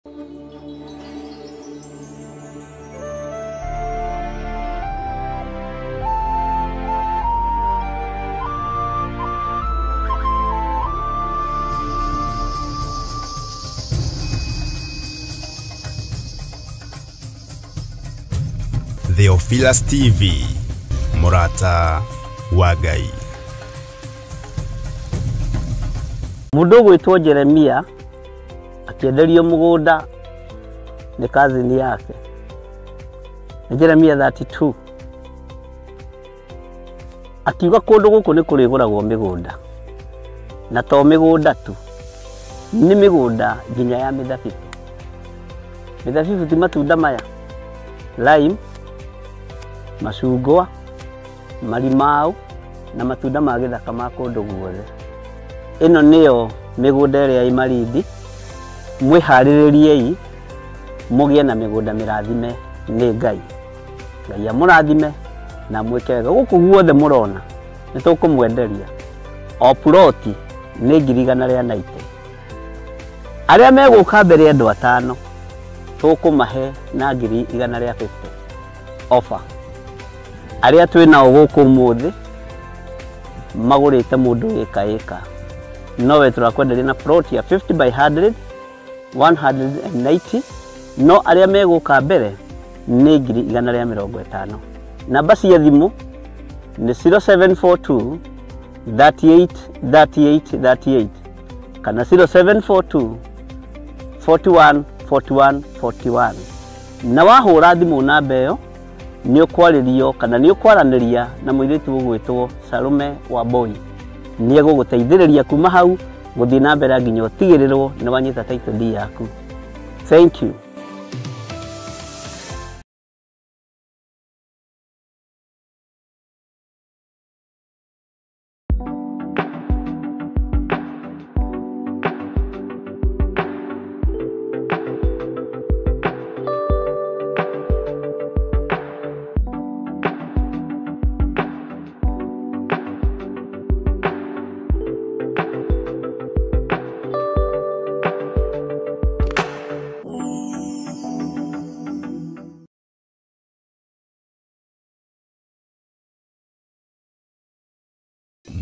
Theophilus TV, Murata wa Ngai. Mũndũ ũgwĩtwo Jeremia akĩenderio mũgũnda nĩ cousin yake. Nĩ Jeremia 32. Akiuga kũndũ gũkũ nĩ kũrĩgũragwo mĩgũnda, na to mĩgũnda tu, nĩ mĩgũnda nginya ya mĩthabibũ. Mĩthabibũ ti matunda maya, lime, macungwa, marimau na matunda ma gĩthaka ma kũndũ guothe. Ĩno nĩyo mĩgũnda ĩrĩa ĩ Malindi. Mwĩharĩrĩriei mũgĩe na mĩgũnda mĩrathime nĩ Ngai. Ngai amũrathime na mwĩke wega. Gũkũ guothe mũrona nĩ tũkũmwenderia o ploti nĩ 190,000. Arĩa megũka mbere andũ atano tũkũmahe na 150,000 offer. Arĩa twĩ nao gũkũ ũmũthĩ magũrĩte mũndũ ĩka ĩka, nowe tũrakwenderia na plot ya 50 by 100 190, no arĩa megũka mbere nĩ 150,000. Namba cia thimũ nĩ 0742 38 38 38 kana 0742 41 41 41. Na wahũra thimũ namba ĩyo nĩ ũkwarĩrio kana nĩ ũkwaranĩria na mũirĩtu ũgwĩtwo Salome Wambui. Nĩ egũgũteithĩrĩria kuma hau gũthiĩ na mbere nginya ũtigĩrĩrwo nĩ wanyita title deed yaku. Thank you.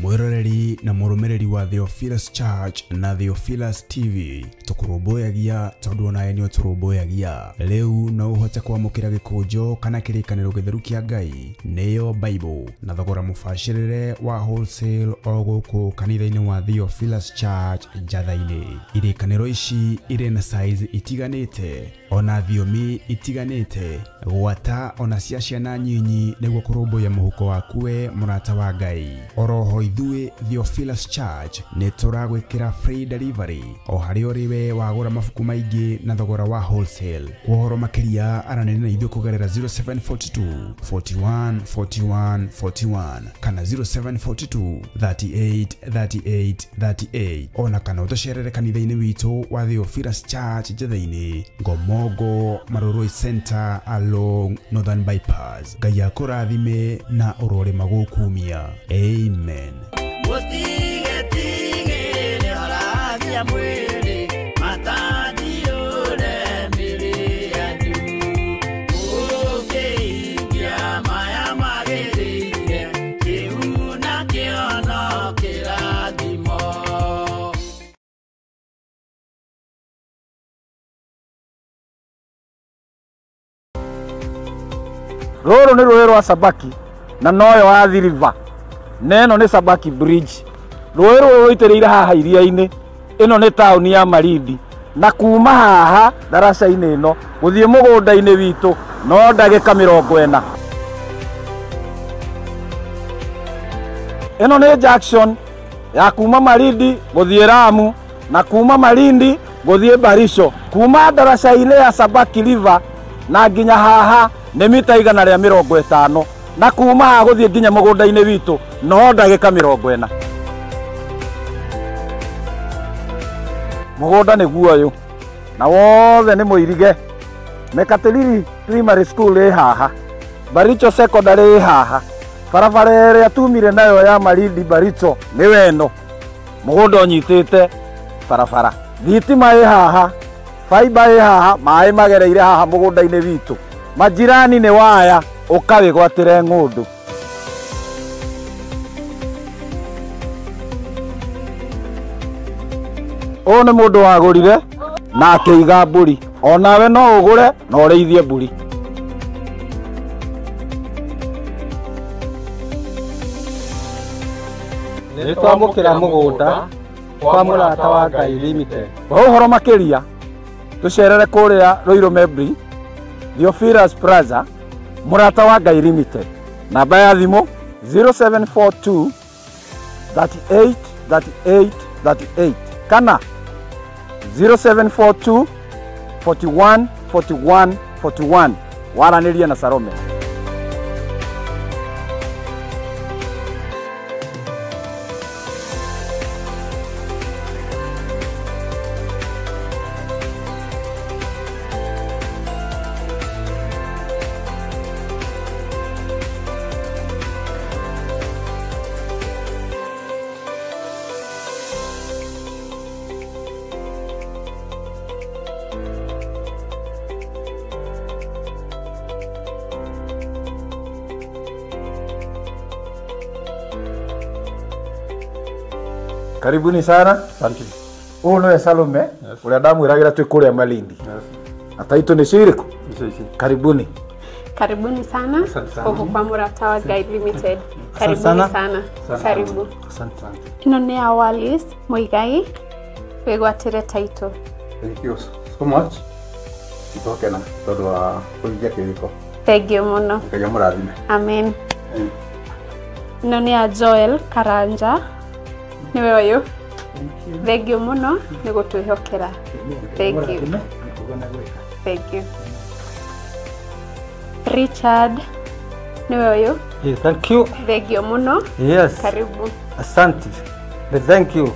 Mwiroreri na mũrũmĩrĩri wa Theophilus Church na Theophilus TV, tũkũrũmbũyagia tondũ onawe nĩ ũtũrũmbũyagia. Rĩu no ũhote kwamũkĩra gĩkũnjo kana kĩrĩkanĩro gĩtheru kĩa Ngai, nĩyo Bible, na thogora mũbacĩrĩre wa wholesale o gũkũ kanitha-inĩ wa Theophilus Church Njatha-inĩ. Irĩkanĩro ici irĩ na size itiganĩte ona thiomi itiganĩte, gwata ona cia ciana nyinyi, nĩguo kũrũmbũiya mũhuko waku we mũrata wa Ngai. Oroho ithuĩ Theophilus Church nĩ tũragwĩkĩra free delivery o harĩa ũrĩ we wagũra mabuku maingĩ na thogora wa wholesale. Kwa ũhoro makĩria aranĩria na ithuĩ kũgerera 0742 41 41 41 kana 0742 38 38 38, ona kana ũtũcerere kanitha-inĩ witũ wa Theophilus Church Njatha-inĩ, Ngomongo Marurui Center along Northern Bypass. Ngai akũrathime na ũrorĩma gũkumia. Amen. Rũrũ nĩ rũĩ rwa Sabaki na noyo Athi River, na ĩno nĩ Sabaki Bridge. Rũĩ rũrũ rũitĩrĩire haha iria-inĩ. Ĩno nĩ taũni ya Malindi, na kuma haha ndaraca-inĩ ĩno gũthiĩ mũgũnda-inĩ witũ no ndagĩka 40. Ĩno nĩ junction ya kuma Malindi gũthiĩ Lamu na kuma Malindi gũthiĩ Barisho. Kuma ndaraca-inĩ ya Sabaki River na nginya haha nĩ mita 150, na kuma haha gũthiĩ nginya mũgũnda-inĩ witũ no ndagĩka 40. Mũgũnda nĩguo ũyũ na wothe nĩ mũirige. Mekatilili Primary School ĩ haha, Baricho Secondary ĩ haha, barabara ĩrĩa tumire nayo ya Malindi Baricho nĩwe ĩno. Mũgũnda ũnyitĩte barabara, thitima ĩ haha, Faiba ĩ haha, maĩ magereire haha mũgũnda-inĩ witũ. Majirani nĩ waya, ũkawĩgwatĩre ng'ũndũ. Ũyũ nĩ mũndũ wagũrire na akĩiga mbũri. Onawe no ũgũre na ũrĩithie mbũri. Nĩ twamũkĩra mũgũnda kwa Mũrata wa Ngai Limited. Kwa ũhoro makĩria tũcerere kũrĩa Ruiru Mebri, Theophilus Plaza, Mũrata wa Ngai Limited. Namba ya thimũ 0742 38 38 38 kana 0742 41 41 41. Waranĩrie na Salome. Karibuni sana. Asante. Ũyũ nĩwe Salome, ũrĩa ndamwĩragĩra twĩ kũrĩa Malindi. Na taitũ nĩ cirĩkũ? Karibuni. Karibuni sana huku kwa Mũrata wa Ngai Limited. Karibuni sana. Karibu. Asante sana. Ĩno nĩ ya Wallis Muigai, wĩgwatĩre taitũ. Thank you so much. Nĩtwakena tondũ wa kũhingia kĩrĩko. Thank you mũno. Ngai amũrathime. Amen. Ĩno nĩ ya Joel Karanja. Nĩwe ũyũ. Thank you mũno nĩ gũtwĩhokera. Thank you. Thank you. Richard nĩwe ũyũ. Yes, thank you. Thank you mũno. Yes. Karibu. Asante. Thank you.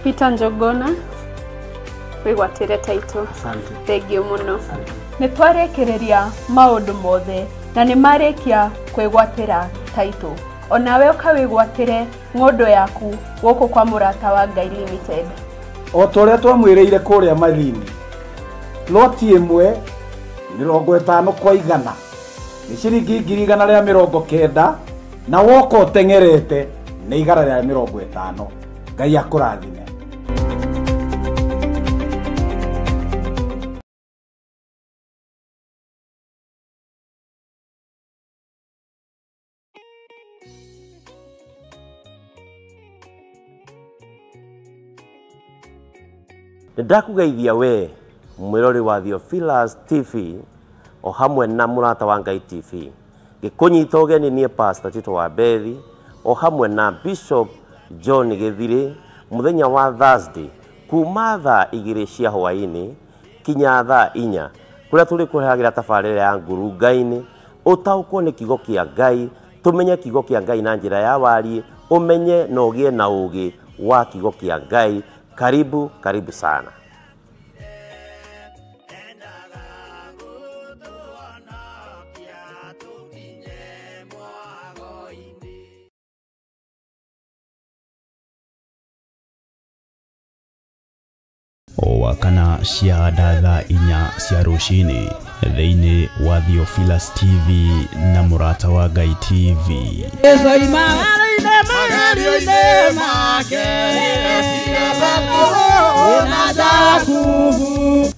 Peter Njogona wĩgwatĩre taitũ. Asante. Thank you mũno. Nĩ twarĩkĩrĩria maũndũ mothe na nĩ marĩkia kwĩgwatĩra taitũ. Onawe ũkawĩgwatĩre ng'ũndũ yaku gũkũ kwa Mũrata wa Ngai Limited. O ta ũrĩa twamwĩrĩire kũrĩa Malindi, loti ĩmwe 50 kwa 100 nĩ ciringi 190,000 na woka ũteng'erete nĩ 150. Ngai akũrathime. Ndakũgeithia we mwĩrori wa Theophilus TV o hamwe na Mũrata wa Ngai TV. Ngĩkũnyita ũgeni niĩ Pastor Tito wa Bethi o hamwe na Bishop John Gĩthirĩ mũthenya wa Thursday kuma thaa 2 cia hwaĩ-inĩ kinya thaa 4 kũrĩa tũrĩkũrehagĩra tabarĩra ya ngurunga-inĩ ũtaũkwo nĩ kiugo kĩa Ngai, tũmenye kiugo kĩa Ngai na njĩra ya wariĩ, ũmenye na ũgĩe na ũũgĩ wa kiugo kĩa Ngai. Karibu, karibu sana. O wakana cia thaa 4 cia rũcinĩ thĩinĩ wa Theophilus TV na Mũrata wa Ngai TV.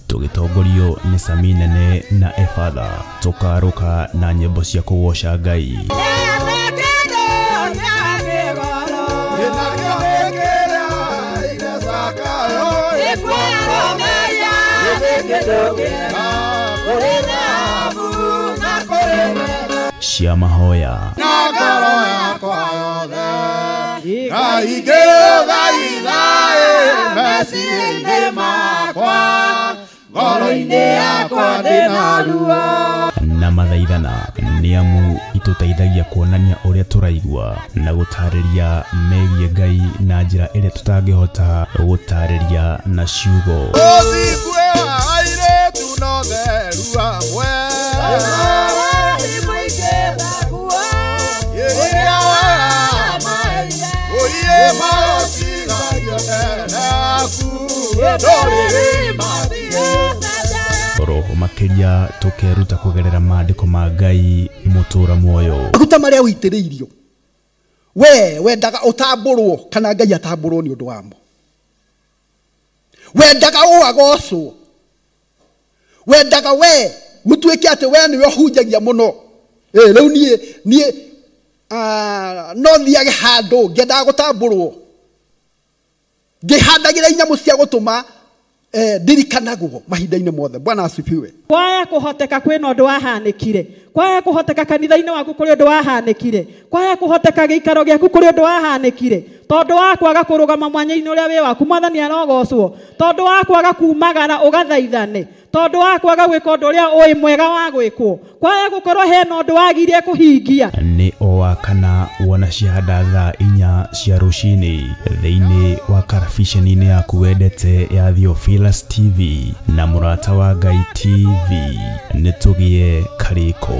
Tũgĩtongorio nĩ Sami Nene na Efatha, tũkarũka na nyĩmbo cia kũgoca Ngai. Cia mahoya na mathaithana nĩ amu itũteithagia kuonania ũrĩa tũraigua na gũtarĩria megiĩ Ngai na njĩra ĩrĩa tũtangĩhota gũtarĩria na ciugo. Oroho makĩria tũkeruta kũgerera maandĩko ma Ngai mũtũra muoyo. Maguta marĩa ũitĩrĩirio we wendaga ũtambũrwo kana Ngai atambũrwo nĩ ũndũ wamo. Wendaga ũagocwo, wendaga we gũtuĩke atĩ we nĩwe ũhunjagia mũno. Rĩu niĩ no thiage handũ ngĩendaga gũtambũrwo, ngĩhandagĩra inyamũ cia gũtũma ndirikanagwo mahinda-inĩ mothe. Bwana asifiwe. Kwaya kũhoteka kwĩna ũndũ wahanĩkire, kwaya kũhoteka kanitha-inĩ waku kũrĩ ũndũ wahanĩkire, kwaya kũhoteka gĩikaro gĩaku kũrĩ ũndũ wahanĩkire, tondũ wa kwaga kũrũgama mwanya-inĩ ũrĩa wĩ waku Mwathani arogocwo, tondũ wa kwaga kumagara ũgathaithane, tondũ wa kwaga gwĩka ũndũ ũrĩa ũĩ mwega wa gwĩkwo, kwaya gũkorwo hena ũndũ wagirie kũhingia. Nĩ o wa kana wona ciahanda thaa 4 cia rũcinĩ thĩinĩ wa karabiceni-inĩ yaku wendete ya Theophilus TV na Mũrata wa Ngai TV. Nĩ tũgĩe karĩko.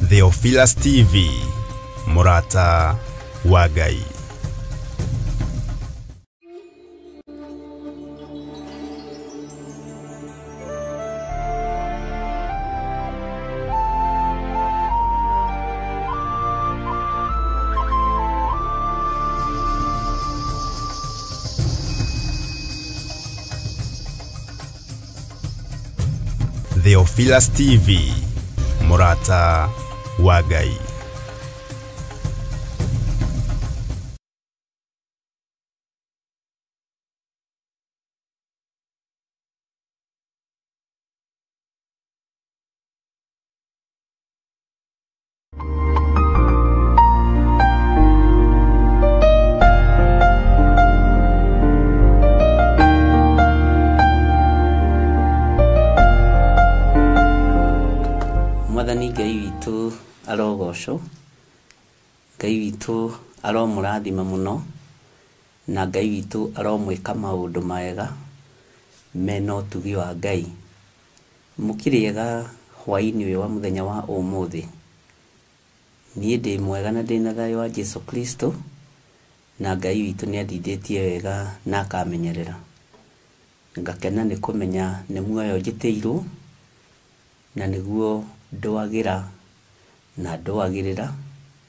Theophilus TV, Mũrata wa Ngai. Theophilus TV, Mũrata wa Ngai. Mwathani Ngai witũ arogocwo, Ngai witũ aromũrathima mũno, na Ngai witũ aromwĩka maũndũ mega mena ũtugi wa Ngai. Mũkĩrĩega hwaĩ-inĩ ũyũ wa mũthenya wa ũmũthĩ. Niĩ ndĩ mwega na ndĩna thayũ wa Jesu Kristo, na Ngai witũ nĩ andindĩtie wega na akamenyerera. Ngakena nĩ kũmenya nĩ muoyo njĩtĩirwo, na nĩguo ndwagĩra na ndwagĩrĩra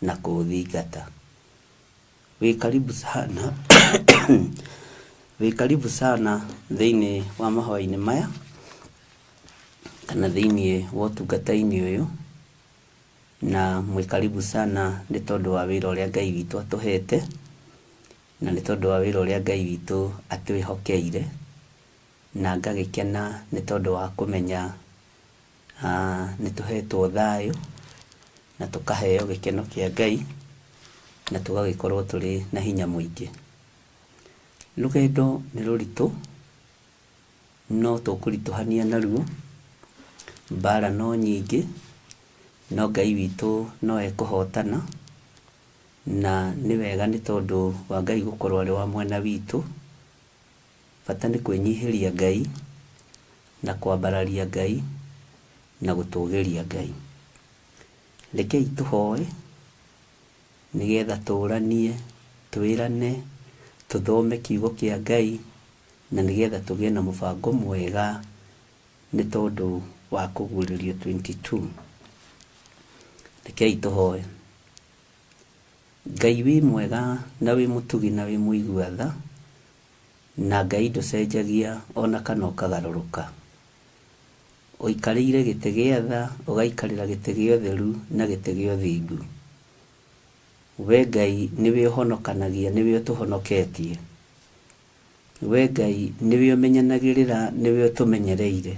na kũũthingata. Wĩ karibu sana wĩ karibu sana thĩinĩ wa mahoya-inĩ maya kana thĩinĩ wa ũtungata-inĩ ũyũ, na mwĩ karibu sana nĩ tondũ wa wĩra ũrĩa Ngai witũ atũhete, na nĩ tondũ wa wĩra ũrĩa Ngai witũ atwĩhokeire, na ngagĩkena nĩ tondũ wa kũmenya nĩ tũhetwo thayũ na tũkaheo gĩkeno kĩa Ngai na tũgagĩkorwo tũrĩ na hinya mũingĩ. Rũgendo nĩ rũritũ, no tũkũritũhania naruo, mbara no nyingĩ, no Ngai witũ no ekũhotana, na nĩ wega nĩ tondũ wa Ngai gũkorwo arĩ wa mwena witũ. Bata nĩ kwĩnyihĩria Ngai na kwambararia Ngai na gũtũgĩria Ngai. Rekei tũhoe nĩgetha tũranie, twĩrane, tũthome kiugo kĩa Ngai, na nĩgetha tũgĩe na mũbango mwega nĩ tondũ wa kũguũrĩrio 22. Rekei tũhoe. Ngai wĩ mwega na wĩ mũtugi na wĩ mũigua tha, na Ngai ndũcenjagia ona kana ũkagarũrũka. Ũikarĩire gĩtĩ gĩa tha, ũgaikarĩra gĩtĩ gĩa ũtheru na gĩtĩ gĩa ũthingu. We Ngai nĩwe ũhonokanagia, nĩwe ũtũhonoketie. We Ngai nĩwe ũmenyanagĩrĩra, nĩwe ũtũmenyereire.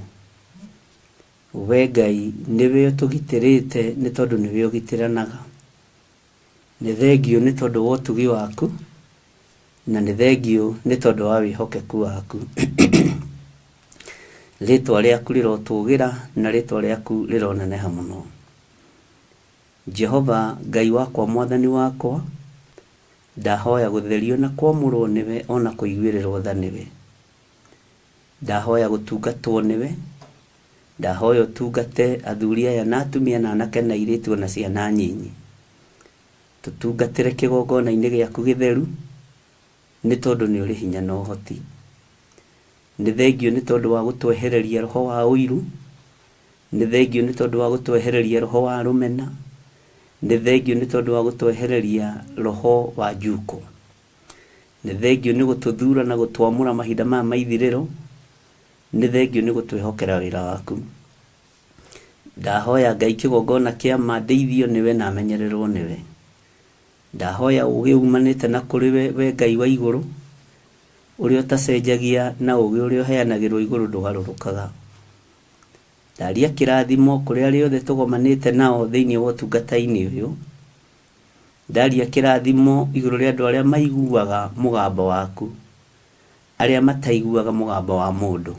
We Ngai nĩwe ũtũgitĩrĩte nĩ tondũ nĩwe ũgitĩranaga. Nĩ thengiũ nĩ tondũ wa ũtugi waku, na nĩ thengiũ nĩ tondũ wa wĩhokeku waku. Rĩtwa rĩaku rĩrotũgĩra na rĩtwa rĩaku rĩroneneha mũno. Jehova Ngai wakwa, Mwathani wakwa, ndahoya gũtherio na kwamũrwo nĩwe ona kũiguĩrĩrwo tha nĩwe. Ndahoya gũtungatwo nĩwe, ndahoya ũtungate athuri aya na atumia na anake na airĩtu ona ciana nyinyi. Tũtungatĩre kĩgongona-inĩ gĩaku gĩtheru nĩ tondũ nĩ ũrĩ hinya na ũhoti. Nĩ thengio nĩ tondũ wa gũtwehereria roho wa ũiru. Nĩ thengio nĩ tondũ wa gũtwehereria roho wa rũmena. Nĩ thengio nĩ tondũ wa gũtwehereria roho wa njuko. Nĩ thengio nĩ gũtũthura na gũtwamũra mahinda maya ma ithirĩro. Nĩ thengio nĩ gũtwĩhokera wĩra waku. Ndahoya Ngai kĩgongona kĩa ma ndeithio nĩwe na menyererwo nĩwe. Ndahoya ũũgĩ umanĩte na kũrĩ we Ngai wa igũrũ, ũrĩa ũtacenjagia na ũũgĩ ũrĩa ũheanagĩrwo igũrũ ndũgarũrũkaga. Ndaria kĩrathimo kũrĩ arĩa othe tũgomanĩte nao thĩinĩ wa ũtungata-inĩ ũyũ. Ndaria kĩrathimo igũrũ rĩa andũ arĩa maiguaga mũgambo waku, arĩa mataiguaga mũgambo wa mũndũ.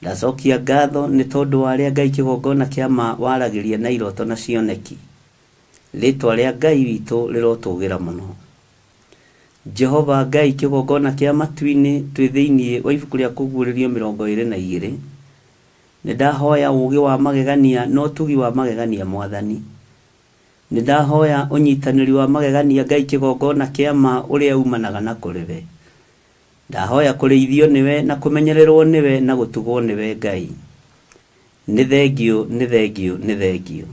Ndacokia ngatho nĩ tondũ wa arĩa Ngai kĩgongona kĩa ma waragĩria na iroto na cioneki. Rĩtwa rĩa Ngai witũ rĩrotũgĩra mũno. Jehova Ngai kĩgongona kĩa matu-inĩ twĩ thĩinĩ wa ibuku rĩa kũguũrĩrio 22. Nĩ ndahoya ũũgĩ wa magegania na ũtugi wa magegania Mwathani. Nĩ ndahoya ũnyitanĩri wa magegania Ngai kĩgongona kĩa ma ũrĩa umanaga na kũrĩ we. Ndahoya kũrĩithio nĩwe na kũmenyererwo nĩwe na gũtugwo nĩwe Ngai. Nĩ thengio, nĩ thengio, nĩ thengio.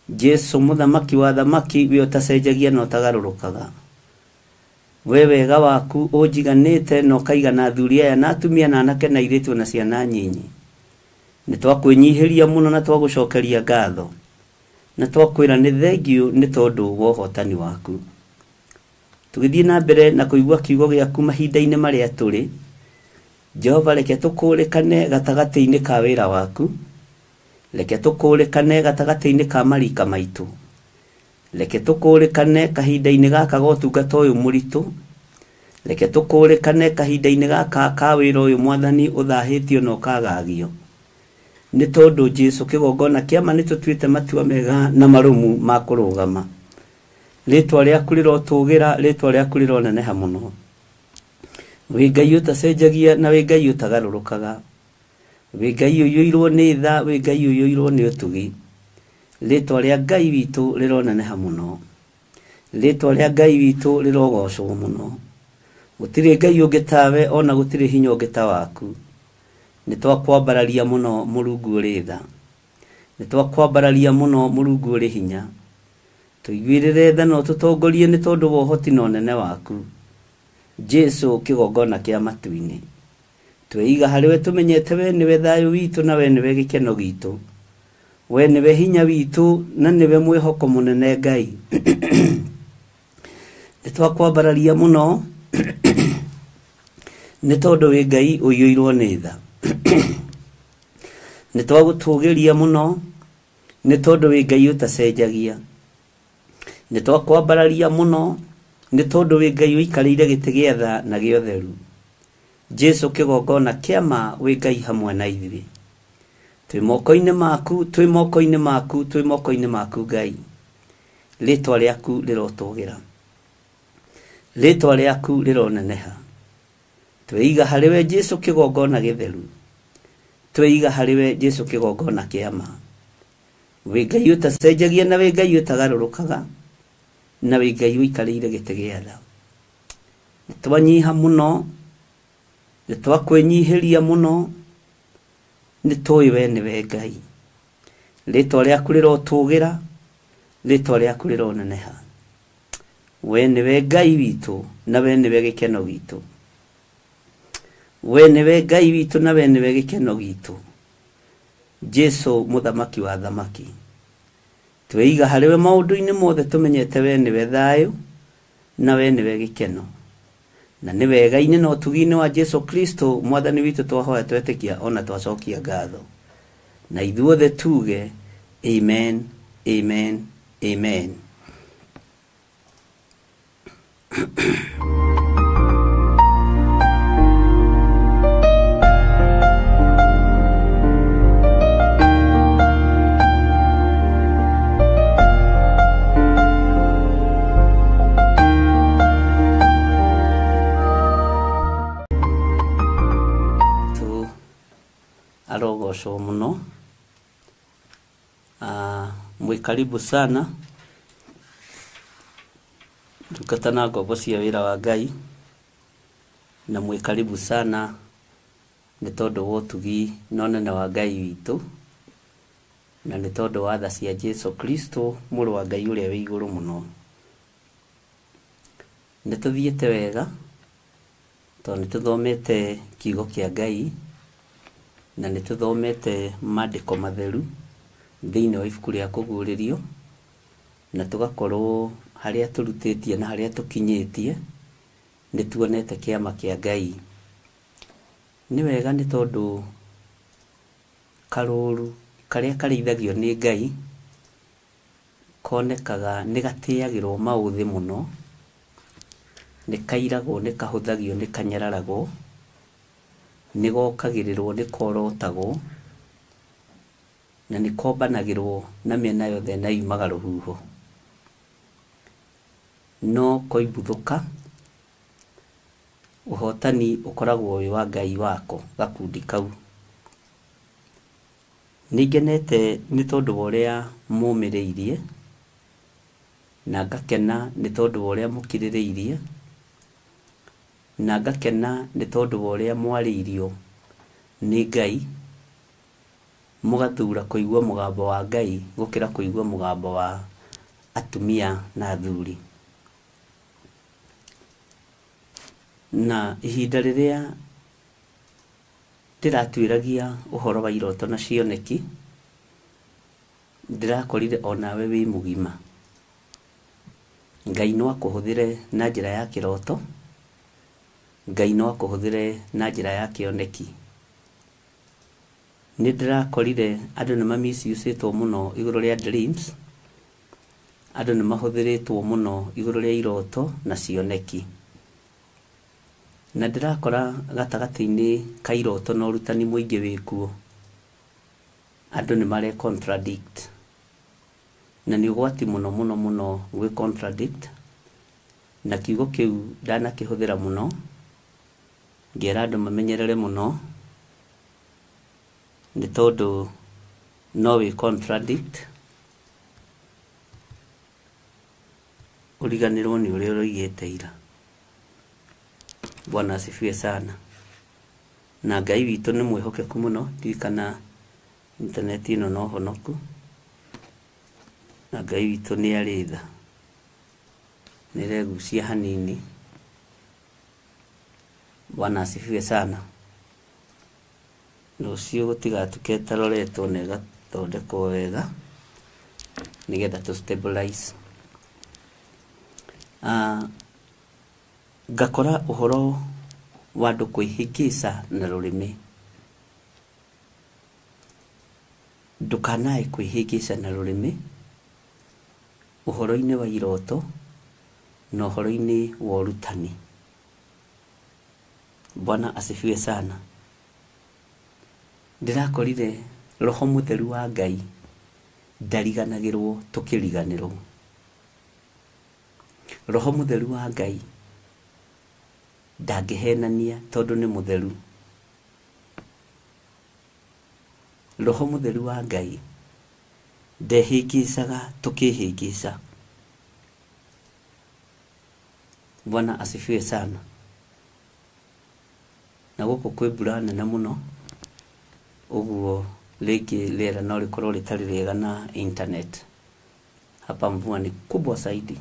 Jesu mũthamaki wa thamaki we ũtacenjagia na ũtagarũrũkaga. We wega waku ũnjiganĩte na ũkaigana athuri aya na atumia na anake na airĩtu na ciana nyinyi. Nĩ twakwĩnyihĩria mũno na twagũcokeria ngatho. Na twakwĩra nĩ thengio nĩ tondũ wa ũhotani waku. Tũgĩthiĩ na mbere na kũigua kiugo gĩaku mahinda-inĩ marĩa tũrĩ. Jehova reke tũkũũrĩkane gatagatĩ-inĩ ka wĩra waku. Reke tũkũũrĩkane gatagatĩ-inĩ ka marika maitũ. Reke tũkũũrĩkane kahinda-inĩ gaka ga ũtungata ũyũ mũritũ. Reke tũkũũrĩkane kahinda-inĩ gaka ka wĩra ũyũ Mwathani ũthahĩtio na ũkagagio. Nĩ tondũ Jesu kĩgongona kĩa ma nĩ tũtuĩte matua mega na marũmu ma kũrũgama. Rĩtwa rĩaku rĩrotũgĩra, rĩtwa rĩaku rĩroneneha mũno. Wĩ Ngai ũtacenjagia na wĩ Ngai ũtagarũrũkaga. Wĩ Ngai ũiyũirwo nĩ tha, wĩ Ngai ũiyũirwo nĩ ũtugi. Rĩtwa rĩa Ngai witũ rĩroneneha mũno. Rĩtwa rĩa Ngai witũ rĩrogocwo mũno. Gũtirĩ Ngai ũngĩ tawe ona gũtirĩ hinya ũngĩ ta waku. Nĩ twakwambararia mũno Mũrungu ũrĩ tha. Nĩ twakwambararia mũno Mũrungu ũrĩ hinya. Tũiguĩrĩre tha na ũtũtongorie nĩ tondũ wa ũhoti na ũnene waku. Jesu kĩgongona kĩa matu-inĩ. Tweiga harĩ we tũmenyete we nĩwe thayũ witũ na we nĩwe gĩkeno gitũ. We nĩwe hinya witũ na nĩwe mwĩhoko mũnene Ngai. Nĩ twakwambararia mũno nĩ tondũ wĩ Ngai ũiyũirwo nĩ tha. Nĩ twagũtũgĩria mũno nĩ tondũ wĩ Ngai ũtacenjagia. Nĩ twakwambararia mũno nĩ tondũ wĩ Ngai ũikarĩire gĩtĩ gĩa tha na gĩa ũtheru. Jesu kĩgongona kĩa ma wĩ Ngai hamwe na ithuĩ. Twĩ moko-inĩ maku, twĩ moko-inĩ maku, twĩ moko-inĩ maku Ngai. Rĩtwa rĩaku rĩrotũgĩra. Rĩtwa rĩaku rĩroneneha. Tweiga harĩ we Jesu kĩgongona gĩtheru. Tweiga harĩ we Jesu kĩgongona kĩa ma. Wĩ Ngai ũtacenjagia na wĩ Ngai ũtagarũrũkaga. Na wĩ Ngai ũikarĩire gĩtĩ gĩa tha. Nĩ twanyiha mũno, nĩ twakwĩnyihĩria mũno, nĩ tũĩ we nĩwe Ngai. Rĩtwa rĩaku rĩrotũgĩra, rĩtwa rĩaku rĩroneneha. We nĩwe Ngai witũ na we nĩwe gĩkeno gitũ. We nĩwe Ngai witũ na we nĩwe gĩkeno gitũ. Jesu mũthamaki wa thamaki. Tweiga harĩ we maũndũ-inĩ mothe tũmenyete we nĩwe thayũ na we nĩwe gĩkeno. Na nĩ wega-inĩ na ũtugi-inĩ wa Jesu Kristo Mwathani witũ twahoya twetĩkia ona twacokia ngatho. Na ithuothe tuge amen, amen, amen. Arogocwo mũno. Mwĩ karibu sana ndungata na ngombo cia wĩra wa Ngai, na mwĩ karibu sana Nĩ tondũ wa ũtugi na ũnene wa Ngai witũ, na nĩ tondũ wa tha cia Jesu Kristo mũrũ wa Ngai ũrĩa wĩ igũrũ mũno. Nĩ tũthiĩte wega tondũ nĩ tũthomete kiugo kĩa Ngai na nĩ tũthomete maandĩko matheru thĩinĩ wa ibuku rĩa kũguũrĩrio, na tũgakorwo harĩa tũrutĩtie na harĩa tũkinyĩtie nĩ tuonete kĩama kĩa Ngai. Nĩ wega nĩ tondũ karũru karĩa karĩithagio nĩ Ngai konekaga nĩ gatĩagĩrwo maũthĩ mũno, nĩ kairagwo, nĩ kahũthagio, nĩ kanyararagwo, nĩ gokagĩrĩrwo, nĩ korotagwo, na nĩ kombanagĩrwo na mĩena yothe na yumaga rũhuho. No koimbuthũka ũhotani ũkoragwo wĩ wa Ngai wako gakundi kau. Nĩ ngenete nĩ tondũ wa ũrĩa mũmĩrĩirie, na ngakena nĩ tondũ wa ũrĩa mũkirĩrĩirie, na ngakena nĩ tondũ wa ũrĩa mwarĩirio nĩ Ngai, mũgathura kũigua mũgambo wa Ngai gũkĩra kũigua mũgambo wa atumia na athuri. Na ihinda rĩrĩa ndĩratuĩragia ũhoro wa iroto na cioneki, ndĩrakorire onawe wĩ mũgima. Ngai no akũhũthĩre na njĩra ya kĩroto, Ngai no akũhũthĩre na njĩra ya kĩoneki. Nĩ ndĩrakorire andũ nĩ mamisiusĩtwo mũno igũrũ rĩa dreams, andũ nĩ mahũthĩrĩtwo mũno igũrũ rĩa iroto na cioneki. Na ndĩrakora gatagatĩ-inĩ ka iroto na ũrutani mũingĩ wĩkuo, andũ nĩ mare contradict. Na nĩ ũgwati mũno mũno mũno gwĩ contradict, na kiugo kĩu ndanakĩhũthĩra mũno, ngera andũ mamenyerere mũno, nĩ tondũ no wĩ contradict ũriganĩrwo nĩ ũrĩa ũroigĩte ira. Bwana asifiwe sana. Na Ngai witũ nĩ mwĩhokeku mũno, ndiũĩ kana intaneti ĩno no honoku, na Ngai witũ nĩ arĩ tha, nĩ ĩregucia hanini. Bwana asifiwe sana. Rũciũ gũtigatuke ĩtaroretwo na ĩgathondekwo wega nĩgetha tũ stabilize. Ngakora ũhoro wa andũ kwĩhĩngĩca na rũrĩmĩ. Ndũkanae kwĩhĩngĩca na rũrĩmĩ ũhoro-inĩ wa iroto na ũhoro-inĩ wa ũrutani. Bwana asifiwe sana. Ndĩrakorire roho mũtheru wa Ngai ndariganagĩrwo tũkĩriganĩrwo. Roho mũtheru wa Ngai ndangĩhenania tondũ nĩ mũtheru. Roho mũtheru wa Ngai ndehĩngĩcaga tũkĩhĩngĩca. Bwana asifiwe sana. Na gũkũ kwĩ mbura nene mũno, ũguo rĩngĩ rĩera no rĩkorwo rĩtarĩ rĩega na internet. Hapa mvua ni kubwa zaidi.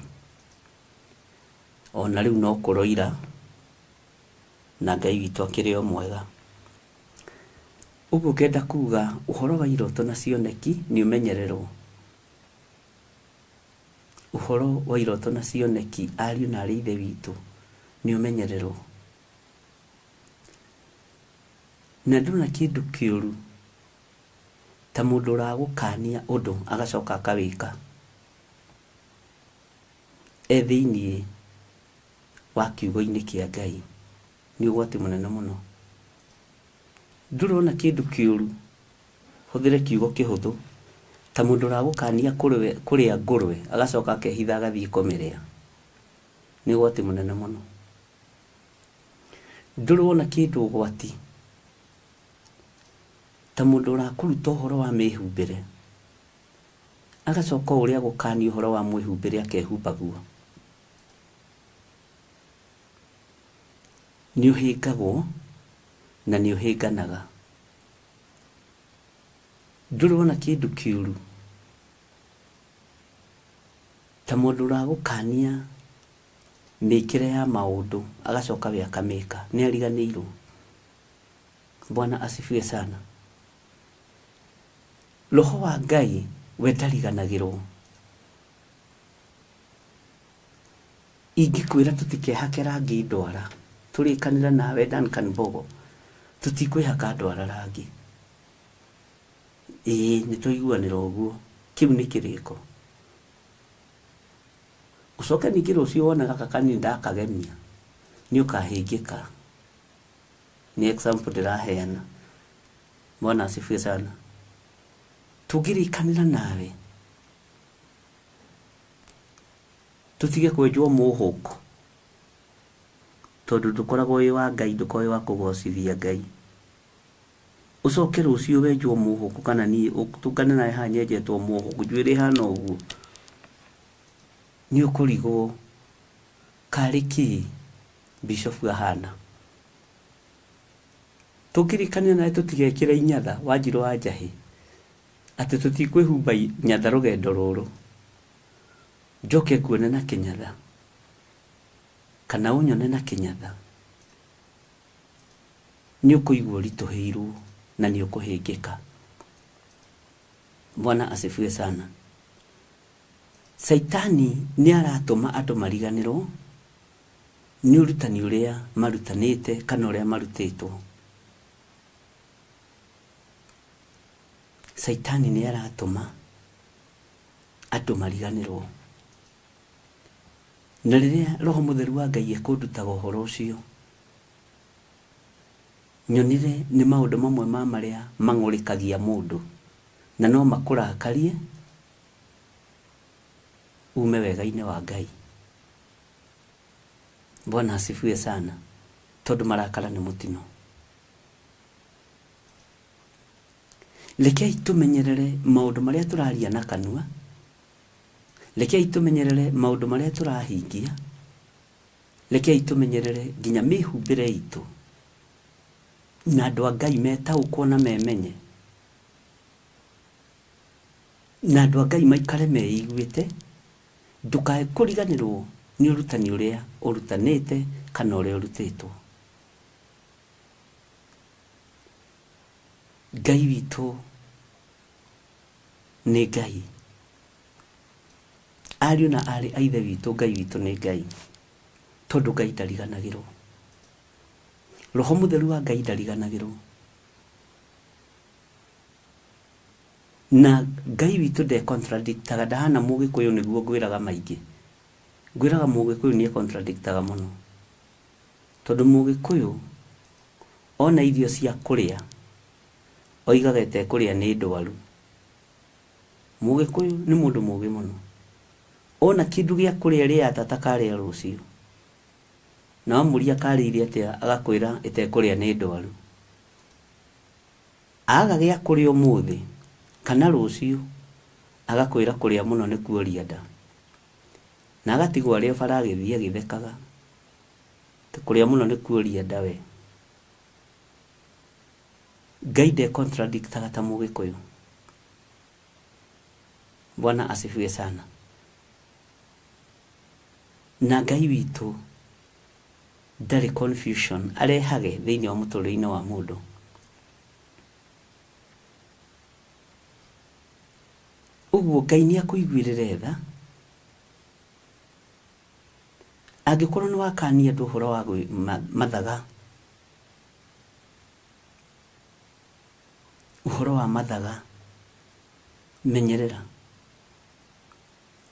Ona rĩu no kũroira, na Ngai witũ akĩrĩ o mwega. Ũguo ngenda kuga ũhoro wa iroto na cioneki nĩ ũmenyererwo. Ũhoro wa iroto na cioneki ariũ na arĩ ithe witũ nĩ ũmenyererwo. Na ndona kĩndũ kĩũru ta mũndũ ũragũkania ũndũ agacoka akawĩka e thĩiniĩ wa kiugo-inĩ kĩa Ngai, nĩ ũgwati mũnene mũno. Ndũrona kĩndũ kĩũru, hũthĩre kiugo kĩhũthũ, ta mũndũ ũragũkania kũrĩa ngũrwe agacoka akehitha agathiĩ kũmĩrĩa, nĩ ũgwati mũnene mũno. Ndũrona kĩndũ ũgwati ta mũndũ ũrakũruta ũhoro wa mĩhumbĩre agacoka ũrĩa gũkania ũhoro wa mwĩhumbĩre akehumba guo, nĩ ũhĩngagwo na nĩ ũhĩnganaga. Ndũrĩ wona kĩndũ kĩũru ta mũndũ ũragũkania mĩkĩre ya maũndũ agacoka we akamĩka, nĩ ariganĩirwo. Bwana asifiwe sana. Roho wa Ngai we ndariganagĩrwo. Ingĩkwĩra tũtikehake rangi ndwara, tũrĩkanĩra nawe Duncan Mbogo, tũtikwĩhaka ndwara rangi. Ĩĩ nĩ twaiguanĩra ũguo, kĩu nĩ kĩrĩko. Ũcoke ningĩ rũciũ wona gaka kanini ndakagemia, nĩ ũkahĩngĩka. Nĩ example ndĩraheana. Bwana asifiwe sana. Tũngĩrĩkanĩra nawe tũtige kwenjwo mũhũko, tondũ ndũkoragwo wĩ wa Ngai, ndũkoragwo wĩ wa kũgocithia Ngai. Ũcoke rũciũ wenjwo mũhũko, kana niĩ tũngane nawe haha nyenjetwo mũhũko, njuĩrĩ ĩhana ũguo, nĩ ũkũrigwo karĩ kĩ bishop ahana. Tũngĩrĩkanĩra nawe tũtigekĩre inyatha Wanjirũ wa Njahĩ, atĩ tũtikwĩhumba nyatha rũgendo rũrũ, njoke nguone na kĩnyatha kana ũnyone na kĩnyatha, nĩ ũkũigua ũritũhĩirwo na nĩ ũkũhĩngĩka. Bwana asifiwe sana. Saitani nĩ aratũma andũ mariganĩrwo nĩ ũrutani ũrĩa marutanĩte kana ũrĩa marutĩtwo. Saitani nĩ aratũma andũ mariganĩrwo. Na rĩrĩa Roho Mũtheru wa Ngai ekũndutaga ũhoro ũcio, nyonire nĩ maũndũ mamwe ma marĩa mang'ũrĩkagia mũndũ na no makũrakarie ume wega-inĩ wa Ngai. Bwana asifiwe sana, tondũ marakara nĩ mũtino. Rekei tũmenyerere maũndũ marĩa tũraria na kanua, rekei tũmenyerere maũndũ marĩa tũrahingia, rekei tũmenyerere nginya mĩhumbĩre itũ, na andũ a Ngai metaũkwo na memenye, na andũ a Ngai maikare meiguĩte. Ndũkae kũriganĩrwo nĩ ũrutani ũrĩa ũrutanĩte kana ũrĩa ũrutĩtwo. Ngai witũ nĩ Ngai. Ariũ na aarĩ a Ithe witũ, Ngai witũ nĩ Ngai, tondũ Ngai ndariganagĩrwo. Roho Mũtheru wa Ngai ndariganagĩrwo. Na Ngai witũ nde contradictaga, ndahana Mũgĩkũyũ nĩguo ngwĩraga maingĩ. Ngwĩraga Mũgĩkũyũ nĩ contradictaga mũno, tondũ Mũgĩkũyũ ona irio cia kũrĩa oigaga ĩtekũrĩa nĩ ndwaru. Mũgĩkũyũ nĩ mũndũ mũũgĩ mũno, ona kĩndũ gĩa kũrĩa rĩa tata karĩa rũciũ, na wamũria karĩire atĩa agakwĩra ĩtekũrĩa nĩ ndwaru. Aga gĩa kũrĩa ũmũthĩ kana rũciũ agakwĩra kũrĩa mũno nĩ kuoria nda, na agatigwo arĩa bara agĩthiĩ agĩthekaga kũrĩa mũno nĩ kuoria nda. We Ngai nde contradictaga ta Mũgĩkũyũ. Bwana asifiwe sana. Na Ngai witũ ndarĩ confusion arehage thĩinĩ wa mũtũrĩre-inĩ wa mũndũ. Ũguo Ngai nĩ akũiguĩrĩre tha angĩkorwo nĩ wakania andũ ũhoro wa mathaga, ũhoro wa mathaga, menyerera,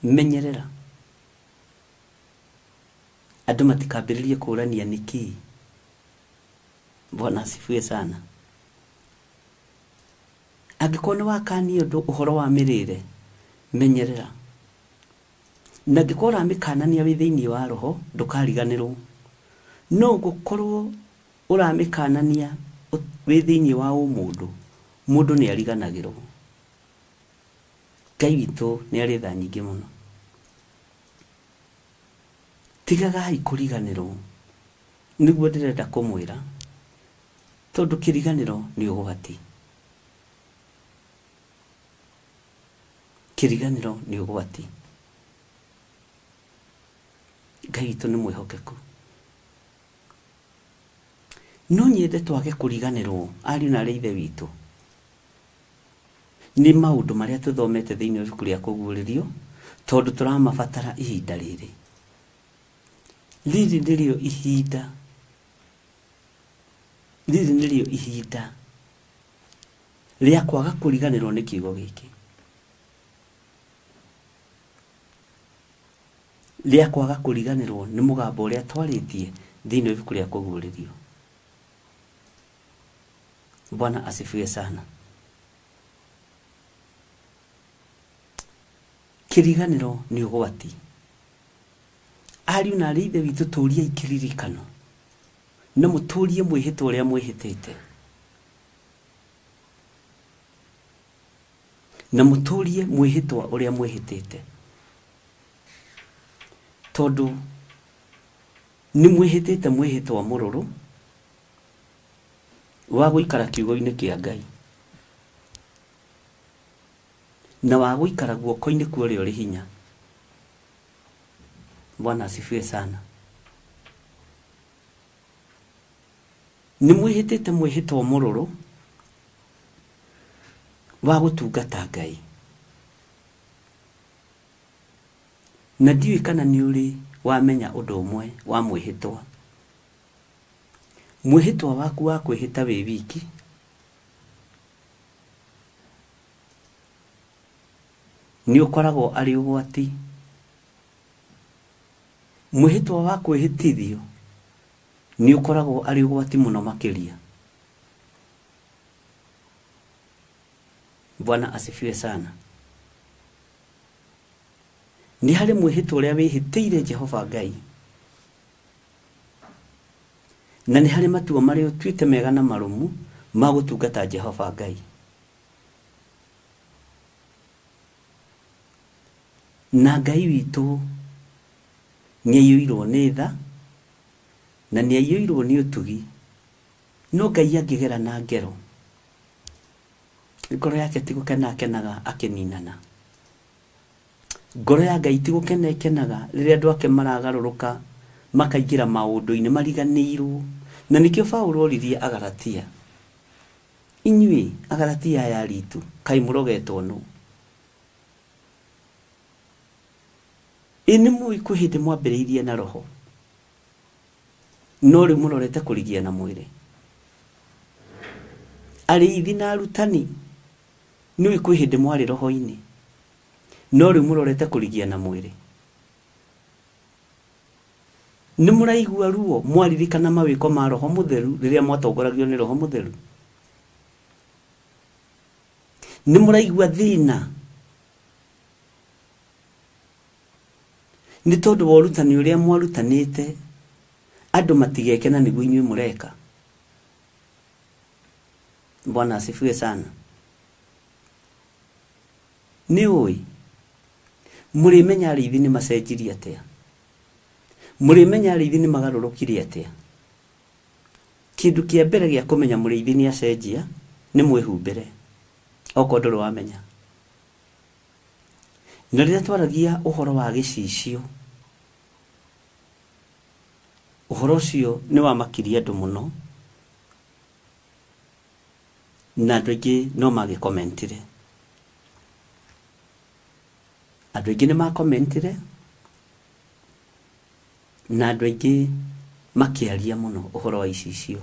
menyerera andũ matikambĩrĩrie kũrania nĩkĩ. Bwana asifiwe sana. Angĩkorwo nĩ wakania ũndũ ũhoro wa mĩrĩre, menyerera. Na angĩkorwo ũramĩkanania wĩ thĩinĩ wa roho, ndũkariganĩrwo. No gũkorwo ũramĩkanania wĩ thĩinĩ wa ũmũndũ, mũndũ nĩ ariganagĩrwo. Ngai witũ nĩ arĩ tha nyingĩ mũno. Tigagai kũriganĩrwo, nĩguo ndĩrenda kũmwĩra. Tondu kiriganiro ni ugwati. Kiriganiro ni ugwati. Ngai witũ nĩ mwĩhokeku. No nyende twage kũriganĩrwo ariũ na arĩ ithe witũ nĩ maũndũ marĩa tũthomete thĩinĩ wa ibuku rĩa kũguũrĩrio tondũ tũramabatara ihinda rĩrĩ. Rĩrĩ nĩrĩo ihinda. Rĩrĩ nĩrĩo ihinda rĩa kwaga kũriganĩrwo nĩ kiugo gĩkĩ. Rĩa kwaga kũriganĩrwo nĩ mũgambo ũrĩa twarĩtie thĩinĩ wa ibuku rĩa kũguũrĩrio. Bwana asifiwe sana. Kĩriganĩro nĩ ũgwati. Ariũ na arĩ ithe witũ tũriai kĩririkano na mũtũrie mwĩhĩtwa ũrĩa mwĩhĩtĩte na mũtũrie mwĩhĩtwa ũrĩa mwĩhĩtĩte tondũ nĩ mwĩhĩtĩte mwĩhĩtwa mũrũrũ wa gũikara kiugo-inĩ kĩa Ngai na wa gũikara guoko-inĩ kwa ũrĩa ũrĩ hinya. Bwana asifiwe sana. Nĩ mwĩhĩtĩte mwĩhĩtwa mũrũrũ wa gũtungata Ngai. Na ndiũĩ kana nĩ ũrĩ wamenya ũndũ ũmwe wa mwĩhĩtwa. Mwĩhĩtwa waku wa kwĩhĩta wĩ wiki nĩ ũkoragwo arĩ ũgwati. Mwĩhĩtwa wa kwĩhĩtithio nĩ ũkoragwo arĩ ũgwati mũno makĩria. Bwana asifiwe sana. Nĩ harĩ mwĩhĩtwa ũrĩa wĩhĩtĩire Jehova Ngai na nĩ harĩ matua marĩa ũtuĩte mega na marũmu ma gũtungata Jehova Ngai. Na Ngai witũ nĩ aiyũirwo nĩ tha na nĩ aiyũirwo nĩ ũtugi. No Ngai angĩgera na ngero ngoro yake ti gũkena akenaga akĩninana. Ngoro ya Ngai ti gũkena ĩkenaga rĩrĩa andũ ake maragarũrũka makaingĩra maũndũ-inĩ mariganĩirwo. Na nĩkĩo Paũlũ oririe Agalatia, inyuĩ Agalatia aya aritũ kaĩ mũrogetwo nũ? Ĩ nĩ mũĩ kwĩ hĩndĩ mwambĩrĩirie na roho no rĩu mũrorete kũrigia na mwĩrĩ. Arĩithi na arutani nĩũĩ kwĩ hĩndĩ mwarĩ roho-inĩ no rĩu mũrorete kũrigia na mwĩrĩ. Nĩ mũraigua ruo mwaririkana mawĩko ma roho mũtheru rĩrĩa mwatongoragio nĩ roho mũtheru. Nĩ mũraigua thĩna nĩ tondũ wa ũrutani ũrĩa mwarutanĩte andũ matigeke na nĩguo inyuĩ mũreka. Bwana asifiwe sana. Nĩ ũĩ mũrĩmenya arĩithi nĩ macenjirie atĩa? Mũrĩmenya arĩithi nĩ magarũrũkire atĩa? Kĩndũ kĩa mbere gĩa kũmenya mũrĩithi nĩ acenjia nĩ mwĩhumbĩre okorwo ndũrĩ wamenya. Na rĩrĩa twaragia ũhoro wa gĩcicio, ũhoro ũcio nĩ wamakirie andũ mũno na andũ aingĩ no magĩkomentire. Andũ aingĩ nĩ makomentire na andũ aingĩ makĩaria mũno ũhoro wa icicio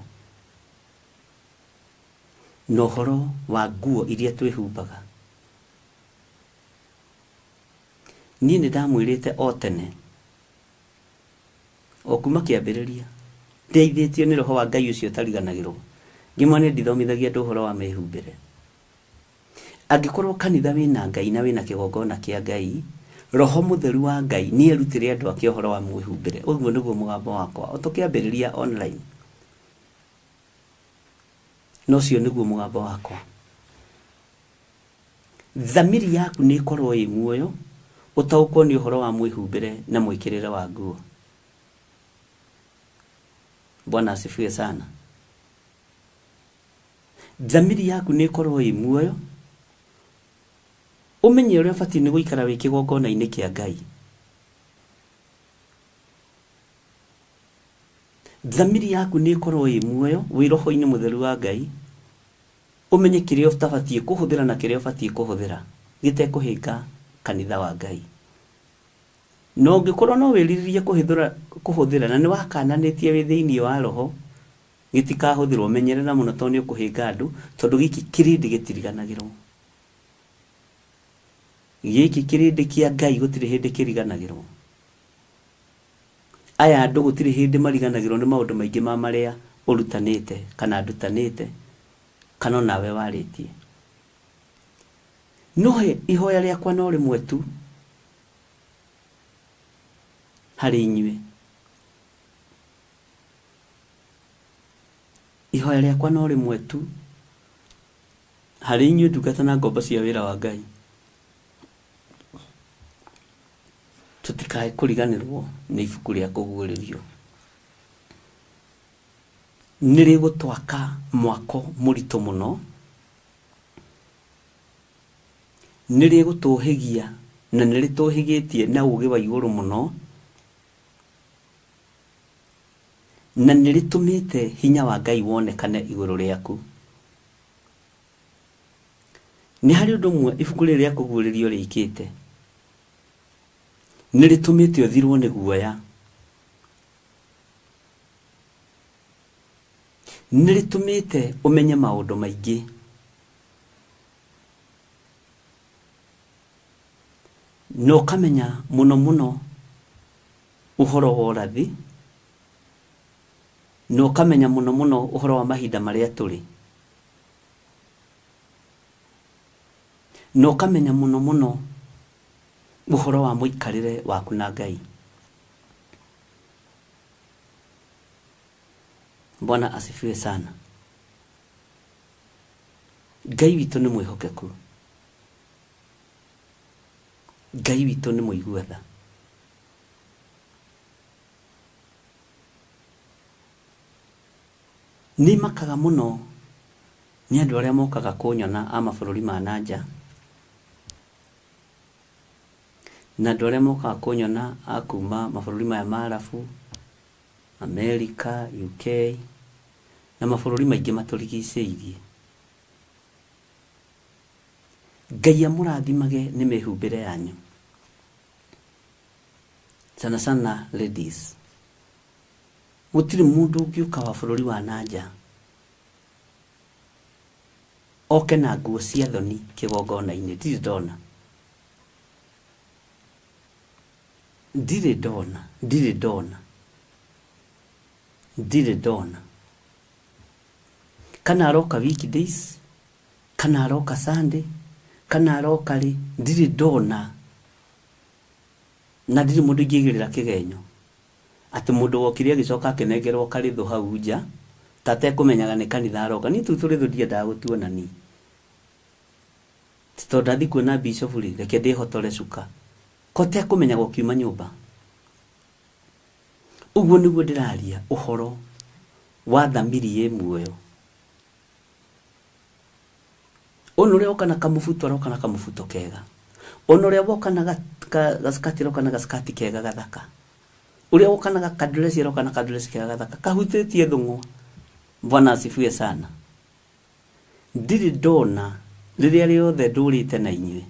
na ũhoro wa nguo iria twĩhumbaga. Niĩ nĩ ndamwĩrĩte o tene o kuma kĩambĩrĩria ndeithĩtio nĩ roho wa Ngai ũcio ũtariganagĩrwo. Ngĩmwe nĩ ndithomithagia andũ ũhoro wa mĩhumbĩre. Angĩkorwo kanitha wĩna Ngai na wĩna kĩgongona kĩa Ngai, roho mũtheru wa Ngai nĩ erutĩre andũ ake ũhoro wa mwĩhumbĩre. Ũguo nĩguo mũgambo wakwa o tũkĩambĩrĩria online. No ũcio nĩguo mũgambo wakwa. Thamiri yaku nĩ ĩkorwo ĩ muoyo ũtaũkwo nĩ ũhoro wa mwĩhumbĩre na mwĩkĩrĩre wa nguo. Bwana asifiwe sana. Thamiri yaku nĩ ĩkorwo ĩ muoyo, ũmenye ũrĩa ũbatiĩ nĩ gũikara wĩ kĩgongona-inĩ kĩa Ngai. Thamiri yaku nĩ ĩkorwo ĩ muoyo wĩ roho-inĩ mũtheru wa Ngai, ũmenye kĩrĩa ũtabatiĩ kũhũthĩra na kĩrĩa ũbatiĩ kũhũthĩra gĩtekũhĩnga kanitha wa Ngai. Na ũngĩkorwo no wĩrirĩrie kũhũthĩra na nĩ wakananĩtie wĩ thĩinĩ wa roho, gĩtikahũthĩrwo. Menyerera mũno tondũ nĩ ũkũhĩnga andũ, tondũ gĩkĩ kĩrĩndĩ gĩtiriganagĩrwo. Gĩkĩ kĩrĩndĩ kĩa Ngai gũtirĩ hĩndĩ kĩriganagĩrwo. Aya andũ gũtirĩ hĩndĩ mariganagĩrwo nĩ maũndũ maingĩ ma marĩa ũrutanĩte kana ndutanĩte kana onawe warĩtie. No ihoya rĩakwa no rĩmwe tu harĩ inyuĩ. Ihoya rĩakwa no rĩmwe tu harĩ inyuĩ ndungata na ngombo cia wĩra wa Ngai. Tũtikae kũriganĩrwo nĩ ibuku rĩa kũguũrĩrio. Nĩ rĩgũtwaka mwako mũritũ mũno, nĩ rĩgũtũhĩgia na nĩ rĩtũhĩgĩtie na ũgĩ wa igũrũ mũno, na nĩ rĩtũmĩte hinya wa Ngai wonekane igũrũ rĩaku. Nĩ harĩ ũndũ ũmwe ibuku rĩrĩ rĩa kũguũrĩrio rĩkĩte, nĩ rĩtũmĩte ũthirwo nĩ guoya, nĩ rĩtũmĩte ũmenye maũndũ maingĩ, na ũkamenya mũno mũno ũhoro wa ũrathi, na ũkamenya mũno mũno ũhoro wa mahinda marĩa tũrĩ, na ũkamenya mũno mũno ũhoro wa mũikarĩre waku na Ngai. Bwana asifiwe sana. Ngai witũ nĩ mwĩhokeku, Ngai witũ nĩ mũigua tha. Nĩ makaga mũno nĩ andũ arĩa mokaga kũnyona a mabũrũri ma na nja, na andũ arĩa mokaga kũnyona a kuma mabũrũri maya ma Arabu, Amerika, UK na mabũrũri maingĩ matũrigicĩirie. Ngai amũrathimage nĩ mĩhumbĩre yanyu, sana sana ladies. Gũtirĩ mũndũ ũngĩũka wa bũrũri wa na nja oke na nguo cia thoni kĩgongona-inĩ. Ndirĩ ndona, ndirĩ ndona, ndirĩ ndona, ndirĩ ndona. Kana aroka weekdays, kana aroka Sunday, kana aroka rĩ, ndirĩ ndona. Na ndirĩ mũndũ ingĩigĩrĩra kĩgenyo atĩ mũndũ wokire agĩcoka akĩnengerwo karĩthũ hau nja ta atekũmenyaga nĩ kanitha aroka. Niĩ tũu tũrĩthũ ndiendaga gũtuona niĩ, ti tondũ ndathiĩ kuona bishop rĩ, reke ndĩhotore cuka ko tekũmenyaga ũkiuma nyũmba. Ũguo nĩguo ndĩraria ũhoro wa thamiri ĩ muoyo. Ona ũrĩa woka na kamũbuto aroka na kamũbuto kega, ona ũrĩa woka na gacikati aroka na gacikati kega gathaka, ũrĩa woka na gakandresi aroka na kandresi kega gathaka kahutĩtie thũng'wa. Bwana asifiwe sana. Ndirĩ ndona rĩrĩa rĩothe ndũrĩte na inyuĩ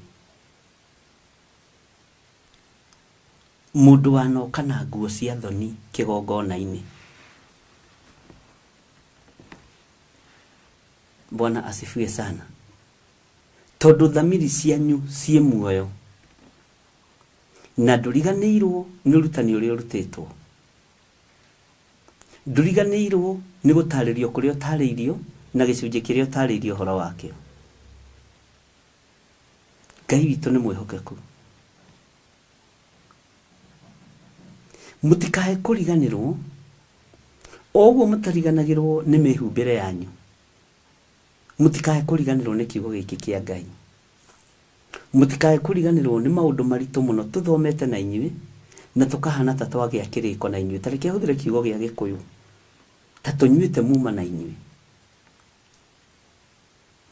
mũndũ wanoka na nguo cia thoni kĩgongona-inĩ. Bwana asifiwe sana. Tondũ thamiri cianyu ciĩ muoyo na ndũriganĩirwo nĩ ũrutani ũrĩa ũrutĩtwo, ndũriganĩirwo nĩ gũtarĩrio kũrĩa ũtarĩirio na gĩcunjĩ kĩrĩa ũtarĩirio ũhoro wakĩo. Ngai witũ nĩ mwĩhokeku. Mũtikae kũriganĩrwo o ũguo mũtariganagĩrwo nĩ mĩhumbĩre yanyu, mũtikae kũriganĩrwo nĩ kiugo gĩkĩ kĩa Ngai, mũtikae kũriganĩrwo nĩ maũndũ maritũ mũno tũthomete na inyuĩ na tũkahana ta twagĩa kĩrĩko na inyuĩ. Ta reke hũthĩre kiugo gĩa Gĩkũyũ, ta tũnyuĩte muma na inyuĩ.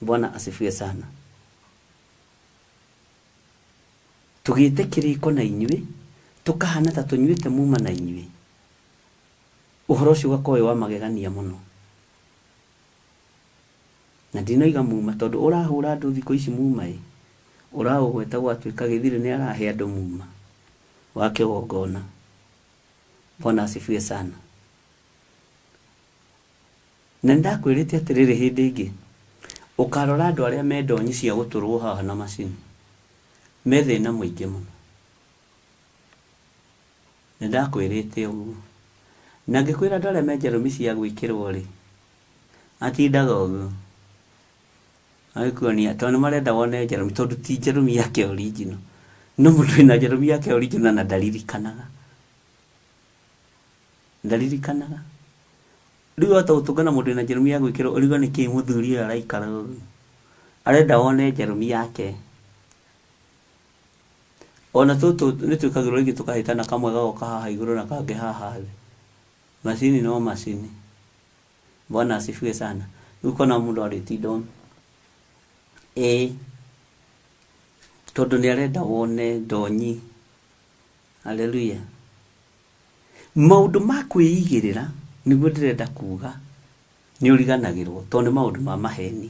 Bwana asifiwe sana. Tugite kiriko na inyuĩ, tukahana ta tunyuĩte muma na inyuĩ. Ũhoro ũcio ũgakorwo wĩ wa magegania mũno. Na ndinoiga muma tondũ ũrahũra andũ thikũ ici muma ĩ, ũraũgweta gwatuĩka gĩthirĩ nĩ arahe andũ muma wa kĩgongona. Bwana asifiwe sana. Na ndakwĩrĩte atĩrĩrĩ hĩndĩ ĩngĩ, ũkarora andũ arĩa me ndonyi cia gũtũrwo haha na macini, me thĩna mũingĩ mũno. Nĩ ndakwĩrĩte ũguo. Na ngĩkwĩra andũ arĩa me njerũmi cia gwĩkĩrwo rĩ, atindaga ũguo agĩkuonia tondũ nĩ marenda wone njerũmi, tondũ ti njerũmi yake original. No mũndũ wĩna njerũmi yake original na ndaririkanaga. Ndaririkanaga. Rĩu wahota gũtũngana mũndũ wĩna njerũmi ya gwĩkĩrwo ũrigwo nĩkĩĩ mũthuri ũyũ araikara ũguo. Arenda wone njerũmi yake. Ona tũtũ nĩ twĩkagĩrwo rĩngĩ tũkahĩtana kamwe gagoka haha igũrũ na kangĩ haha thĩ. Macini no macini. Bwana asifiwe sana. Rĩu ũkona mũndũ arĩtinda ũũ. Ĩĩ, tondũ nĩ arenda wone ndonyi. Haleluya. Maũndũ ma kwĩigĩrĩra nĩguo ndĩrenda kuga nĩ ũriganagĩrwo tondũ nĩ maũndũ ma maheni.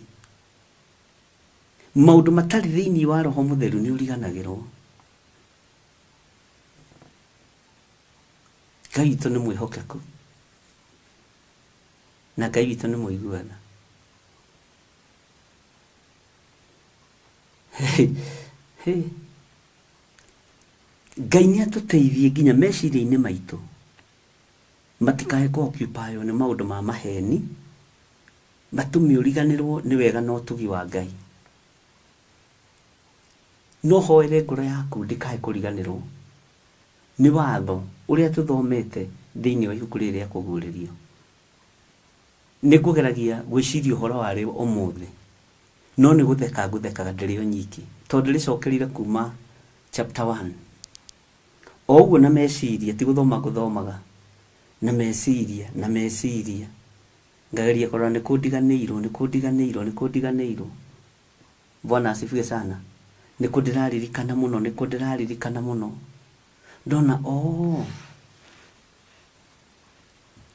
Maũndũ matarĩ thĩinĩ wa Roho Mũtheru nĩ ũriganagĩrwo. Ngai witũ nĩ mwĩhokeku na Ngai witũ nĩ mũiguana. Ngai nĩ atũteithie nginya meciria-inĩ maitũ matikae kũ occupy nĩ maũndũ ma maheni, matũme ũriganĩrwo nĩ wega na ũtugi wa Ngai. No hoere ngoro yaku ndĩkae kũriganĩrwo nĩ watho ũrĩa tũthomete thĩinĩ wa ibuku rĩrĩ rĩa kũguũrĩrio. Nĩ ngũgeragia gwĩciria ũhoro warĩo ũmũthĩ, no nĩ gũtheka ngũthekaga ndĩrĩ o nyiki tondũ rĩcokerire kuma chapter 1. O ũguo na meciria, ti gũthoma ngũthomaga, na meciria, na meciria. Ngageria kũrora nĩ kũ ndiganĩirwo, nĩ kũ ndiganĩirwo, nĩ kũ ndiganĩirwo. Bwana asifiwe sana. Nĩ kũ ndĩraririkana mũno, nĩ kũ ndĩraririkana mũno. Ndona, oh,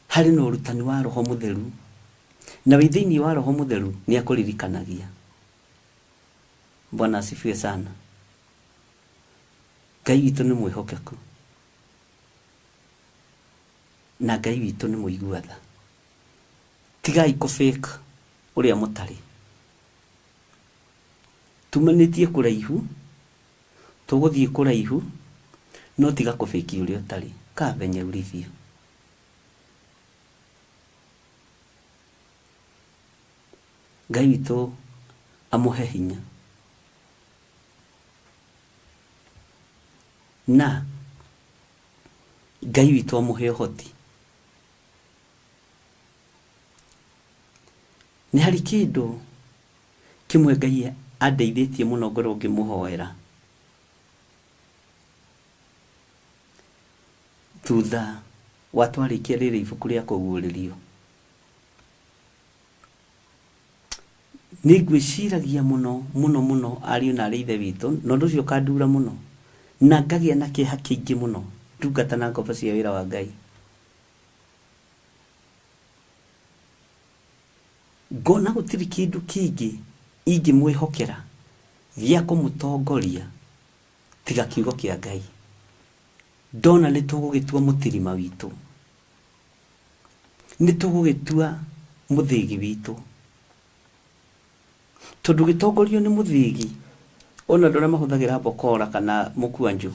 harĩ na ũrutani wa Roho Mũtheru, na wĩ thĩinĩ wa Roho Mũtheru nĩ akũririkanagia. Bwana asifiwe sana. Ngai witũ nĩ mwĩhokeku na Ngai witũ nĩ mũigua tha. Tigai kũ fake ũrĩa mũtarĩ. Tumanĩtie kũraihu, tũgũthiĩ kũraihu, no tiga kũ fake ũrĩa ũtarĩ. Kaa venye ulivyo. Ngai witũ amũhe hinya na Ngai witũ amũhe ũhoti. Nĩ harĩ kĩndũ kĩmwe Ngai andeithĩtie mũno ngorwo ngĩmũhoera thutha wa twarĩkia rĩrĩ ibuku rĩa kũguũrĩrio. Nĩ ngwĩciragia mũno mũno mũno ariũ na arĩ ithe witũ, na ũndũ ũcio ũkandura mũno na ngagĩa na kĩeha kĩingĩ mũno ndungata na ngombo cia wĩra wa Ngai. Ngona gũtirĩ kĩndũ kĩngĩ ingĩmwĩhokera gĩa kũmũtongoria tiga kiugo kĩa Ngai. Ndona nĩ tũgũgĩtua mũtirima witũ, nĩ tũgũgĩtua mũthĩgi witũ, tondũ gĩtongorio nĩ mũthĩgi. Ona andũ arĩa mahũthagĩra mbokora kana mũkwanjũ,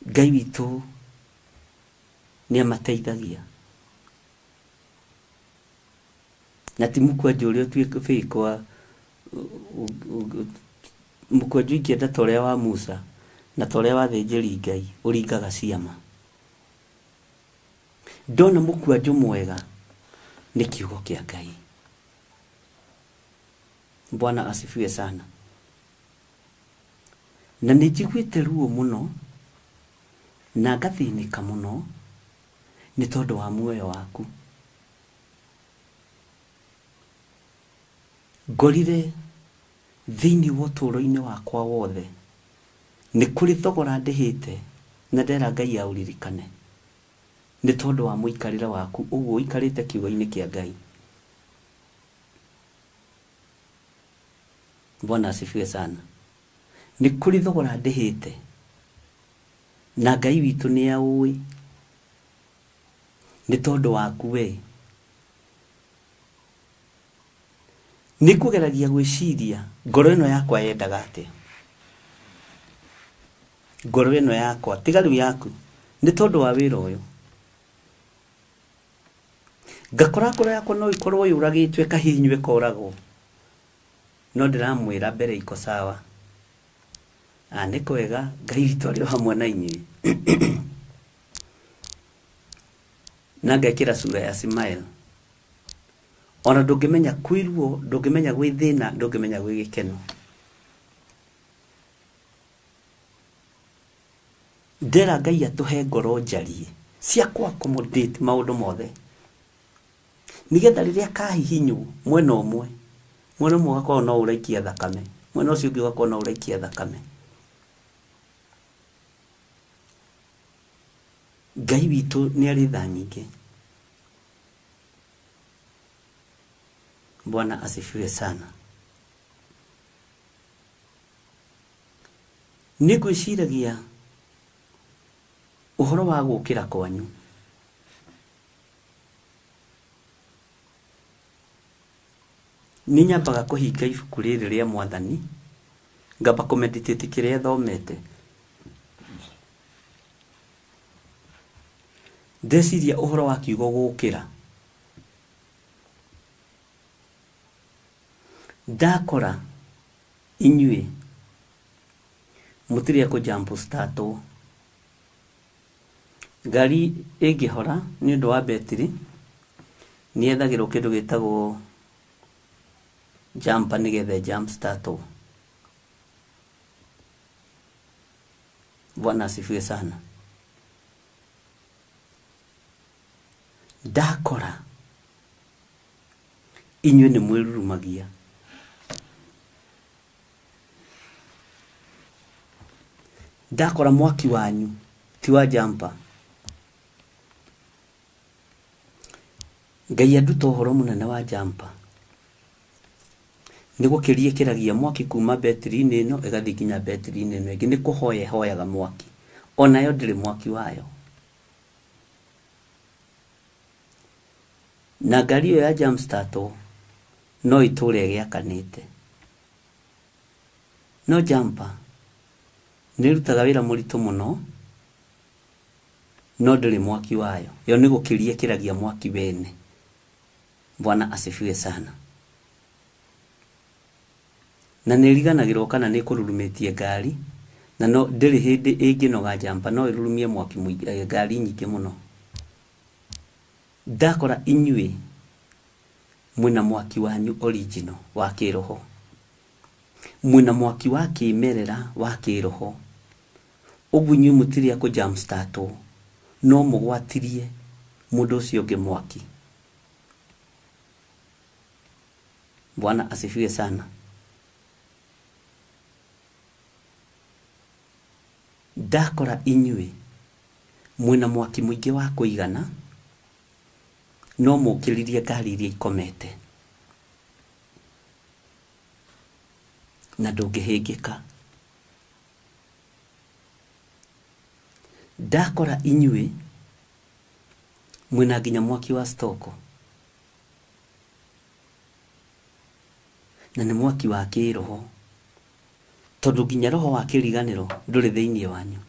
Ngai witũ nĩ amateithagia. Na ti mũkwanjũ ũrĩa ũtuĩka fake wa mũkwanjũ ingĩenda ta ũrĩa wa Musa na ta ũrĩa wa thĩnjĩri Ngai ũringaga ciama. Ndona mũkwanjũ mwega nĩ kiugo kĩa Ngai. Bwana asifiwe sana. Na nĩ njiguĩte ruo mũno na ngathĩnĩka mũno nĩ tondũ wa muoyo waku. Ngorire thĩinĩ wa ũtũũro-inĩ wakwa wothe nĩ kũrĩ thogora ndĩhĩte na ndera Ngai aũririkane nĩ tondũ wa mũikarĩre waku ũguo ũikarĩte kiugo-inĩ kĩa Ngai. Bwana asifiwe sana. Nĩ kũrĩ thogora ndĩhĩte na Ngai witũ nĩ aũĩ nĩ tondũ waku we. Nĩ ngũgeragia gwĩciria ngoro ĩno yakwa yendaga atĩa, ngoro ĩno yakwa tiga rĩu yaku nĩ tondũ wa wĩra ũyũ. Ngakora ngoro yakwa no ĩkorwo yũragĩtwo ĩkahihinywo ĩkoragwo, no ndĩramwĩra mbere iko sawa. Nĩ kwega Ngai witũ arĩ o hamwe na inyuĩ. Na ngekĩra sura ya smile. Ona ndũngĩmenya kwĩ ruo, ndũngĩmenya gwĩ thĩna, ndũngĩmenya gwĩ gĩkeno. Ndera Ngai atũhe ngoro njarie cia kũ accommodate maũndũ mothe, nĩgetha rĩrĩa kahihinywo mwena ũmwe, mwena ũmwe ũgakorwo no ũraikia thakame, mwena ũcio ũngĩ ũgakorwo no ũraikia thakame. Ngai witũ nĩ arĩ tha nyingĩ. Bwana asifiwe sana. Nĩ ngwĩciragia ũhoro wa gũkĩra kwanyu. Nĩ nyambaga kũhinga ibuku rĩrĩ rĩa Mwathani, ngamba kũmeditate kĩrĩa thomete. Ndeciria ũhoro wa kiugo gũkĩra, ndakora inyuĩ mũtirĩ a kũ jump start. Ngari ĩngĩhora nĩ ũndũ wa betiri nĩ yethagĩrwo kĩndũ gĩtagwo jumper nĩgetha jump start. Bwana asifiwe sana. Ndakora inyuĩ nĩ mwĩrurumagia. Ndakora mwaki wanyu ti wa jumper. Ngai anduta ũhoro mũnene wa jumper. Nĩ gũkĩria ĩkĩragia mwaki kuma betiri-inĩ ĩno ĩgathiĩ nginya betiri-inĩ ĩno ĩngĩ. Nĩ kũhoya ĩhoyaga mwaki, onayo ndĩrĩ mwaki wayo. Na ngari ĩyo ya jump start no ĩtũre ĩgĩakanĩte, no jumper nĩ ĩrutaga wĩra mũritũ mũno, no ndĩrĩ mwaki wayo. Yo nĩ gũkĩria ĩkĩragia mwaki wene. Bwana asifiwe sana. Na nĩ ĩriganagĩrwo kana nĩ ĩkũrurumĩtie ngari, na no ndĩrĩ hĩndĩ ĩngĩnoga jumper, no ĩrurumie mwaki ngari nyingĩ mũno. Ndakora inyuĩ mwĩna mwaki wanyu original wa kĩroho, mwĩna mwaki wa kĩmerera wa kĩroho, ũguo inyuĩ mũtirĩ a kũ jump start, no mũgwatirie mũndũ ũcio ũngĩ mwaki. Bwana asifiwe sana. Ndakora inyuĩ mwĩna mwaki mũingĩ wa kũigana, no mũkĩririe ngari iria ikomete na ndũngĩhĩngĩka. Ndakora inyuĩ mwĩna nginya mwaki wa stoko, na nĩ mwaki wa kĩroho, tondũ nginya roho wa kĩriganĩro ndũrĩ thĩinĩ wanyu,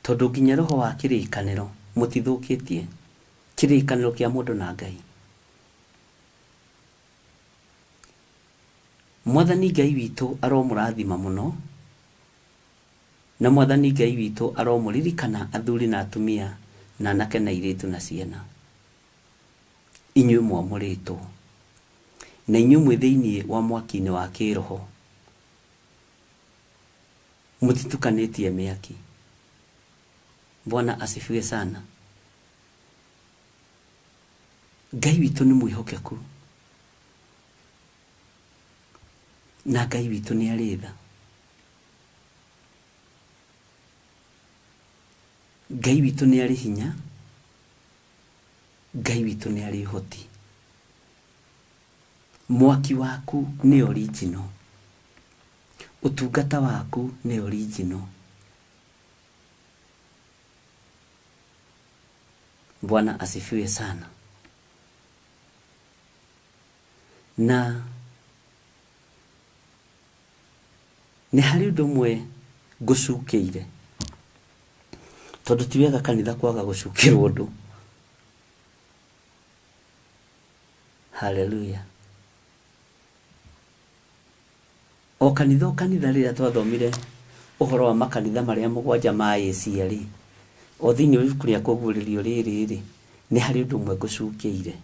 tondũ nginya roho wa kĩrĩkanĩro mũtithũkĩtie kĩrĩkanĩro kĩa mũndũ na Ngai. Mwathani Ngai witũ aromũrathima mũno, na Mwathani Ngai witũ aromũririkana athuri na atumia na anake na airĩtu na ciana. Inyuĩ mwamũrĩtwo na inyuĩ mwĩ thĩinĩ wa mwaki-inĩ wa kĩroho, mũtitukanĩtie mĩaki. Bwana asifiwe sana. Ngai witũ nĩ mwĩhokeku na Ngai witũ nĩ arĩ tha. Ngai witũ nĩ arĩ hinya, Ngai witũ nĩ arĩ ũhoti. Mwaki waku nĩ original, ũtungata waku nĩ original. Bwana asifiwe sana. Na nĩ harĩ ũndũ ũmwe ngũcukĩire, tondũ ti wega kanitha kwaga gũcukĩrwo ũndũ. Haleluya. O kanitha o kanitha rĩrĩa twathomire ũhoro wa makanitha marĩa mũgwanja ma Asia rĩ, o thĩinĩ wa ibuku rĩa kũguũrĩrio rĩrĩ rĩ, nĩ harĩ ũndũ ũmwe ngũcukĩire.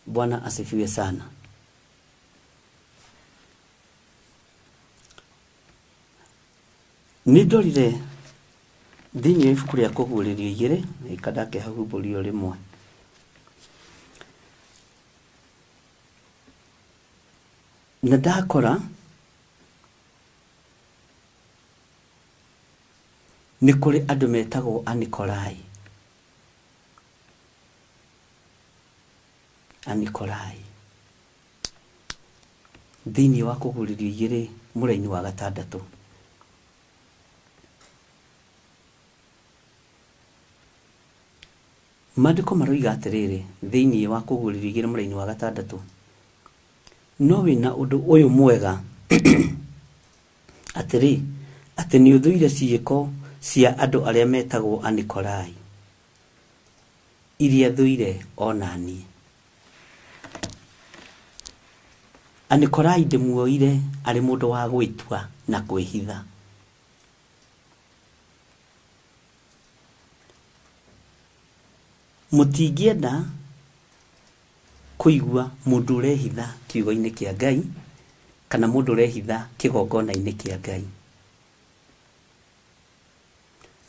Bwana asifiwe sana. Nĩ ndorire thĩinĩ wa ibuku rĩa kũguũrĩrio igĩrĩ, ĩka ndakĩhahumbũrio rĩmwe. Na ndakora nĩ kũrĩ andũ metagwo Anikolai. Anikolai thĩinĩ wa kũguũrĩrio igĩrĩ mũraini wa gatandatũ. Maandĩko maroiga atĩrĩrĩ thĩinĩ wa kũguũrĩrio igĩrĩ mũraini wa gatandatũ, no wĩna ũndũ ũyũ mwega atĩrĩ, atĩ nĩ ũthũire ciĩko cia andũ arĩa metagwo Anikolai, iria thũire ona niĩ. Anikolai ndĩmuoire arĩ mũndũ wa gwĩtua na kwĩhitha. Mũtingĩenda kũigua mũndũ ũrehitha kiugo-inĩ kĩa Ngai kana mũndũ ũrehitha kĩgongona-inĩ kĩa Ngai.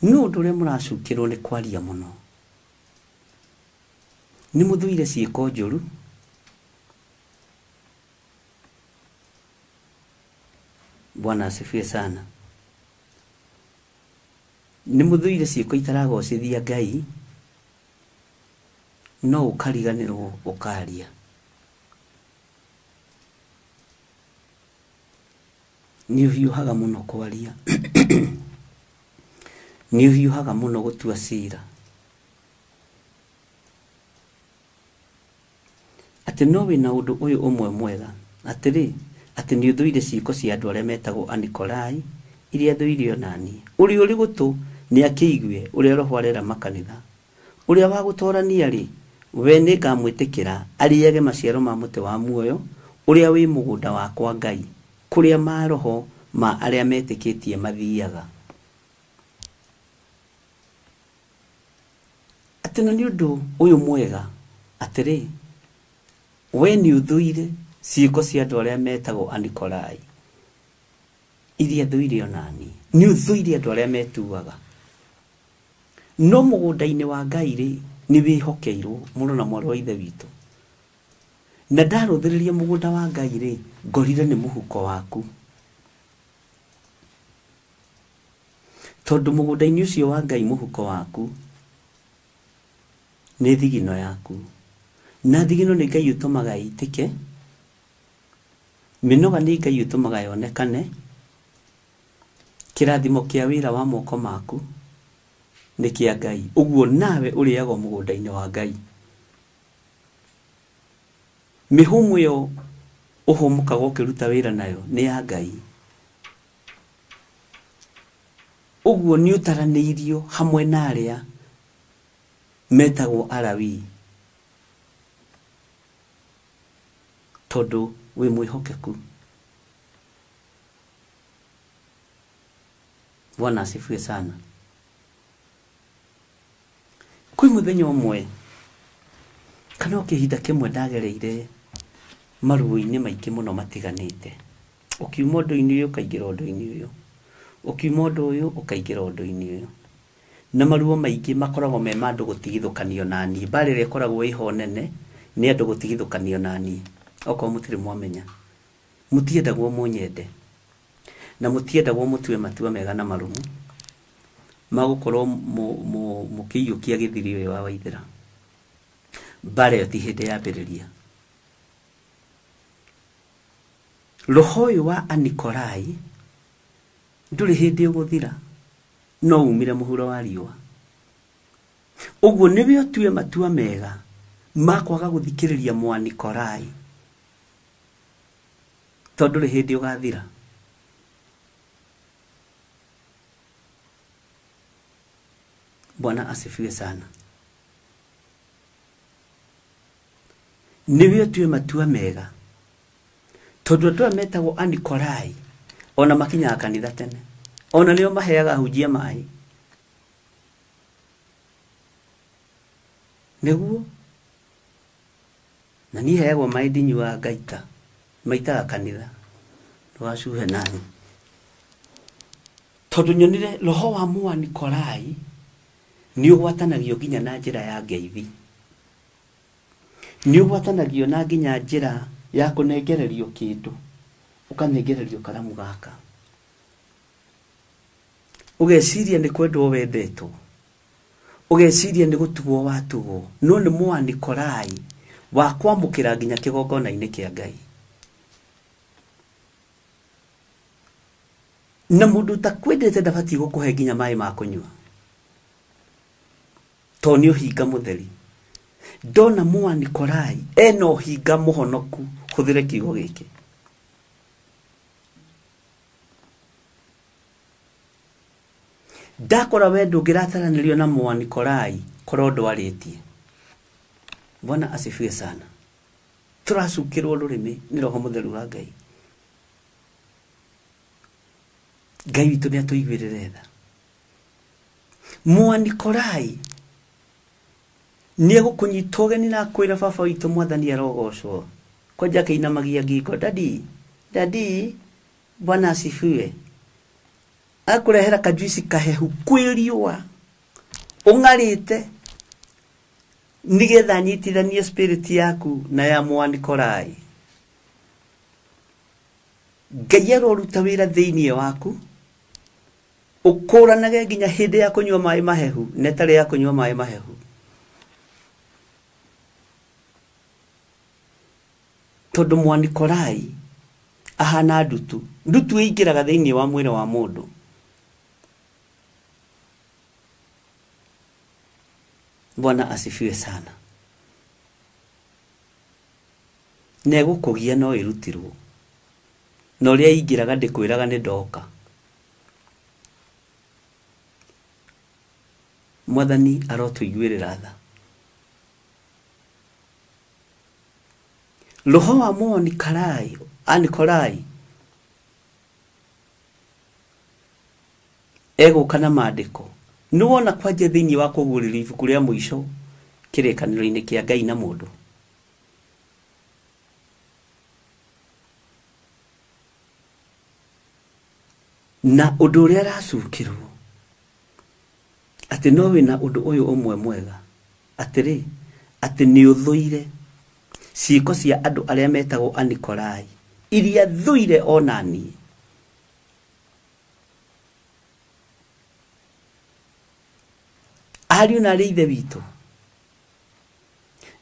Nĩ ũndũ ũrĩa mũracukĩrwo nĩ kwaria mũno. Nĩ mũthũire ciĩko njũru, Bwana asifiwe sana. Nĩ mũthũire ciĩko itaragocithia Ngai, no ũkariganĩrwo ũkaria. Nĩ ũhiũhaga mũno kwaria. Nĩ ũhiũhaga mũno gũtua cira. Atĩ no wĩna ũndũ ũyũ ũmwe mwega, atĩrĩ, atĩ nĩ ũthũire ciĩko cia andũ arĩa metagwo Anikolai, iria thũire ona niĩ. Ũrĩa ũrĩ gũtũ nĩ akĩigue ũrĩa Roho arera makanitha. Ũrĩa wa gũtorania rĩ, we nĩ ngamwĩtĩkĩra arĩage maciaro ma mũtĩ wa muoyo ũrĩa wĩ mũgũnda wakwa Ngai, kũrĩa maroho ma arĩa metĩkĩtie mathiaga. Atĩ na nĩ ũndũ ũyũ mwega atĩrĩ, we nĩ ũthũire ciĩko cia andũ arĩa metagwo Anikolai, iria thũire ona niĩ. Nĩ ũthũire andũ arĩa metuaga. No mũgũnda-inĩ wa Ngai rĩ, nĩ wĩhokeirwo mũrũ na mwarĩ wa Ithe witũ. Na ndarũthĩrĩria mũgũnda wa Ngai rĩ, ngorire nĩ mũhuko waku. Tondũ mũgũnda-inĩ ũcio wa Ngai mũhuko waku nĩ thigino yaku. Na thigino nĩ Ngai ũtũmaga ĩitĩke, mĩnoga nĩ Ngai ũtũmaga yonekane, kĩrathimo kĩa wĩra wa moko maku nĩ kĩa Ngai. Ũguo nawe ũrĩagwo mũgũnda-inĩ wa Ngai. Mĩhũmũ ĩyo ũhũmũkaga ũkĩruta wĩra nayo nĩ ya Ngai. Ũguo nĩ ũtaranĩirio hamwe na arĩa metagwo Alawii, tondũ wĩ mwĩhokeku. Bwana asifiwe sana. Kwĩ mũthenya ũmwe kana o kĩhinda kĩmwe ndagereire maruo-inĩ maingĩ mũno matiganĩte. Ũkiuma ũndũ-inĩ ũyũ ũkaingĩra ũndũ-inĩ ũyũ, ũkiuma ũndũ ũyũ ũkaingĩra ũndũ-inĩ ũyũ. Na maruo maingĩ makoragwo me ma andũ gũtigithũkanio na niĩ. Mbara ĩrĩa ĩkoragwo ĩho nene nĩ andũ gũtigithũkanio na niĩ. Okorwo mũtirĩ mwamenya, mũtiendagwo mũnyende na mũtiendagwo mũtue matua mega na marũmu magũkorwo mũkĩiyũkia gĩthiri ũyũ wa Waithĩra. Mbara ĩyo ti hĩndĩ yambĩrĩria. Roho ũyũ wa Anikorai ndũrĩ hĩndĩ ũgũthira, no umire mũhuro wa riũa. Ũguo nĩwe ũtue matua mega ma kwaga gũthikĩrĩria Mwanikorai, tondũ ndũrĩ hĩndĩ ũgathira. Bwana asifiwe sana. Nĩwe ũtue matua mega, tondũ andũ aya metagwo Anikorai ona makinyaga kanitha tene, ona nĩo maheaga ahunjia maĩ. Nĩguo na niĩ heagwo maĩ ndinyuaga ngaita, maitaga kanitha, ndũgacuhe nani. Tondũ nyonire roho wa Mwanikorai nĩ ũgwatanagio nginya na njĩra ya ngeithi, nĩ ũgwatanagio na nginya njĩra ya kũnengererio kĩndũ, ũkanengererio karamu gaka, ũgeciria nĩ kwendwo wendetwo, ũgeciria nĩ gũtugwo watugwo, no nĩ Mwanikorai wa kwamũkĩra nginya kĩgongona-inĩ kĩa Ngai. Na mũndũ ũtakwendete ndabatiĩ gũkũhe nginya maĩ ma kũnyua, tondũ nĩ ũhinga mũtheri. Ndona Mwanikorai ena ũhinga mũhonoku, hũthĩre kiugo gĩkĩ. Ndakora we ndũngĩrataranĩrio na Mwanikorai korwo ndwarĩtie. Bwana asifiwe sana. Tũracukĩrwo rũrĩmĩ nĩ Roho Mũtheru wa Ngai. Ngai witũ nĩ atũiguĩrĩre tha. Mwanikorai nĩ egũkũnyita ũgeni na akwĩra baba witũ Mwathani arogocwo. Kwanja akĩinamagia ngingo, dadi dadi, Bwana asifiwe. Akũrehera kajuici kahehu kwĩ riũa ũng'arĩte, nĩgetha anyitithanie spirit yaku na ya Mwanikorai. Ngai aroruta wĩra thĩinĩ waku, ũkũranage nginya hĩndĩ ya kũnyua maĩ mahehu na ĩtarĩ ya kũnyua maĩ mahehu. Tondũ Mwanikorai ahana ndutu, ndutu ĩingĩraga thĩinĩ wa mwĩrĩ wa mũndũ. Bwana asifiwe sana. Na ĩgũkũgia no ĩrutirwo, na ũrĩa ĩingĩraga ndĩkwĩraga nĩ ndoka. Mwathani arotũiguĩrĩra tha. Roho wa Mwanikorai Anikorai egũka na maandĩko. Nĩ wona kwanja thĩinĩ wa kũguũrĩrio ibuku rĩa mũico kĩrĩkanĩro-inĩ kĩa Ngai na mũndũ. Na ũndũ ũrĩa aracukĩrwo atĩ no wĩna ũndũ ũyũ ũmwe mwega, atĩrĩ, atĩ nĩ ũthũire ciĩko cia andũ arĩa metagwo Anikorai, iria thũire ona niĩ. Ariũ na arĩ ithe witũ,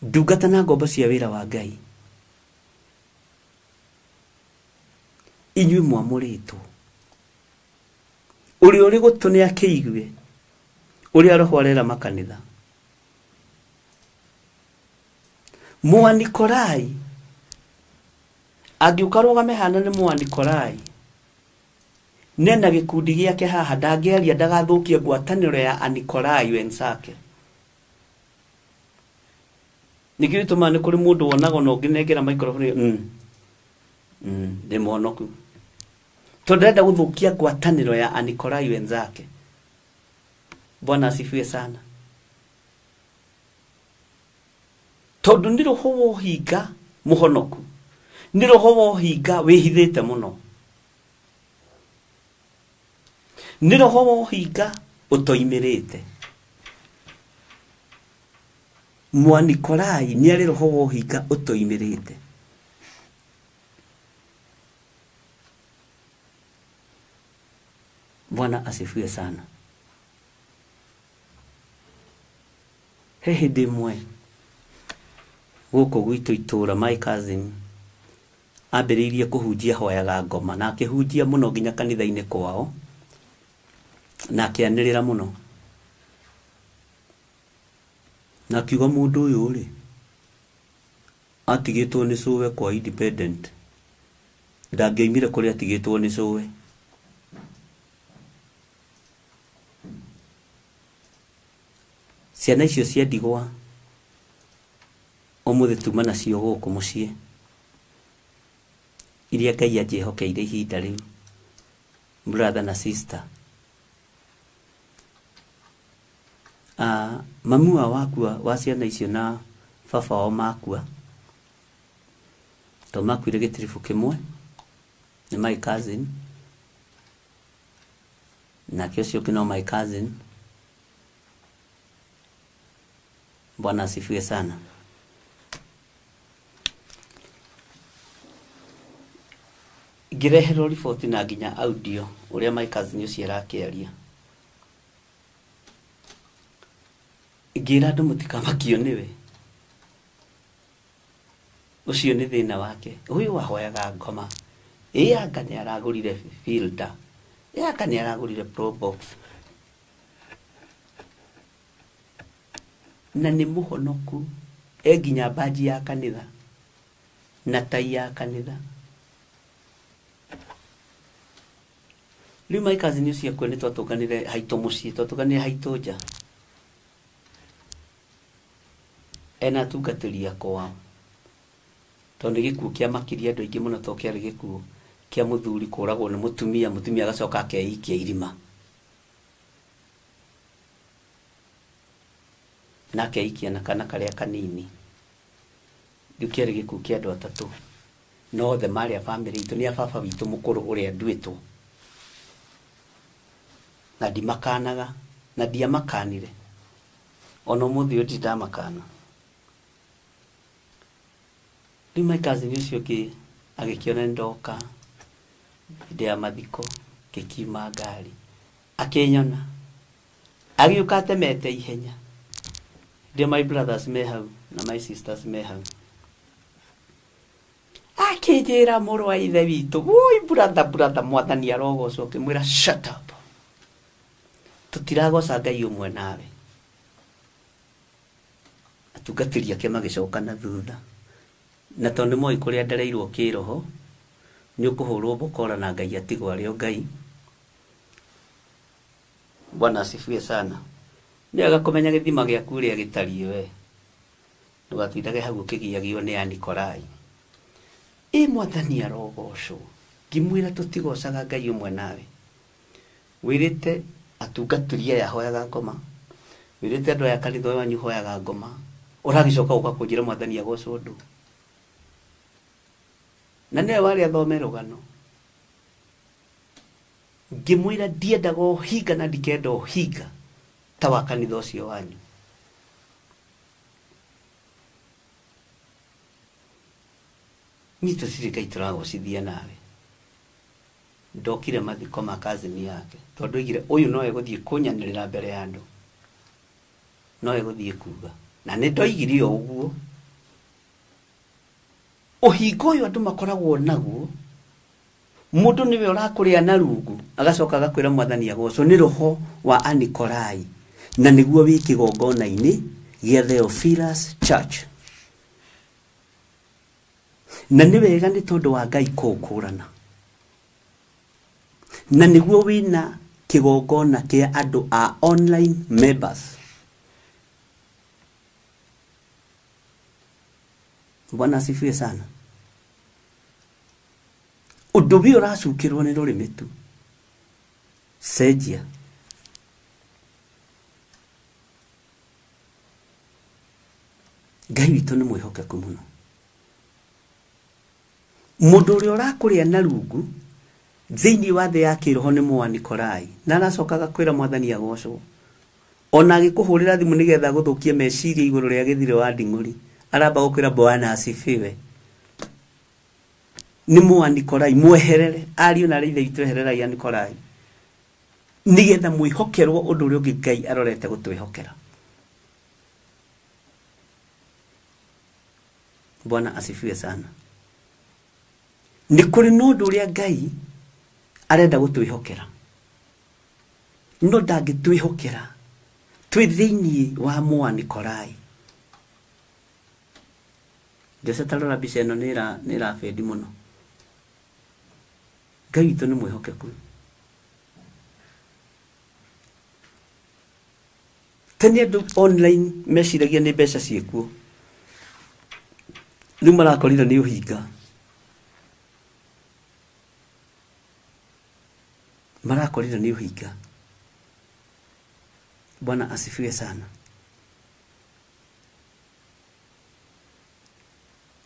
ndungata na ngombo cia wĩra wa Ngai, inyuĩ mwamũrĩtwo, ũrĩa ũrĩ gũtũ nĩ akĩigue ũrĩa Roho arera makanitha. Mwanikorai angĩũka rũgame hana nĩ Mwanikorai nena gĩkundi gĩake haha, ndangĩaria ndagathũkie ngwatanĩro ya Anikorai wenzake. Nĩkĩo gĩtũmaga nĩ kũrĩ mũndũ wonaga ona ũngĩnengera microphone ndĩ mũhonoku, tondũ ndĩrenda gũthũkia ngwatanĩro ya Anikorai wenzake. Bwana asifiwe sana. Tondũ nĩ roho wa ũhinga mũhonoku, nĩ roho wa ũhinga wĩhithĩte mũno, nĩ roho wa ũhinga ũtoimĩrĩte. Mwanikolai nĩ arĩ roho wa ũhinga ũtoimĩrĩte. Bwana asifiwe sana. He hĩndĩ ĩmwe gũkũ gwitũ itũra, my cousin ambĩrĩirie kũhunjia hoyaga ngoma, na akĩhunjia mũno nginya kanitha-inĩ kwao, na akĩanĩrĩra mũno, na akiuga mũndũ ũyũ rĩ atigĩtwo nĩ cũwe kwa independent, ndangĩoimire kũrĩa atigĩtwo nĩ cũwe. Ciana icio cia ndigwa ũmũthĩ tuma nacio gũkũ mũciĩ, iria Ngai anjĩhokeire ihinda rĩu, brother na sister. Mamu wao wakua wa ciana icio na baba wao makua, to makuire gĩtiribũ kĩmwe, nĩ my cousin, nake ũcio ũngĩ no my cousin. Bwana asifiwe sana. Ngĩreherwo riboti na nginya audio ũrĩa my cousin ũcio arakĩaria, ngĩra andũ mũtikamakio nĩwe, ũcio nĩ thĩna wake. Ũyũ wahoyaga ngoma, ĩ anga nĩ aragũrire filter, ĩ anga nĩ aragũrire probox, na nĩ mũhonoku, e nginya baji ya kanitha na tai ya kanitha. Rĩu my cousin ũcio akua nĩ twatũnganire haitũ mũciĩ, twatũnganire haitũ nja, ena atungatĩri akwa, tondũ nĩ gĩkuũ kĩamakirie andũ aingĩ mũno, to kĩarĩ gĩkuũ kĩa mũthuri kũragwo nĩ mũtumia, mũtumia agacoka akeikia irima na akeikia na kana karĩa kanini. Rĩu kĩarĩ gĩkuũ kĩa andũ atatũ, no othe marĩ a bamĩrĩ itũ, nĩ a baba witũ mũkũrũ ũrĩa nduĩtwo, na ndimakanaga, na ndiamakanire ona ũmũthĩ ũyũ ndindamakana. Rĩu my cousin ũcio ũngĩ agĩkĩona nĩ ndoka hĩndĩ ya mathiko, ngĩkiuma ngari, akĩnyona, agĩũka atemete ihenya. Hĩndĩ ĩyo my brothers me hau na my sisters me hau, akĩnjĩra mũrũ wa ithe witũ, woi brother, brother, mwathani arogocwo. Ngĩmwĩra shut up, tũtiragoca Ngai ũmwe nawe. Atungatĩri ake magĩcoka na thutha, na tondũ nĩ moĩ kũrĩa ndereirwo kĩroho, nĩ ũkũhũrwo bokora na Ngai atigwo arĩ o Ngai. Bwana asifiwe sana. Nĩ wega kũmenya gĩthima gĩaku ũrĩa gĩtariĩ we, ndũgatindage hau ũkĩgiagio nĩ Anikolai. Ĩ mwathani arogocwo. Ngĩmwĩra tũtigocaga Ngai ũmwe nawe. Wĩrĩte atungatĩri aya hoyaga ngoma, wĩrĩte andũ aya kanitha ũyũ wanyu hoyaga ngoma, ũragĩcoka gũka kũnjĩra mwathani agocwo ndũ. Na nĩwe warĩ athome rũgano. Ngĩmwĩra ndiendaga ũhinga na ndikenda ũhinga ta wa kanitha ũcio wanyu. Niĩ tũtirĩ Ngai tũragocithia nawe. Ndokire mathiko ma cousin yake, tondũ oigire ũyũ no egũthiĩ kũnyanĩrĩra mbere ya andũ, no egũthiĩ kuga. Na nĩ ndoigire o ũguo. Ũhinga ũyũ andũ makoragwo naguo, mũndũ nĩwe ũrakũrĩa na rungu, agacoka agakwĩra mwathani agocwo, nĩ roho wa Anikolai, na nĩguo wĩ kĩgongona-inĩ gĩa Theophilus Church. Na nĩ wega nĩ tondũ wa Ngai kũũkũrana, na nĩguo wĩna kĩgongona kĩa andũ a online members. Bwana asifiwe sana. Ũndũ ũyũ ũracukĩrwo nĩ rũrĩmĩ tu, cenjia. Ngai witũ nĩ mwĩhokeku mũno. Mũndũ ũrĩa ũrakũrĩa na rungu thĩinĩ wa thĩ ya kĩroho nĩ Mwanikolai, na aracoka agakwĩra mwathani agocwo. Ona agĩkũhũrĩra thimũ nĩgetha gũthũkie meciria igũrũ rĩa gĩthirĩ wa nding'ũri, aramba gũkwĩra Bwana asifiwe. Nĩ Mwanikolai, mweherere. Ariũ na arĩa ithe witũ, ehererai Anikolai, nĩgetha mwĩhokerwo ũndũ ũrĩa ũngĩ Ngai arorete gũtwĩhokera. Bwana asifiwe sana. Nĩ kũrĩ na ũndũ ũrĩa Ngai arenda gũtwĩhokera, no ndangĩtwĩhokera twĩ thĩinĩ wa Mwanikolai. Jose, tarora mbica ĩno, nĩ ĩrabendi mũno. Ngai witũ nĩ mwĩhokeku. Tene andũ online meciragia nĩ mbeca ciĩkuo, rĩu marakorire nĩ ũhinga. Marakorire nĩ ũhinga. Bwana asifiwe sana.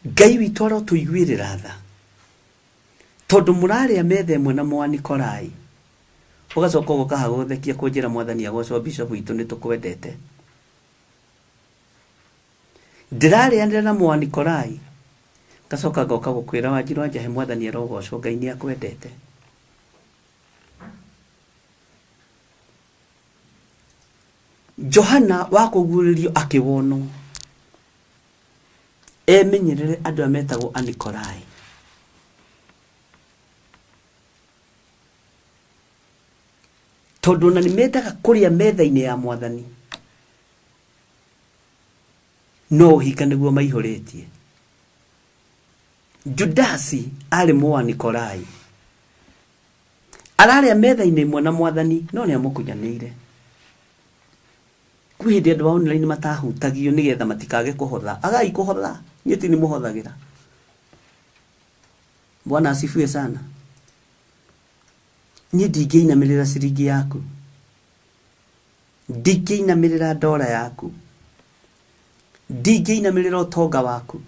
Ngai witũ arotũiguĩrĩra tha, tondũ mũrarĩa metha ĩmwe na Mwanikolai, ũgacoka ũgoka hagũthekia kũnjĩra Mwathani agocwo, bishop witũ nĩ tũkwendete. Ndĩrarĩanĩra na Mwanikolai, ngacoka ngoka gũkwĩra Wanjiru wa Njahe, Mwathani arogocwo, Ngai nĩ akwendete. Johana wa kũguũrĩrio akĩwonwo emenyerere andũ arĩa metagwo Anikolai. Tondũ ona nĩ mendaga kũrĩa metha-inĩ ya Mwathani, no ũhinga nĩguo maihũrĩtie. Judasi arĩ Mwanikolai, ararĩa metha-inĩ ĩmwe na Mwathani, no nĩ amũkunyanĩire. Kwĩ hĩndĩ andũ a online matahutagio nĩgetha matikage kũhotha. Agai kũhotha, niĩ ti nĩmũhothagĩra. Bwana asifiwe sana. Niĩ ndingĩinamĩrĩra ciringi yaku, ndingĩinamĩrĩra ndora yaku, ndingĩinamĩrĩra ũtonga waku.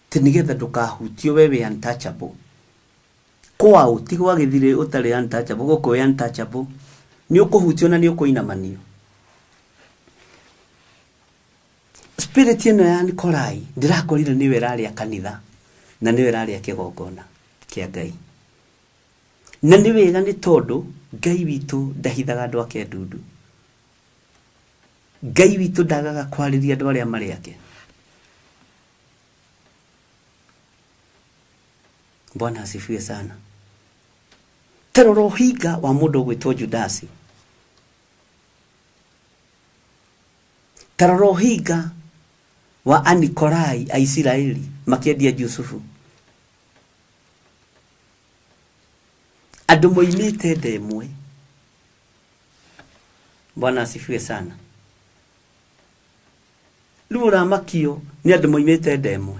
Ti nĩgetha ndũkahutio, we wĩ untouchable. Kwao ti gwa gĩthirĩ ũtarĩ untouchable, gũkũ wĩ untouchable. Nĩ ũkũhutio na nĩ ũkũinamanio. Spirit ĩno ya Nikolai ndĩrakorire nĩwe ĩrarĩa kanitha na nĩwe ĩrarĩa kĩgongona kĩa Ngai. Na nĩ wega, nĩ tondũ Ngai witũ ndahithaga andũ ake ndundu. Ngai witũ ndagaga kwarĩria andũ arĩa marĩ ake. Bwana asifiwe sana. Tarora ũhinga wa mũndũ ũgwĩtwo Judasi. Tarora ũhinga wa Anikolai a Isiraeli makĩendia Jusufu. Andũ moimĩte nda ĩmwe. Bwana asifiwe sana. Rĩu ũramakio nĩ andũ moimĩte nda ĩmwe.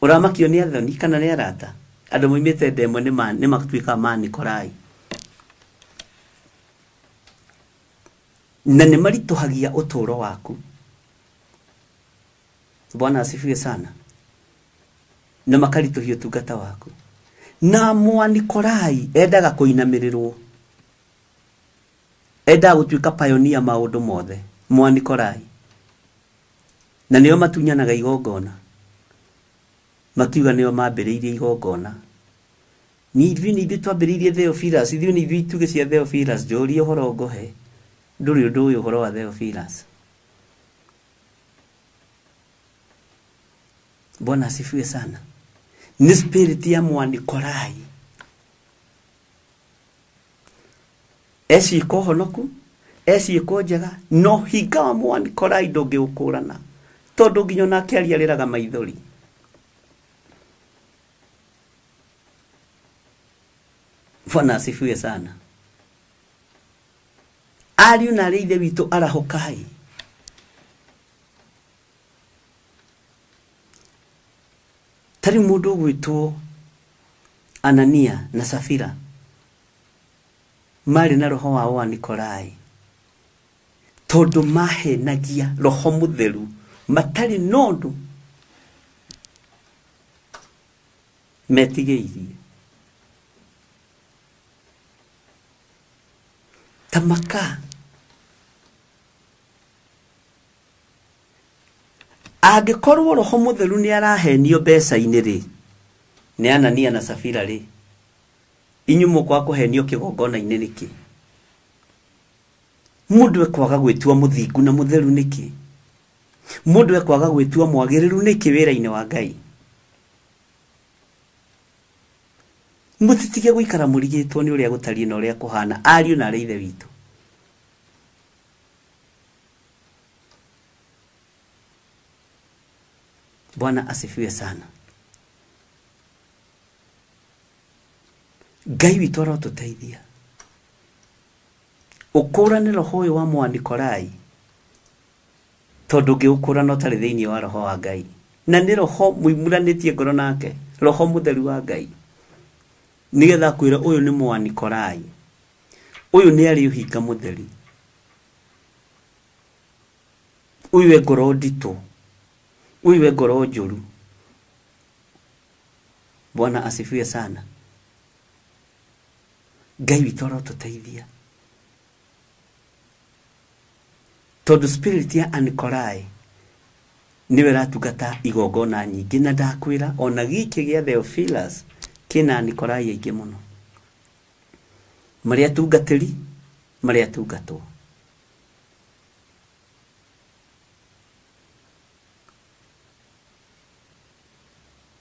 Ũramakio nĩ athoni kana nĩ arata? Andũ moimĩte nda ĩmwe nĩ matuĩkaga ma Nikolai. Na nĩ maritũhagia ũtũũro waku. Bwana asifiwe sana. Na makaritũhia ũtungata waku. Na Mwanikolai endaga kũinamĩrĩrwo, endaga gũtuĩka pioneer maũndũ mothe. Mwanikolai na nĩo matunyanaga igongona, makiuga nĩo mambĩrĩirie igongona. Ni ithuĩ nĩ ithuĩ twambĩrĩirie Theophilus, ithuĩ nĩ ithuĩ itugĩ cia Theophilus. Njũrie ũhoro ngũhe, ndũrĩ ũndũ ũyũ ũhoro wa Theophilus. Bwana asifiwe sana. Ni spirit ya Mwanikolai. Eciĩko honoku, eciĩko njega, no hinga wa Mwanikolai ndũngĩũkũrana, tondũ nginya onake arĩrĩraga maithori. Bwana asifiwe sana. Ariũ na arĩa ithe witũ, arahũkai. Tarĩ mũndũ ũgwĩtwo Anania na Safira marĩ na roho wa Wanikolai, tondũ mahenagia roho mũtheru matarĩ na ũndũ metigĩirie. Tamaka angĩkorwo roho mũtheru nĩ arahenio mbeca-inĩ rĩ, nĩ Anania na Safira rĩ, inyuĩ mũkwaga kũhenio kĩgongona-inĩ nĩkĩ? Mũndũ ekwaga gwĩtua mũthingu na mũtheru nĩkĩ? Mũndũ ekwaga gwĩtua mwagĩrĩru nĩkĩ wĩra-inĩ wa Ngai? Mũtitige gũikara mũrigĩtwo nĩ ũrĩa gũtariĩ na ũrĩa kũhana, ariũ na arĩ ithe witũ. Bwana asifiwe sana. Ngai witũ arotũteithia. Ũkũrane roho ũyũ wa Mwanikolai, tondũ ũngĩũkũrana ũtarĩ thĩinĩ wa roho wa Ngai, na nĩ roho mũimuranĩtie ngoro nake, roho mũtheru wa Ngai, nĩgetha akwĩre ũyũ nĩ Mwanikolai, ũyũ nĩ arĩ ũhinga mũtheri, ũyũ e ngoro nditũ, ũyũ e ngoro njũru. Bwana asifiwe sana. Ngai witũ arotũteithia, tondũ spirit ya Anikolai nĩwe ĩratungata igongona nyingĩ, na ndakwĩra ona gĩkĩ gĩa Theophilus kĩna Anikolai aingĩ mũno, marĩa atungatĩri, marĩa atungatwo.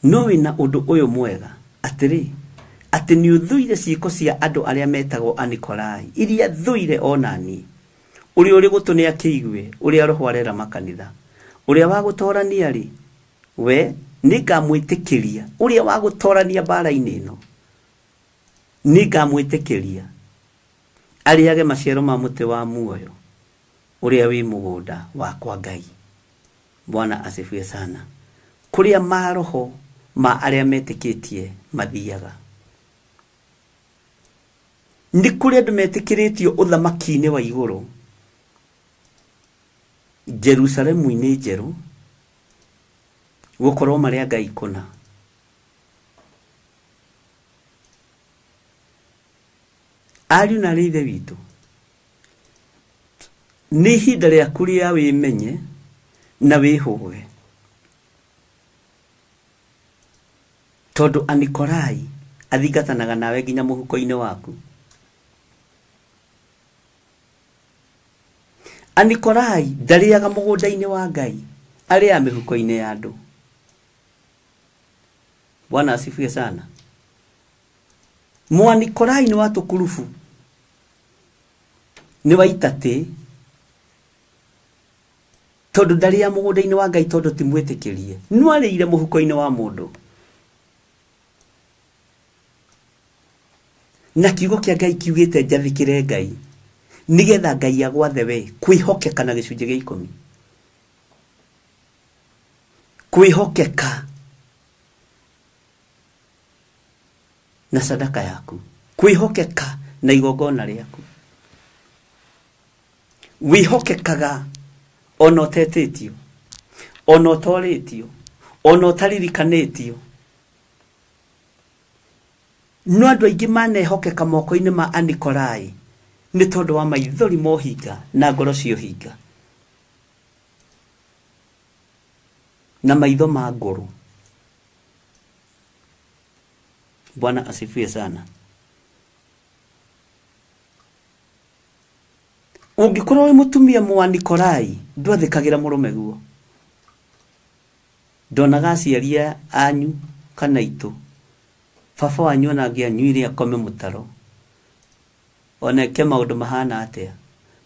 No wĩna ũndũ ũyũ mwega atĩrĩ, atĩ nĩ ũthũire ciĩko cia andũ arĩa metagwo Anikolai, iria thũire ona niĩ. Ũrĩa ũrĩ gũtũ nĩ akĩigue ũrĩa roho arera makanitha. Ũrĩa wa gũtorania rĩ, we nĩngamwĩtĩkĩria. Ũrĩa wa gũtorania mbara-inĩ ĩno nĩngamwĩtĩkĩria arĩage maciaro ma mũtĩ wa muoyo ũrĩa wĩ mũgũnda wakwa Ngai. Bwana asifiwe sana. Kũrĩa maroho ma arĩa metĩkĩtie mathiaga, nĩ kũrĩ andũ metĩkĩrĩtio ũthamaki-inĩ wa igũrũ, Jerusalemu-inĩ njerũ, gũkorwo marĩ a Ngai kũna. Ariũ na arĩ ithe witũ, nĩ ihinda rĩaku rĩa wĩmenye na wĩhũge, tondũ Anikolai athingatanaga nawe nginya mũhuko-inĩ waku. Anikolai ndarĩaga mũgũnda-inĩ wa Ngai, arĩaga mĩhuko-inĩ ya andũ. Bwana asifiwe sana. Mwanikolai nĩ wa tũkurubu, nĩ wa itatĩ, tondũ ndarĩaga mũgũnda-inĩ wa Ngai, tondũ ti mwĩtĩkĩrie, no arĩire mũhuko-inĩ wa mũndũ. Na kiugo kĩa Ngai kiugĩte njathĩkĩre Ngai, nĩgetha Ngai agwathe we kwĩhokeka na gĩcunjĩ gĩa 10. Kwĩhokeka na sadaka yaku, kwĩhokeka na igongona rĩaku. Wĩhokekaga ona ũtetĩtio, ona ũtorĩtio, ona ũtaririkanĩtio. No andũ aingĩ manehokeka moko-inĩ ma Anikolai nĩ tondũ wa maithori ma ũhinga na ngoro cia ũhinga na maitho ma ngũrũ. Bwana asifiwe sana. Ũngĩkorwo wĩ mũtumia Mwanikolai, ndwathĩkagĩra mũrũme guo, ndonaga aciari anyu kana itũ, baba wanyu ona angĩanyuire akome mũtaro, ona eke maũndũ mahana atĩa,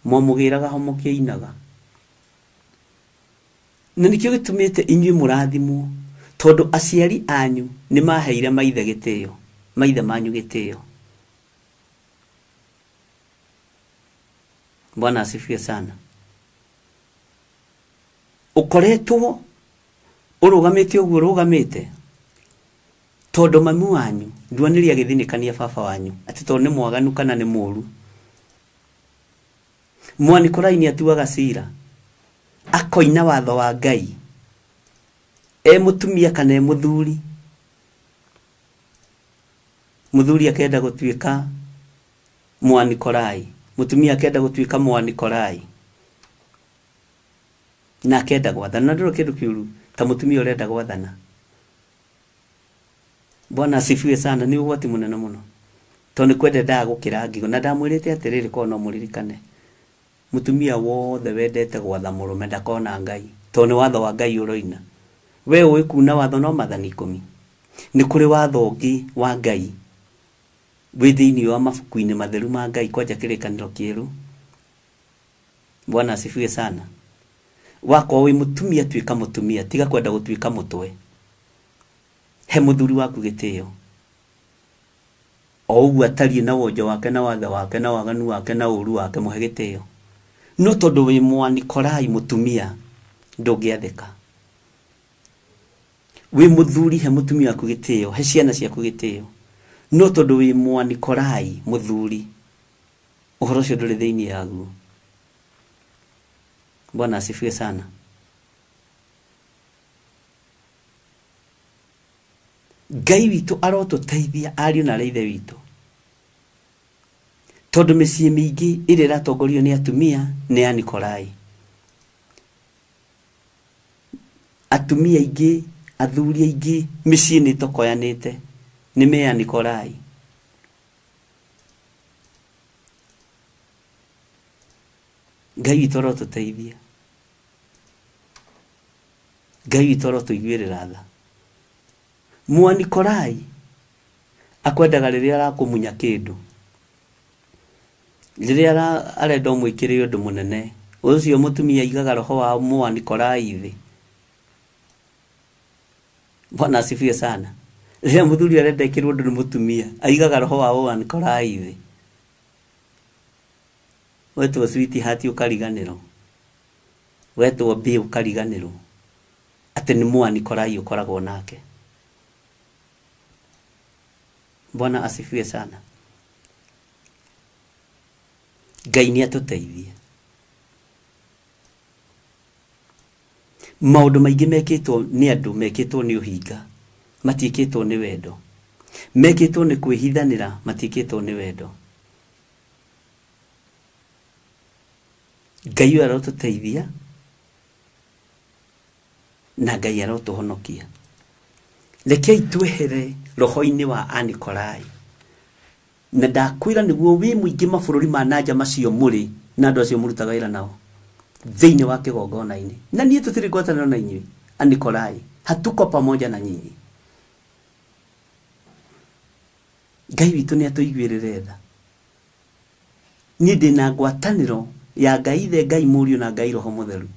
mwamũgĩraga ho mũkĩinaga. Na nĩkĩo gĩtũmĩte inyuĩ mũrathimwo, tondũ aciari anyu nĩ maheire maithe gĩtĩo, maithe manyu gĩtĩo. Bwana asifiwe sana. Ũkoretwo ũrũgamĩte ũguo ũrũgamĩte, tondũ mami wanyu nduanĩria agĩthinĩkania baba wanyu atĩ tondũ nĩ mwaganu kana nĩ mũũru. Mwanikolai nĩ atuaga cira, akoina watho wa Ngai, e mũtumia kana e mũthuri. Mũthuri akenda gũtuĩka Mwanikolai, Mutumia akenda gutuika Mwanikolai na akenda gwathana, na ndiro kindu kiuru ta mutumia urenda gwathana. Bwana asifiwe sana. Ni ugwati munene muno tondu ni kwenda ndaa gukira ngigo, na ndamwirite atiriri ko no muririkane, mutumia wothe wendete gwatha murume ndakona Ngai, tondu ni watho wa Ngai uroina. We ui kuna watho no mathani 10. Ni kuri watho ungi wa Ngai wi thiini wa mabuku-ini matheru ma Ngai kwanja kirikaniro kieru. Bwana asifiwe sana. Wakwa wi mutumia tuika mutumia, tiga kwenda gutuika mutwe. He muthuri waku gitio o uguo atarie na wonjo wake na wathe wake na waganu wake na uru wake, muhe gitio. No tondu wi Mwanikolai mutumia ndungiathika. Wi muthuri he mutumia waku gitio, he ciana ciaku gitio. No tondu wi Mwanikolai muthuri, uhoro ucio nduri thiini yaguo. Bwana asifiwe sana. Ngai witũ arotũteithia ariũ na arĩa ithe witũ, tondu mĩciĩ mĩingĩ ĩrĩa ĩratongorio nĩ atumia nĩ a Nikolai. Atumia aingĩ, athuri aingĩ, mĩciĩ nĩ ĩtokoyanĩte nĩ mea Nikolai. Ngai witũ arotũteithia, Ngai witũ arotũiguĩrĩra tha. Mwanikolai akwendaga rĩrĩa arakũmunya kĩndũ, rĩrĩa arenda ũmwĩkĩre ũndũ mũnene, ũcio mũtumia aigaga roho wa Mwanikolai thĩ. Bwana asifiwe sana. Rĩrĩa mũthuri arenda ĩkĩrwo ũndũ nĩ mũtumia, aigaga roho wa Mwanikolai thĩ. Wetwo sweetheart ũkariganĩrwo, wetwo babe ũkariganĩrwo atĩ nĩ Mwanikolai ũkoragwo nake. Bwana asifiwe sana. Ngai nĩ atũteithie. Maũndũ maingĩ mekĩtwo nĩ andũ, mekĩtwo nĩ ũhinga, matiĩkĩtwo nĩ wendo, mekĩtwo nĩ kwĩhithanĩra, matiĩkĩtwo nĩ wendo. Ngai ũyũ arotũteithia na Ngai arotũhonokia. Rekei twehere roho-inĩ wa Anikolai. Na ndakwĩra nĩguo wĩ mũingĩ mabũrũri ma nanja macio mũrĩ na andũ acio mũrutaga wĩra nao thĩinĩ wa kĩgongona-inĩ. Na niĩ tũtirĩ ngwatanĩro na inyuĩ Anikolai, hatuko pamoja na nyinyi. Ngai witũ nĩ atũiguĩrĩre tha. Niĩ ndĩna ngwatanĩro ya Ngai Ithe, Ngai Mũriũ na Ngai Roho Mũtheru,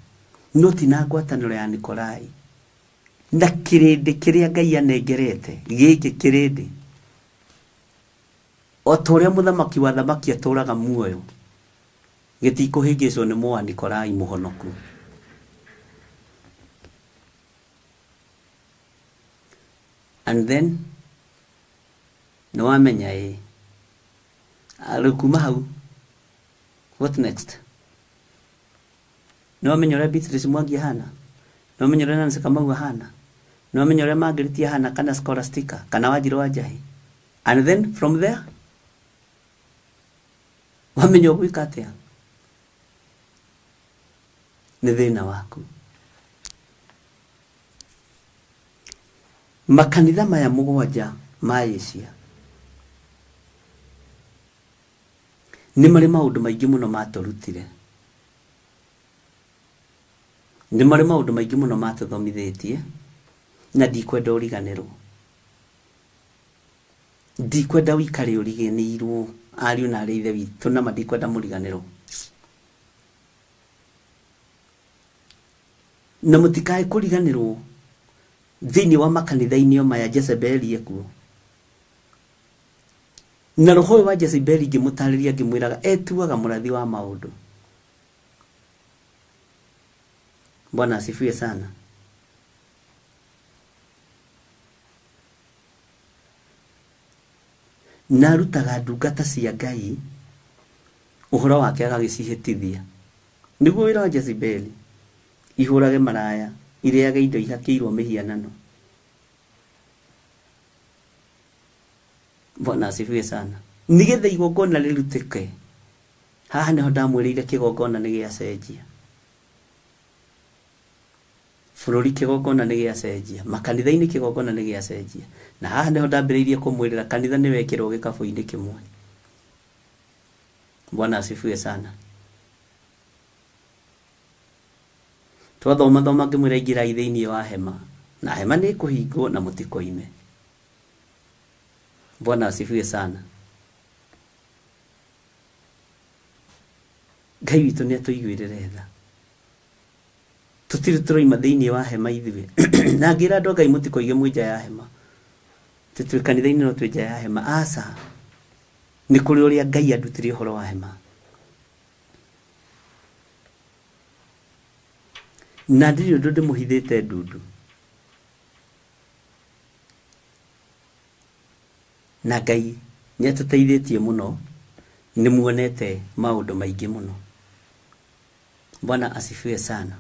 no ti na ngwatanĩro ya Nikolai. Na kĩrĩndĩ kĩrĩa Ngai anengerete gĩkĩ kĩrĩndĩ, o ta ũrĩa mũthamaki wa thamaki atũraga muoyo, gĩtikũhĩngĩcwo nĩ Mwanikolai mũhonoku. And then nĩ wamenya ĩ rĩu kuma hau, what next? Nĩ wamenya ũrĩa Beatrice Mwangi ahana, nĩ wamenya ũrĩa Nancy Kamau ahana, nĩ wamenya ũrĩa Margaret ahana, kana Scholastica, kana Wanjirũ wa Njahi. And then from there wamenya ũgwĩka atĩa? Nĩ thĩna waku. Makanitha maya 7 ma Asia nĩ marĩ maũndũ maingĩ mũno matũrutire, nĩ marĩ maũndũ maingĩ mũno matũthomithĩtie, na ndikwenda ũriganĩrwo, ndikwenda ũikare ũriganĩirwo ariũ na arĩa ithe witũ, na ma ndikwenda mũriganĩrwo. Na mũtikae kũriganĩrwo thĩinĩ wa makanitha-inĩ o maya Jezebeli ekuo. Na roho ũyũ wa Jezebeli ngĩmũtarĩria ngĩmwĩraga etuaga mũrathi wa maũndũ. Bwana asifiwe sana. Na arutaga ndungata cia Ngai ũhoro wake agagĩcihĩtithia. Nĩguo wĩra wa Jezebeli, ihũrage maraya, irĩage indo ihakĩirwo mĩhianano. Bwana asifiwe sana. Nigetha igongona rĩrutĩke Haha nĩho ndamwĩrĩire kĩgongona nĩ gĩacenjia. Bũrũri kĩgongona nĩ gĩacenjia, makanitha-inĩ kĩgongona nĩ gĩacenjia. Na haha nĩho ndambĩrĩirie kũmwĩrĩra kanitha nĩ wekĩrwo gĩkabũ-inĩ kĩmwe. Bwana asifiwe sana. Twathoma thoma ngĩmwĩra ingĩrai thĩinĩ wa hema, na hema nĩ ĩkũhingwo na mũtikoime. Bwana asifiwe sana. Ngai witũ nĩ atũiguĩrĩre tha. Tũtirĩ tũroima thĩinĩ wa hema ithuĩ. Na ngĩra andũ a Ngai mũtikoige mwĩ nja ya hema. Tũtwĩ kanitha-inĩ no twĩ nja ya hema. Aca. Nĩ kũrĩ ũrĩa Ngai andutire ũhoro wa hema. Na ndirĩ ũndũ ndĩmũhithĩte ndundu. Na Ngai nĩ atũteithĩtie mũno, nĩ muonete maũndũ maingĩ mũno. Bwana asifiwe sana.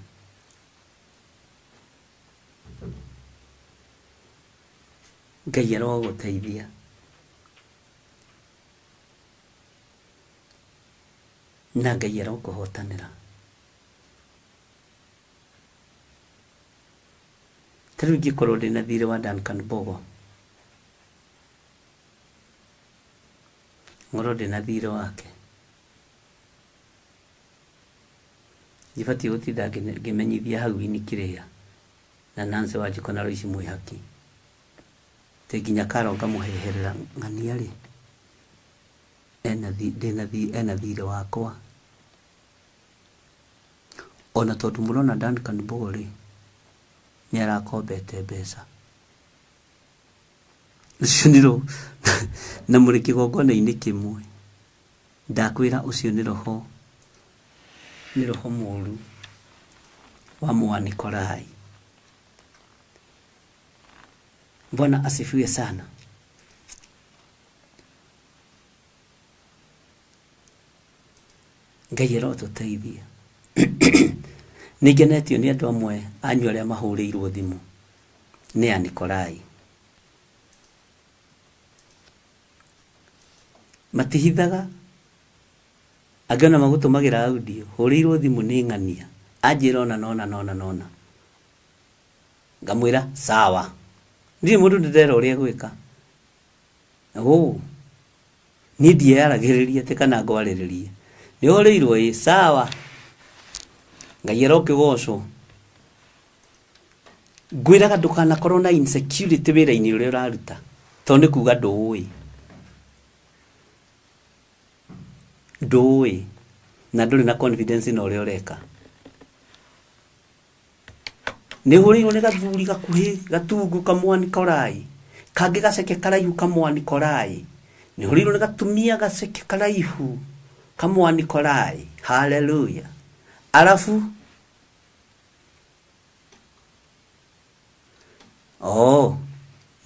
Ngai arogũteithia. Na Ngai arokũhotanĩra. Ta rĩu ingĩkorwo ndĩna thirĩ wa Duncan Bogo, ngorwo ndĩna thirĩ wake, ndibatiĩ gũtinda ngĩmenyithia hau ini kĩrĩa na Nancy Wanjikũ na Loice Mwĩhaki. Tĩ nginya Karo ngamũheherera ng'ania rĩ, ena thirĩ wakwa. Ona tondũ mũrona Duncan Bogo rĩ, nĩ arakombete mbeca. Ũcio nĩ roho na mũrĩ kĩgongona-inĩ kĩmwe. Ndakwĩra ũcio nĩ roho, nĩ roho mũru wa Mwanikolai. Bwana asifiwe sana. Ngai arotũteithia. Nĩ ngenetio nĩ andũ amwe anyu arĩa mahũrĩirwo thimũ nĩ Anikolai. Matihithaga, angĩ ona magũtũmagĩra audio, hũrĩirwo thimũ nĩ ng'ania, anjĩra ona nona nona nona. Ngamwĩra sawa. Ndirĩ mũndũ ndĩrera ũrĩa gwĩka. Niĩ ndiyaragĩrĩria atĩ kana ngwarĩrĩrie. Nĩ ũhũrĩirwo ĩ sawa. Ngai arokĩgocwo. Ngwĩraga ndũkanakorwo na insecurity wĩra-inĩ ũrĩa ũraruta, tondũ nĩ kuga ndũĩ. Ndũĩ na ndũrĩ na confidence na ũrĩa ũreka. Nĩ ũhũrĩirwo nĩ gathuri gakuhĩ gatungu kamwanikolai, kangĩ gaceke karaihu kamwanikolai. Nĩ ũhũrĩirwo nĩ gatumia gaceke karaihu kamwanikolai. Hallelujah. Alafu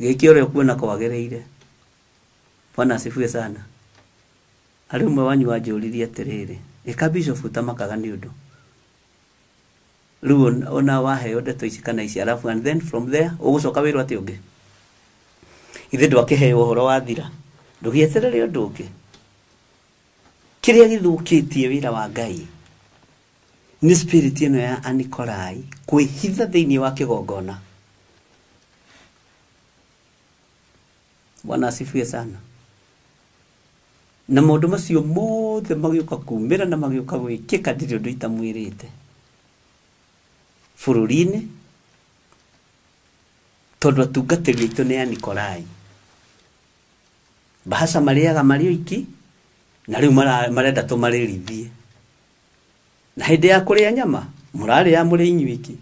gĩkĩ ũrĩa ũkuona kwagĩrĩire. Bwana asifiwe sana. Harĩ ũmwe wanyu wanjũririe atĩrĩrĩ, ĩka bishop ũtamakaga nĩ ũndũ. Rĩu ona waheo ndeto ici kana ici, alafu and then from there ũgũcoka wĩrwo atĩ ũngĩ. Ithe ndwakĩheo ũhoro wathira, ndũgĩeterere ũndũ ũngĩ. Kĩrĩa gĩthũkĩtie wĩra wa Ngai nĩ spirit ĩno ya Anikolai kwĩhitha thĩinĩ wa kĩgongona. Bwana asifiwe sana. Na maũndũ macio mothe magĩũka kumĩra na magĩũka gwĩkĩka ndirĩ ũndũ itamwĩrĩte bũrũri-inĩ, tondũ atungatĩri aitũ nĩ Anikolai. Bahasha marĩaga marĩ oiki, na rĩu marenda tũmarĩrithie. Na hĩndĩ ya kũrĩa nyama mũrarĩa mũrĩ inyuiki.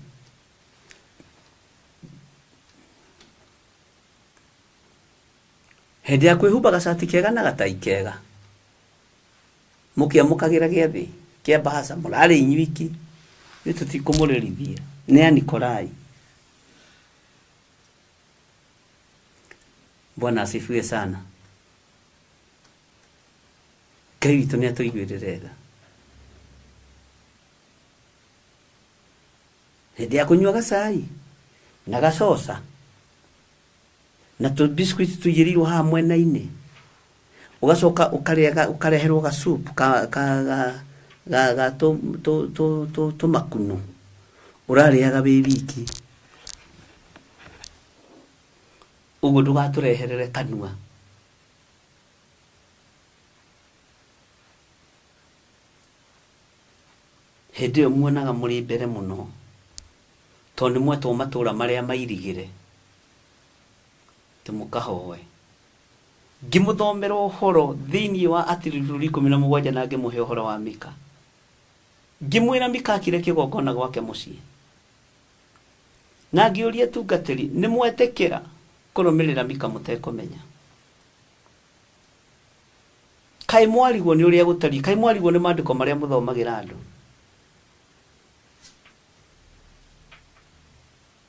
Hĩndĩ ya kwĩhumba gacati kega na gatai kega, mũkĩamũkagĩra gĩathĩ kĩa bahasha mũrarĩ inyuiki. Ithuĩ tũtikũmũrĩrithia, nĩ Anikolai. Bwana asifiwe sana. Ngai witũ nĩ atũiguĩrĩre tha. Hĩndĩ ya kũnyua gacai na gacoca na tũ biscuit tũigĩrĩirwo haha mwena-inĩ, Ũgacoka ũkarĩaga ũkareherwo ga soup ka ka ga ga, ga tũ tũ tũ tũ tũmakuno ũrarĩaga wĩ wiki ũguo ndũgatũreherere kanua. Hĩndĩ ĩyo muonaga mũrĩ mbere mũno tondũ nĩ mwetwo matũra marĩa mairigĩre tũmũkahoe. Ngĩmũthomera ũhoro thĩinĩ wa Atiriburi 17 na ngĩmũhe ũhoro wa Mika. Ngĩmwĩra Mika akire kĩgongona gwake mũciĩ. Na ngĩũria tungatĩri nĩ mwetĩkĩra kũrũmĩrĩra Mika mũtekũmenya. Kaĩ mwarigwo nĩ ũrĩa gũtariĩ, kaĩ mwarigwo nĩ maandĩko marĩa mũthomagĩra andũ.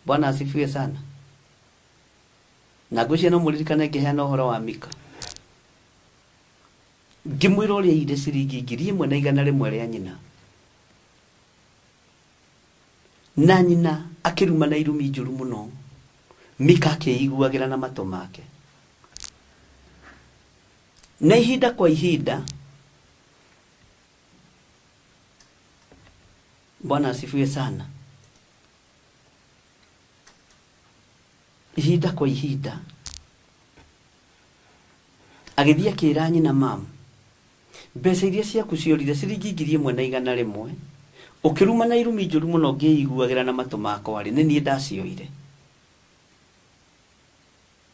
Bwana asifiwe sana. Na ngwĩciria no mũririkane ngĩheana ũhoro wa Mika. Ngĩmwĩra ũrĩa aiyire ciringi 1,100 rĩa nyina. Na nyina akĩruma na irumi njũru mũno. Mika akĩiguagĩra na matũ make. Na ihinda kwa ihinda, Bwana asifiwe sana. Ihinda kwa ihinda agĩthiĩ akĩra nyina, mamu, mbeca iria ciaku ciorire ciringi 1,100 ũkĩruma na irumi njũru mũno ngĩiguagĩra na matũ makwa rĩ, nĩ niĩ ndacioire.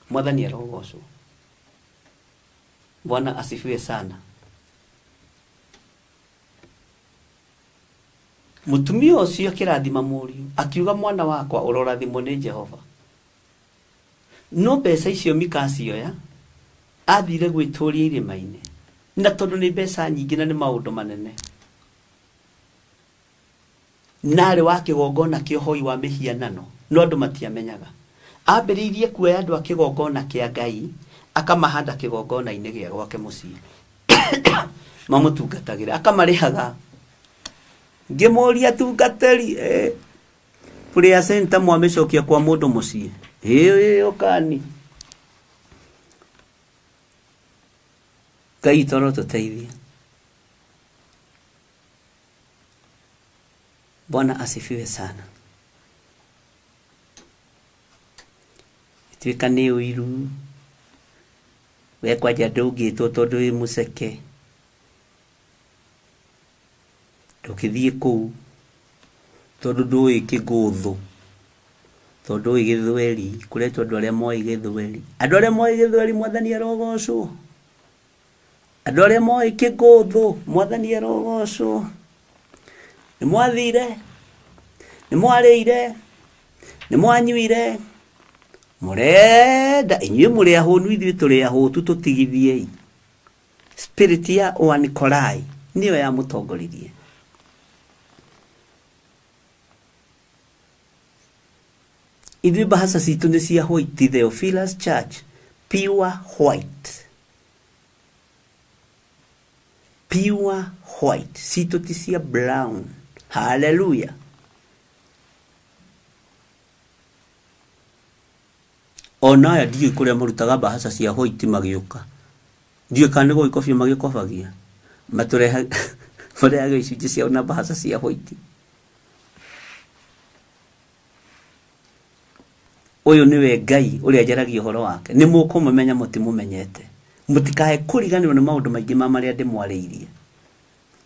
Mwathani arogocwo. Bwana asifiwe sana. Mũtumia ũcio akĩrathima mũriũ akiuga, mwana wakwa ũrorathimwo nĩ Jehova. No mbeca icio Mika acioya athire gwĩtũria irĩma-inĩ, na tondũ nĩ mbeca nyingĩ na nĩ maũndũ manene, narĩ wa kĩgongona kĩa ũhoi wa mĩhianano, no andũ matiamenyaga. Ambĩrĩirie kuoya andũ a kĩgongona kĩa Ngai akamahanda kĩgongona-inĩ gĩa gwake mũciĩ mamũtungatagĩra, akamarĩhaga. Ngĩmũria tungatĩri, prayer center mwamĩcokia kwa mũndũ mũciĩ, ĩĩ ũkani Ngai toro tũteithie. Bwana asifiwe sana. Ituĩka nĩ ũiru we kwanja ndũngĩtwo tondũ wĩ mũceke, ndũkĩthiĩ kũu tondũ ndũĩ kĩngũthũ, tondũ ndũĩ gĩthweri, kũretwo andũ arĩa moĩ gĩthweri. Andũ arĩa moĩ gĩthweri Mwathani arogocwo. Andũ arĩa moĩ kĩngũthũ Mwathani arogocwo. Nĩ mwathire, nĩ mwarĩire, nĩ mwanyuire, mũrenda inyuĩ mũrĩ ahũnu, ithuĩ tũrĩ ahũtu, tũtigithiei. Spirit ya Ũanikolai nĩyo yamũtongoririe. Ithuĩ mbahaca citũ nĩ cia white, Theophilus Church, pure white. Pure white, citũ ti cia brown. Hallelujah. Ona aya ndiũĩ kũrĩa marutaga mbahaca cia white magĩũka. Ndiũĩ kana nĩ gũgĩkobia magĩkobagia. Matũrehaga icunjĩ ciao na mbahaca cia white. Ũyũ nĩwe Ngai ũrĩa njaragia ũhoro wake. Nĩ mũkũmũmenya mũtimũmenyete. Mũtikae kũriganĩrwo nĩ maũndũ maingĩ ma marĩa ndĩmwarĩirie.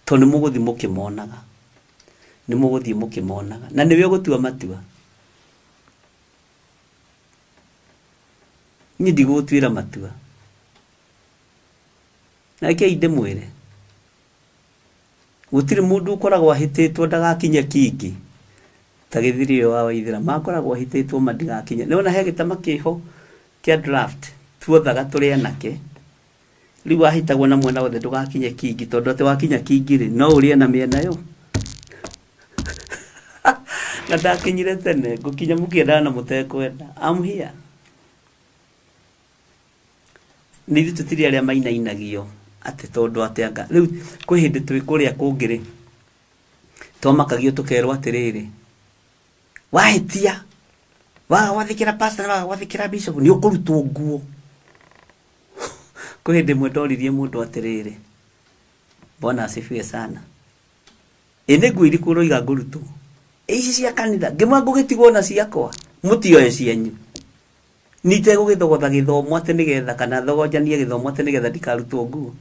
Tondũ nĩ mũgũthiĩ mũkĩmonaga. Nĩ mũgũthiĩ mũkĩmonaga. Na nĩwe ũgũtua matua. Niĩ ndigũgũtuĩra matua. Na rekei ndĩmwĩre, gũtirĩ mũndũ ũkoragwo ahĩtĩtwo ndagakinye kingĩ ta gĩthiri ũyũ wa Waithĩra. Makoragwo ahĩtĩtwo matigakinye. Nĩwona he gĩtama kĩho kĩa draft tuothaga tũrĩ anake. Rĩu wahĩtagwo na mwena wothe ndũgakinye kingi, tondũ atĩ wakinya kingi rĩ, no ũrĩe na mĩena yo. Na ndakinyire tene, ngũkinya mũkĩendaga na mũtekwenda. I'm here. Nĩ ithuĩ tũtirĩ arĩa mainainagio atĩ tondũ atĩ anga rĩu kwĩ hĩndĩ twĩ kũrĩa kũngĩ rĩ, twamakagio tũkerwo atĩrĩrĩ, wahĩtia waga gwathĩkĩra pastor, waga gwathĩkĩra bishop, nĩ ũkũrutwo nguo. Kwĩ hĩndĩ ĩmwe ndoririe mũndũ atĩrĩrĩ, Bwana asifiwe sana, ĩ nĩ nguo irĩkũ ũroiga ngũrutwo? Ici cia kanitha ngĩmwa ngũgĩtigwo na ciakwa, mũtioe cianyu. Nitegũgĩthogotha gĩthomo atĩ nĩgetha kana thogonjanie gĩthomo atĩ nĩgetha ndikarutwo nguo.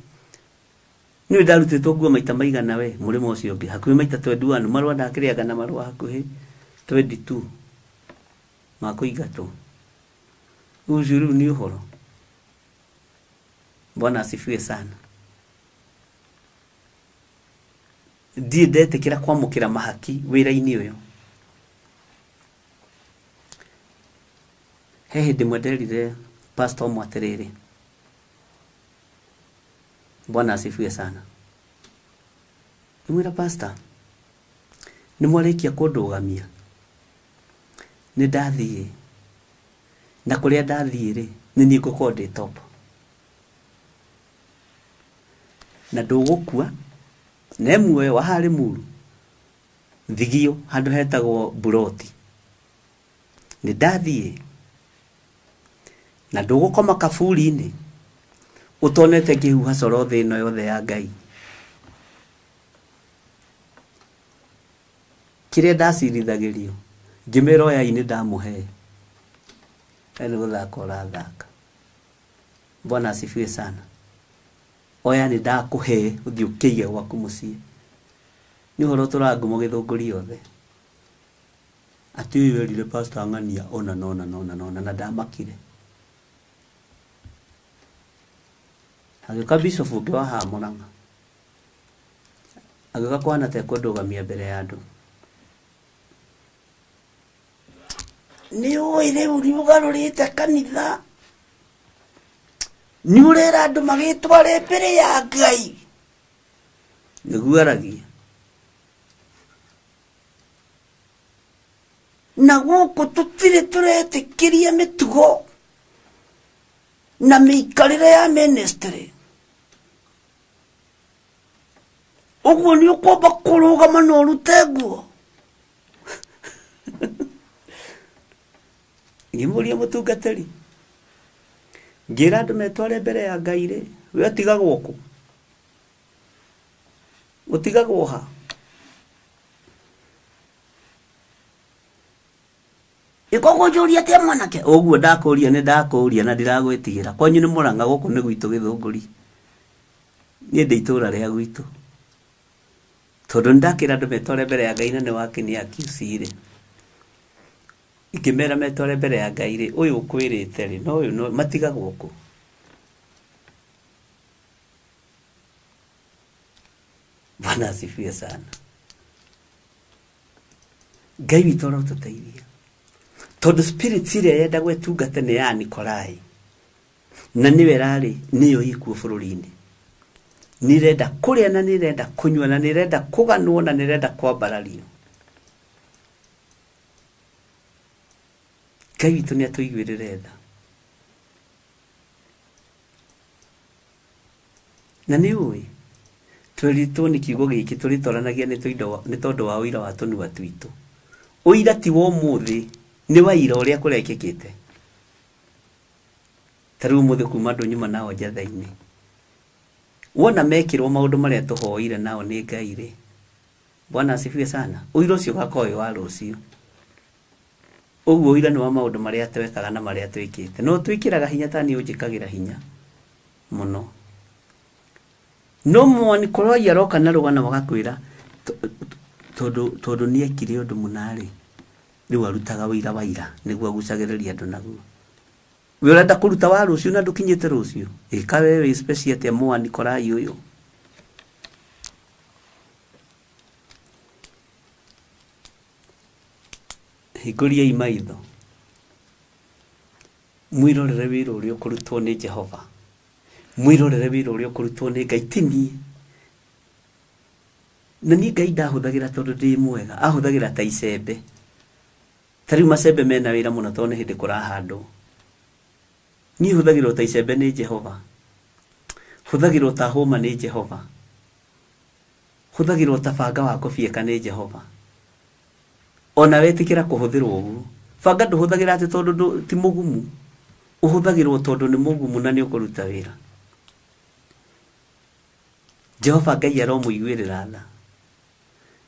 Niĩ ndarutĩtwo nguo maita maigana we mũrĩmo ũcio ũngĩ hakuhĩ maita 21 marũa ndakĩrĩaga na marũa hakuhĩ 22 ma kũingatwo. Ũcio rĩu nĩ ũhoro. Bwana asifiwe sana. Ndirĩ ndetĩkĩra kwamũkĩra mahaki wĩra-inĩ ũyũ. He hĩndĩ ĩmwe nderire pastor ũmwe atĩrĩrĩ, Bwana asifiwe sana, ngĩmwĩra pastor, nĩ mwarĩkia kũndũgamia, nĩ ndathiĩ, na kũrĩa ndathiĩ rĩ, nĩ niĩ ngũkorwo ndĩ top, na ndũgũkua, ne muoyo wa harĩ muru thigio handũ hetagwo Buroti, nĩ ndathiĩ na ndũgũkoma kaburi-inĩ ũtonete ngĩhuha coro thĩ ĩno yothe ya Ngai. Kĩrĩa ndacirithagĩrio ngĩmĩra oyai nĩ ndamũhe, nĩ gũthaka ũrathaka. Bwana asifiwe sana. Oya nĩ ndakũhe ũthiĩ ũkĩige gwaku mũciĩ. Nĩ ũhoro tũrangumo gĩthũngũri yothe atĩ ũyũ erire pastor ng'ania ona nona nona nona na ndamakire. Agĩũka bishop ũngĩ wa haha Mũrang'a, agĩũka kũhana ta ekũndũgamia mbere ya andũ. Nĩ ũĩ rĩu nĩ ũgarũrĩte kanitha, nĩ ũrera andũ magĩtware mbere ya Ngai. Nĩguo aragia. Na gũkũ tũtirĩ tũretĩkĩria mĩtugo na mĩikarĩre ya ministry. Ũguo nĩ ũkwamba kũrũgama na ũrute nguo. Ngĩmũria mũtungatĩri, ngĩra andũ metware mbere ya Ngai rĩ, we ũtigagwo kũ? Ũtigagwo ha? Ĩkũkũnjũria atĩa mwanake? Ũguo ndakũria nĩ ndakũria na ndiragwĩtigĩra. Kwanyu nĩ Mũrang'a, gũkũ nĩ gwitũ Gĩthũngũri. Niĩ ndĩ itũũra rĩa gwitũ. Tondũ nĩ ndakĩra andũ metware mbere ya Ngai na nĩ wakenia accuse rĩ. Ingĩmera metware mbere ya Ngai rĩ, ũyũ ũkwĩrĩte rĩ, no ũyũ no matigagwo kũ? Bwana asifiwe sana. Ngai witũ arotũteithia. Tondũ spirit ĩrĩa yendagwo ĩtungate nĩ ya Nikolai, na nĩwe ĩrarĩ nĩyo ĩkuo bũrũri-inĩ. Nĩ ĩrenda kũrĩa na nĩ ĩrenda kũnyua na nĩ ĩrenda kũganwo na nĩ ĩrenda kwambarario. Ngai witũ nĩ atũiguĩrĩre tha. Na nĩ ũĩ tweritwo nĩ kiugo gĩkĩ tũrĩtwaranagia nĩ tondũ wa ũira wa tũnua twitũ. Ũira ti wa ũmũthĩ, nĩ wa ira ũrĩa kũrekĩkĩte. Ta rĩu ũmũthĩ kuma andũ nyuma nao njatha-inĩ, wona mekĩrwo maũndũ marĩa tũhoire nao nĩ Ngai rĩ, Bwana asifiwe sana, ũira ũcio ũgakorwo wĩ wa rũciũ. Ũguo ũira nĩ wa maũndũ marĩa twekaga na marĩa twĩkĩte. No twĩkĩraga hinya ta niĩ ũnjĩkagĩra hinya mũno. No Mwanikolai aroka na rũgano agakwĩra tondũ nĩ ekire ũndũ mũna rĩ, rĩu arutaga ũira wa ira nĩguo agucagĩrĩria andũ naguo. We ũrenda kũruta wa rũciũ na ndũkinyĩte rũciũ. Ĩka we wĩ special atĩa Mwanikolai ũyũ? Hingũriai maitho mwĩrorere wĩra ũrĩa ũkũrutwo nĩ Jehova, mwĩrorere wĩra ũrĩa ũkũrutwo nĩ Ngai, ti niĩ. Na niĩ Ngai ndahũthagĩra tondũ ndĩ mwega, ahũthagĩra ta icembe. Ta rĩu macembe mena wĩra mũno tondũ nĩ hĩndĩ kũrahandwo. Niĩ hũthagĩrwo ta icembe nĩ Jehova, hũthagĩrwo ta hũma nĩ Jehova, hũthagĩrwo ta banga wa kũbieka nĩ Jehova. Ona wetĩkĩra kũhũthĩrwo ũguo, banga ndũhũthagĩra atĩ tondũ ti mũgumu, ũhũthagĩrwo tondũ nĩ mũgumu na nĩ ũkũruta wĩra. Jehova Ngai aromũiguĩrĩra tha.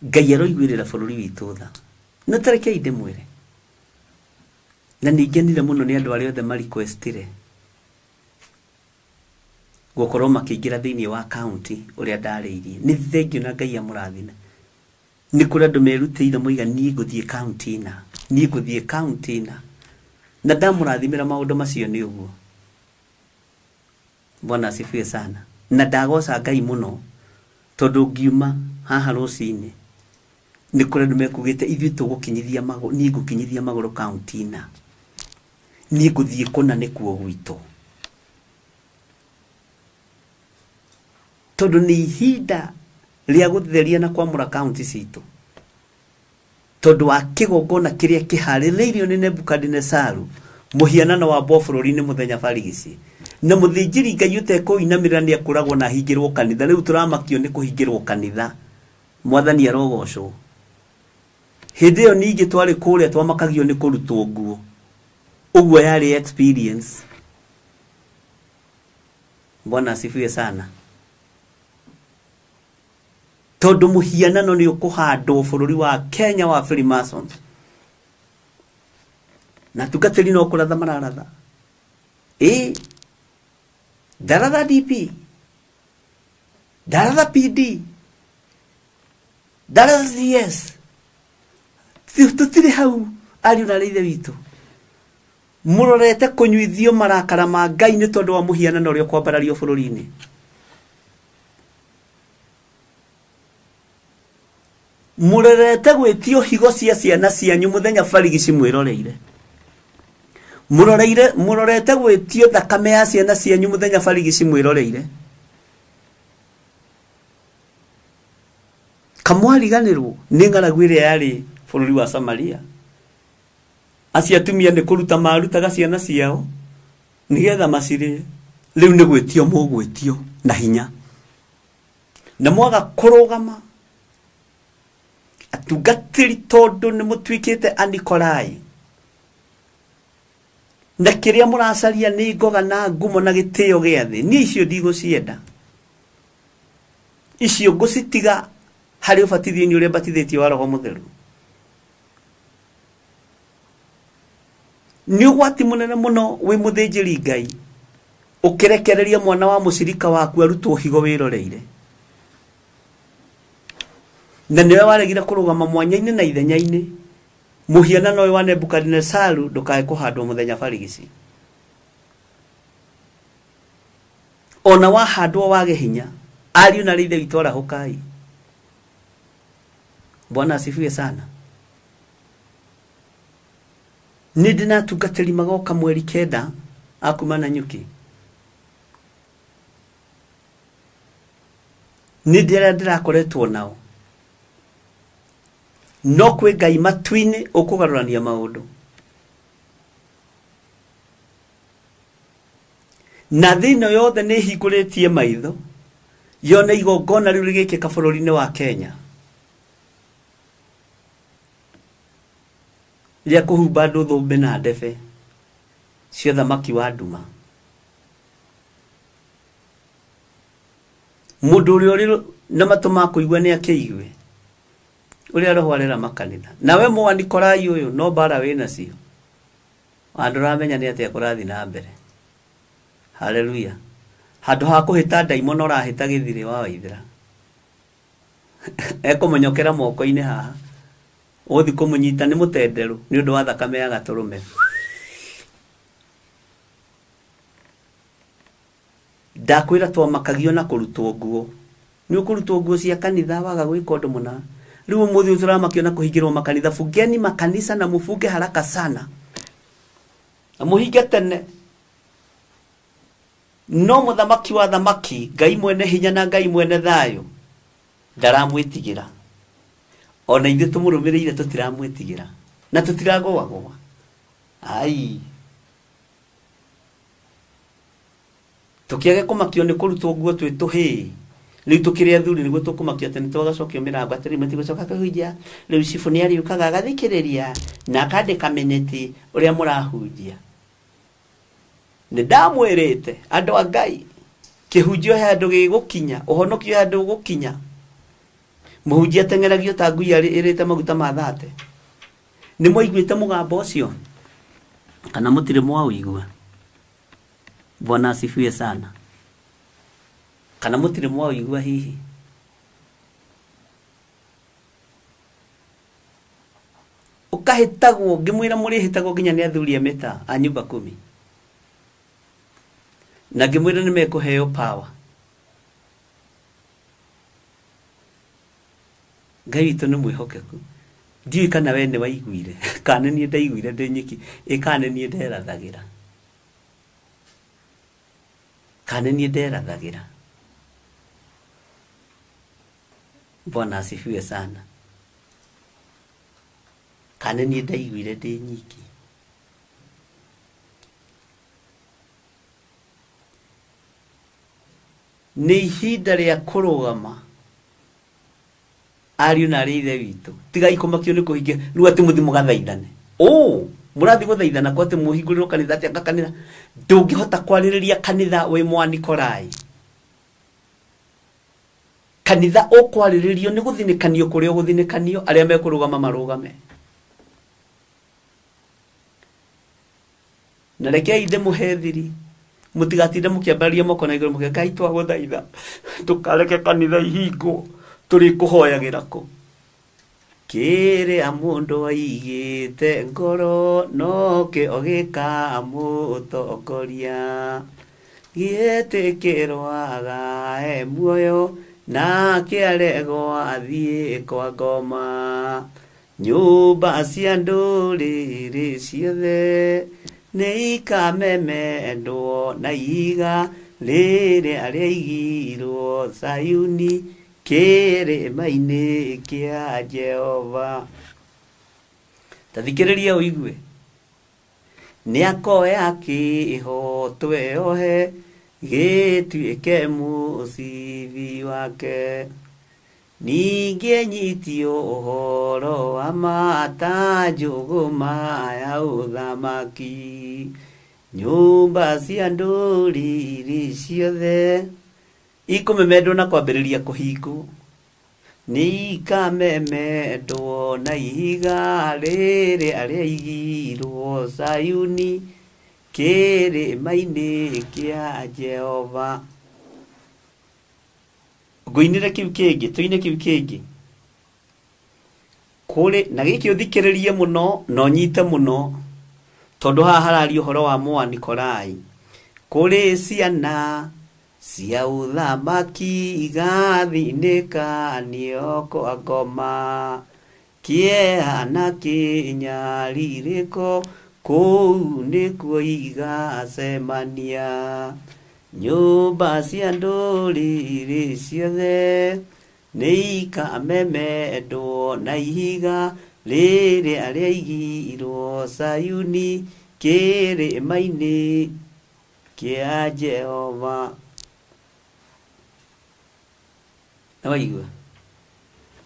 Ngai aroiguĩrĩra bũrũri witũ tha. Na tarekei ndĩmwĩre, na nĩngenire mũno nĩ andũ arĩa othe ma-requestire gũkorwo makĩingĩra thĩinĩ wa county ũrĩa ndarĩirie. Nĩ thengiũ na Ngai amũrathime. Nĩ kũrĩ andũ merutĩire moiga niĩ ngũthiĩ county na, niĩ ngũthiĩ county na. Na ndamũrathimĩra maũndũ macio nĩ ũguo. Bwana asifiwe sana. Na ndagoca Ngai mũno tondũ ngiuma haha rũcinĩ nĩ kũrĩ andũ mekugĩte ithuĩ tũgũkinyithia magũrũ, niĩ ngũkinyithia magũrũ county na, niĩ ngũthiĩ kũna nĩkuo gwitũ. Tondũ nĩ ihinda rĩa gũtheria na kwamũra county citũ. Tondũ wa kĩgongona kĩrĩa kĩharĩrĩirio nĩ Nebukadinesaru, mũhianano wa mbwa bũrũri-inĩ mũthenya barigici. Na mũthĩnjĩri Ngai ũtekũinamĩrĩra nĩ akũragwo na ahingĩrwo kanitha. Rĩu tũramakio nĩ kũhingĩrwo kanitha. Mwathani arogocwo. Hĩndĩ ĩyo ningĩ twarĩ kũrĩa twamakagio nĩ kũrutwo nguo. Ũguo yarĩ experience. Bwana asifiwe sana. Tondũ mũhianano nĩ ũkũhandwo bũrũri wa Kenya wa Freemasons. Na atungatĩri no kũratha mararatha. Ĩ, ndaratha DP, ndaratha PD, ndaratha CS. Tũtirĩ hau ariũ na ithe witũ. Mũrorete kũnyuithio marakara ma Ngai nĩ tondũ wa mũhianano ũrĩa ũkwambarario bũrũri-inĩ. Mũrorete gwĩtio higo cia ciana cianyu mũthenya barigici mwĩroreire. Mũrorete gwĩtio thakame ya ciana cianyu mũthenya barigici mwĩroreire. Kamwariganĩrwo nĩ ng'aragu ĩrĩa yarĩ bũrũri wa Samaria. Acio atumia nĩ kũruta marutaga ciana ciao nĩgetha macirĩe. Rĩu nĩ gwĩtio mũgwĩtio na hinya. Na mwaga kũrũgama atungatĩri tondũ nĩ mũtuĩkĩte Anikolai. Na kĩrĩa mũracaria nĩ ngoga na ngumo na gĩtĩo gĩa thĩ. Niĩ icio ndigũcienda. Icio ngũcitiga harĩ ũbatithio-inĩ ũrĩa mbatithĩtio wa Roho Mũtheru. Nĩ ũgwati mũnene mũno wĩ mũthĩnjĩri Ngai ũkĩrekereria mwana wa mũcirika waku arutwo higo wĩroreire. Na nĩwe waregire kũrũgama mwanya-inĩ na ithenya-inĩ mũhianano ũyũ wa Nebukadinesaru ndũkae kũhandwo mũthenya barigici. Ona wahandwo wage hinya, ariũ na ithe witũ arahũkai. Bwana asifiwe sana. Nĩ ndĩ na atungatĩri magoka mweri 9 akuma na nyuki. Nĩ ndĩ arĩa ndĩrakoretwo nao. No kwĩ Ngai matu-inĩ ũkũgarũrania maũndũ. Na thĩ ĩno yothe nĩ ĩhingũrĩtie maitho yone igongona rĩu rĩgĩkĩka bũrũri-inĩ wa Kenya rĩa kũhumba andũ thũmbĩ na ndebe cia thamaki wa nduma. Mũndũ ũrĩa ũrĩ na matũ ma kũigua nĩ akĩigue ũrĩa Roho arera makanitha. Nawe Mũanikolai ũyũ no mbara wĩ nacio. Andũ ramenya nĩ atĩa kũrathiĩ na mbere. Haleluya. Handũ ha kũhĩta ndaimono ũrahĩta gĩthirĩ wa Waithera. Ekũmũnyokera moko-inĩ haha. Ũgũthiĩ kũmũnyita nĩ mũtenderũ nĩ ũndũ wa thakame ya gatũrũme. Ndakwĩra twamakagio na kũrutwo nguo. Nĩ ũkũrutwo nguo cia kanitha waga gwĩka ũndũ mũna. Rĩu ũmũthĩ tũramakio na kũhingĩrwo makanitha. Fungeni makanisa na mũfunge haraka sana. Na mũhinge tene. No mũthamaki wa thamaki, Ngai mwene hinya na Ngai mwene thayũ, ndaramwĩtigĩra. Ona ithuĩ tũmũrũmĩrĩire tũtiramwĩtigĩra. Na tũtiragũagũa. Ai. Tũkĩage kũmakio nĩ kũrutwo nguo twĩ tũhĩĩ. Rĩu tũkĩrĩ athuri nĩguo tũkũmakio atĩ nĩtwagacokio mĩrango atĩrĩ matigũcoka kũhunjia. Rĩu cibũ nĩarĩũkaga agathikĩrĩria na akandĩka minĩti ũrĩa mũrahunjia. Nĩ ndamwĩrĩte andũ a Ngai Kĩhunjio he handũ gĩgũkinya, ũhonokio he handũ ũgũkinya. Mũhunjia ateng'eragio ta ngui ĩrĩte maguta ma thate. Nĩ mwaiguĩte mũgambo ũcio? Kana mũtirĩ mwaũigua? Bwana asifiwe sana. Kana mũtirĩ mwaũigua hihi? Ũkahĩtagwo, ngĩmwĩra mũrĩhĩtagwo nginya nĩ athuri a mĩta a nyumba kumi. Na ngĩmwĩra nĩ mekũheo power. Ngai witũ nĩ mwĩhokeku. Ndiũĩ kana we nĩ waiguire, kana niĩ ndaiguire ndĩ nyiki, ĩ kana niĩ nderathagĩra. Kana niĩ nderathagĩra. Bwana asifiwe sana. Kana niĩ ndaiguire ndĩ nyiki. Nĩ ihinda rĩa kũrũgama ariũ na arĩ ithe witũ. Tigai kũmakio nĩ kũhingia rĩu atĩ mũthiĩ mũgathaithane. Mũrathiĩ gũthaithana kwa atĩ mũhingũrĩrwo kanitha atĩ anga kanitha. Ndũngĩhota kwarĩrĩria kanitha wĩ Mwanikolai. Kanitha ũkwarĩrĩrio nĩ gũthinĩkanio kũrĩa ũgũthinĩkanio, arĩa mekũrũgama marũgame. Na rekei ndĩmũhe thiri. Mũtigatinde mũkĩambararia moko na igũrũ mũkĩuga, Ngai twagũthaitha ndũkareke kanitha ihingwo, tũrĩkũhoyagĩra kũ? Kĩrĩa mũndũ aigĩte ngoro nokĩo gĩkamũtongoria, gĩetĩkĩrwo agae muoyo nake aregwo athiĩ kwa ngoma. Nyũmba cia ndũrĩrĩ ciothe nĩ ikamemendwo na ihiga rĩrĩa rĩaigirwo Zayuni kĩrĩma-inĩ kĩa Jehova. Ta thikĩrĩria ũigue. Nĩakoya kĩhooto eohe gĩtuĩke mũcibi wake, ningĩ enyitio ũhoro wa ma ta njũgũma ya ũthamaki. Nyũmba cia ndũrĩrĩ ciothe ikũmemendwo na kwambĩrĩria kũhingwo, nĩ ikamemendwo na ihiga rĩrĩa rĩaigirwo Zayuni kĩrĩma-inĩ kĩa Jehova. Ngũinĩre kĩu kĩngĩ, tũine kĩu kĩngĩ. Kũrĩ na gĩkĩ ũthikĩrĩrie mũno na ũnyite mũno, tondũ haha hararia ũhoro wa Mwanikolai. Kũrĩ ciana cia ũthamaki igathinĩkanio kwa ngoma, kĩeha na kĩnyarirĩko kũu nĩkuo igacemania. Nyũmba cia ndũrĩrĩ ciothe nĩ ikamemendwo na ihiga rĩrĩa rĩaigirwo Zayuni kĩrĩma-inĩ kĩa Jehova. Nĩwaigua?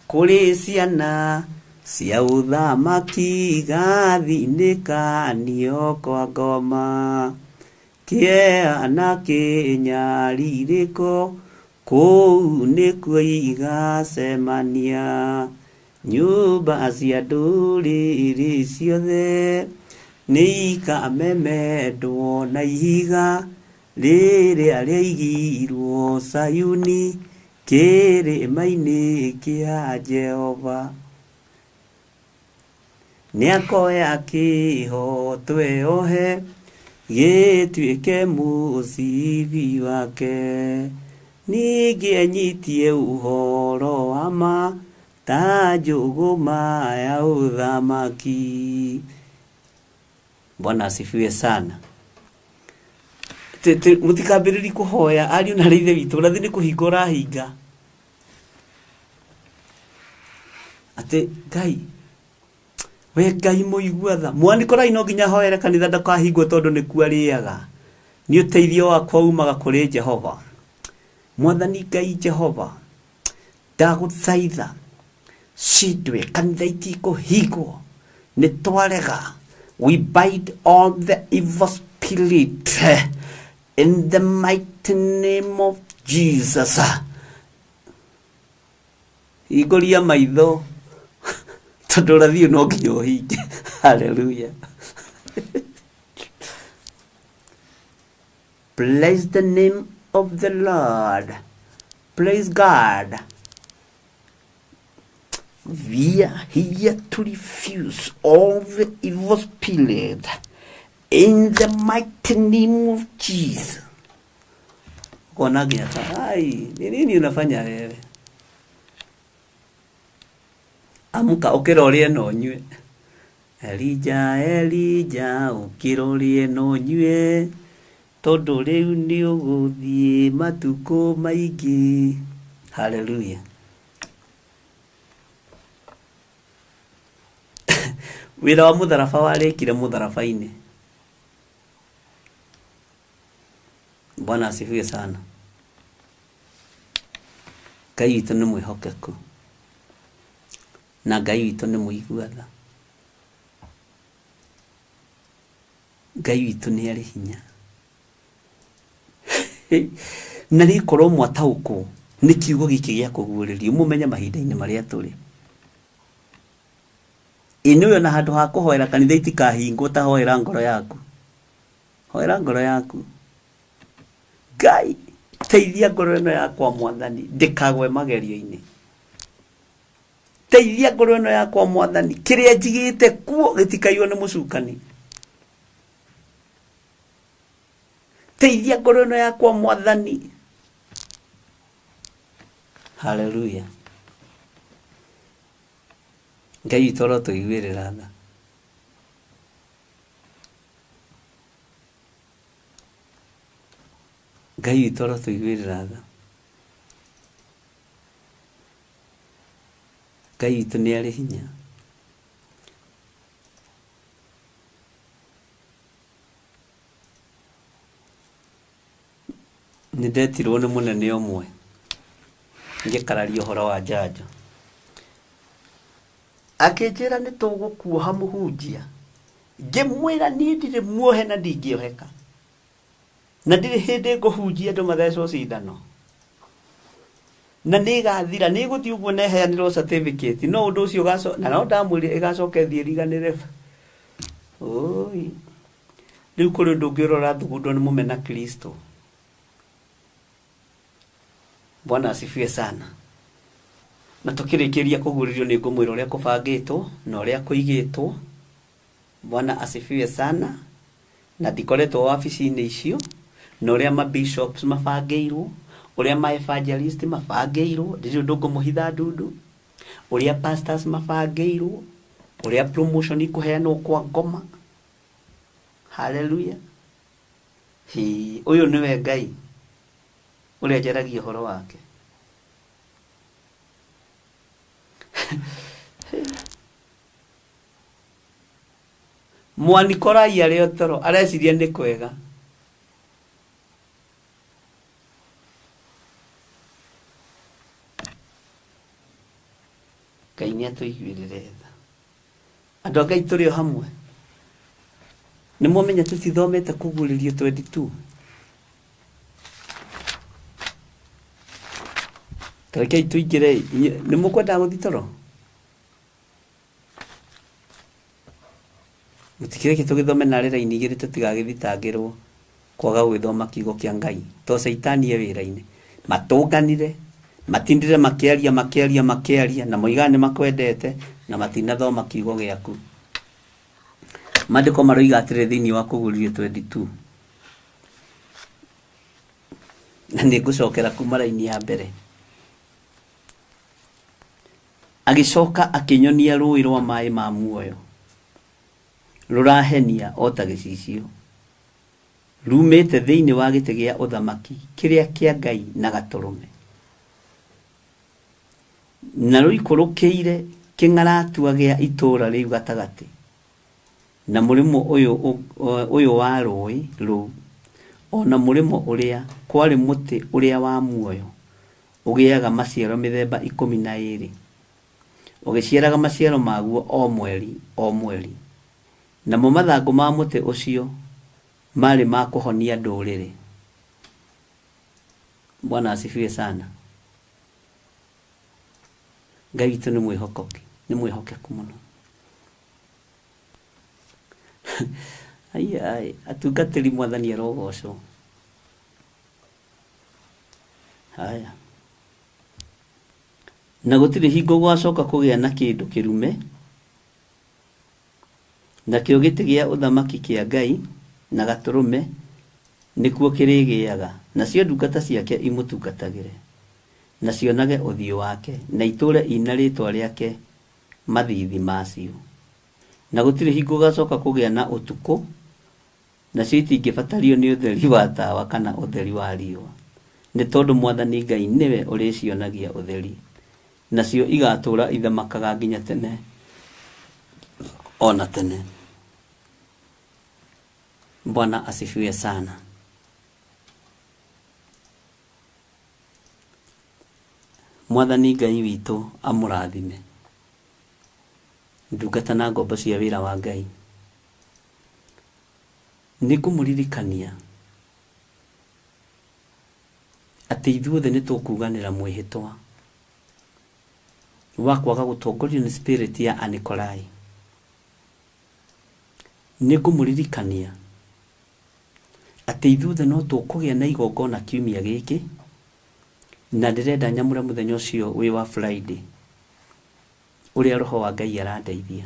Kũrĩ ciana cia ũthamaki igathinĩkanio kwa ngoma, kĩeha na kĩnyarirĩko kũu nĩkuo igacemania. Nyũmba cia ndũrĩrĩ ciothe nĩ ikamemendwo na ihiga rĩrĩa rĩaigirwo Zayuni kĩrĩma-inĩ kĩa Jehova. Nĩakoya kĩhooto eohe gĩtuĩke mũcibi wake, ningĩ enyitie ũhoro wa ma ta njũgũma ya ũthamaki. Bwana asifiwe sana. Mũtikambĩrĩrie kũhoya ariũ na ithe witũ, ũrathi nĩ kũhinga ũrahinga. Atĩ Ngai, we Ngai mũigua tha. Mwanikolai no nginya ahoere kanitha ndakahingwo tondũ nĩkuo arĩaga. Nĩ ũteithio wakwa umaga kũrĩ Jehova. Mwathani Ngai Jehova, ndagũthaitha cindwe kanitha itikũhingwo, nĩ twarega. We bind all the evil spirit in the mighty mighty name of Jesus. Hingũria maitho tondũ ũrathiĩ no nginya ũhinge. Hallelujah. Bless the name of the Lord. Praise God. We are here to refuse all the evil spirit in the mighty name of Jesus. Kona nginya ta, ai, ni nini unafanya wewe? Amka ũkĩra ũrĩe na ũnyue. Elija, Elija, ũkĩra ũrĩe na ũnyue, tondũ rĩu nĩ ũgũthiĩ matukũ maingĩ. Hallelujah. Wĩra wa mũtharaba warĩkire mũtharaba-inĩ. Bwana asifiwe sana. Ngai witũ nĩ mwĩhokeku na Ngai witũ nĩ mũigua tha. Ngai witũ nĩ arĩ hinya. Na rĩkorwo mwataũkwo nĩ kiugo gĩkĩ gĩa kũguũrĩrio, mũmenye mahinda-inĩ marĩa tũrĩ. Ĩ nĩwe ona handũ ha kũhoera kanitha itikahingwo, ta hoera ngoro yaku. Hoera ngoro yaku. Ngai, teithia ngoro ĩno yakwa Mwathani, ndĩkagwe magerio-inĩ. Teithia ngoro ĩno yakwa Mwathani, kĩrĩa njigĩte kuo gĩtikaiywo nĩ mũcukani. Teithia ngoro ĩno yakwa Mwathani. Hallelujah. Ngai witũ arotũiguĩrĩra tha. Ngai witũ arotũiguĩrĩra tha. Ngai witũ nĩ arĩ hinya. Nĩ ndetirwo nĩ mũnene ũmwe ngĩkararia ũhoro wa njanjo. Akĩnjĩra nĩ tũgũkuoha mũhunjia. Ngĩmwĩra niĩ ndirĩ muohe na ndingĩoheka. Na ndirĩ hĩndĩ ngũhunjia andũ mathecwo cindano. Na nĩ ĩgathira, nĩ ĩgũthiĩ ũguo na ĩheanĩrwo certificate. No ũndũ ũcio ũgaco, na no ndamwĩrire ĩgacoka ĩthiĩ ĩriganĩre. Oi. Rĩu kũrĩ ũndũ ũngĩ ũrathugundwo nĩ mũmena Kristo. Bwana asifiwe sana. Na tukĩrĩkĩria kũguũrĩrio nĩ ngũmwĩra ũrĩa kũbangĩtwo na ũrĩa kũigĩtwo. Bwana asifiwe sana. Na ndikoretwo wabici-inĩ icio, na ũrĩa ma bishops mabangĩirwo, ũrĩa ma evangelist mabangĩirwo, ndirĩ ũndũ ngũmũhitha ndundu, ũrĩa pastors mabangĩirwo, ũrĩa promotion ikũheanwo kwa ngoma. Hallelujah. Hi, ũyũ nĩwe Ngai ũrĩa njaragia ũhoro wake. Mwanikorai arĩ o toro areciria nĩ kwega. Ngai nĩ atũiguĩrĩre tha. Andũ a Ngai tũrĩ o hamwe. Nĩ mwamenya tũtithomete kũguũrĩrio 22. Tarekei tũingĩre, nĩ mũkwendaga gũthiĩ toro? Mũtikĩreke tũgĩthome narĩ raini igĩrĩ tũtigagĩthitangĩrwo kwaga gwĩthoma kiugo kĩa Ngai. To caitani e wĩra-inĩ. Matũnganire, matindire makĩaria, makĩaria, makĩaria, na moigaga nĩ makwendete, na matinathoma kiugo gĩaku. Maandĩko maroiga atĩrĩ thĩinĩ wa kũguũrĩrio 22. Na nĩ ngũcokera kuma raini ya mbere. Agĩcoka akĩnyonia rũĩ rwa maĩ ma muoyo rũrahenia o ta gĩcicio, rumĩte thĩinĩ wa gĩtĩ gĩa ũthamaki kĩrĩa kĩa Ngai na Gatũrũme, na rũikũrũkĩire kĩng'aratua gĩa itũũra rĩu gatagatĩ, na mũrĩmo ũyũ wa rũĩ rũu, ona mũrĩmo ũrĩa kwarĩ mũtĩ ũrĩa wa muoyo ũgĩaga maciaro mĩthemba 12, ũgĩciaraga maciaro maguo o mweri o mweri. Namo mathangũ ma mũtĩ ũcio marĩ ma kũhonia ndũrĩrĩ. Bwana asifiwe sana. Ngai witũ nĩ mwĩhokoki, nĩ mwĩhokeku mũno. Ai ai, atungatĩri Mwathani arogocwo. Haya. Na gũtirĩ hingo gwacoka kũgĩa na kĩndũ kĩrume, nakĩo gĩtĩ gĩa ũthamaki kĩa Ngai na Gatũrũme nĩkuo kĩrĩgĩaga, nacio ndungata ciake imũtungatagĩre, na cionage ũthiũ wake, na itũũre ina rĩĩtwa rĩake mathiithi macio. Na gũtirĩ hingo gũgacoka kũgĩa na ũtukũ, nacio itingĩbatario nĩ ũtheri wa tawa kana ũtheri wa riũa, nĩ tondũ Mwathani Ngai nĩwe ũrĩcionagia ũtheri, nacio igatũũra ithamakaga nginya tene ona tene. Bwana asifiwe sana. Mwathani Ngai witũ amũrathime. Ndungata na ngombo cia wĩra wa Ngai, nĩngũmũririkania atĩ ithuothe nĩtũkuganĩra mwĩhĩtwa wa kwaga gũtongorio nĩ spirit ya Anikolai. Nĩngũmũririkania atĩ ithuothe no tũkũgĩa na igongona kiumia gĩkĩ, na ndĩrenda nyamũre mũthenya ũcio wĩ wa Friday, ũrĩa Roho wa Ngai arandeithia.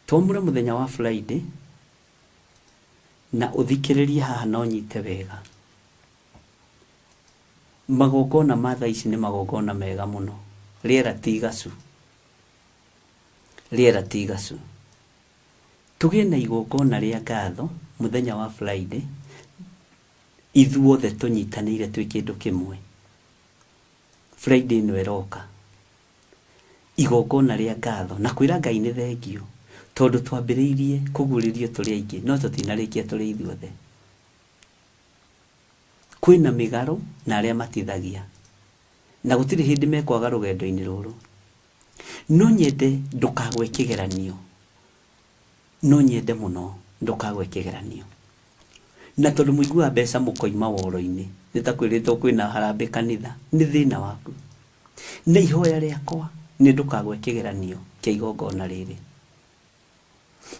Twamũre mũthenya wa Friday na ũthikĩrĩrie haha na ũnyite wega. Magongona ma thaa ici nĩ magongona mega mũno. Rĩera ti igacu, rĩera ti igacu. Tũgĩe na igongona rĩa ngatho mũthenya wa Friday, ithuothe tũnyitanĩire twĩ kĩndũ kĩmwe. Friday ĩno ĩroka, igongona rĩa ngatho na kwĩra Ngai nĩ thengio, tondũ twambĩrĩirie kũguũrĩrio tũrĩ aingĩ no tũtinarĩkia tũrĩ ithuothe. Kwĩna mĩgarũ na arĩa matithagia, na gũtirĩ hĩndĩ mekwaga rũgendo-inĩ rũrũ. No nyende ndũkagwe kĩgeranio, no nyende mũno ndũkagwe kĩgeranio. Na tondũ mũiguaga mbeca mũkoima woro-inĩ, nĩ ta kwĩrĩtwo kwĩna harambĩ kanitha, nĩ thĩna waku. Na ihoya rĩakwa nĩ ndũkagwe kĩgeranio kĩa igongona rĩrĩ.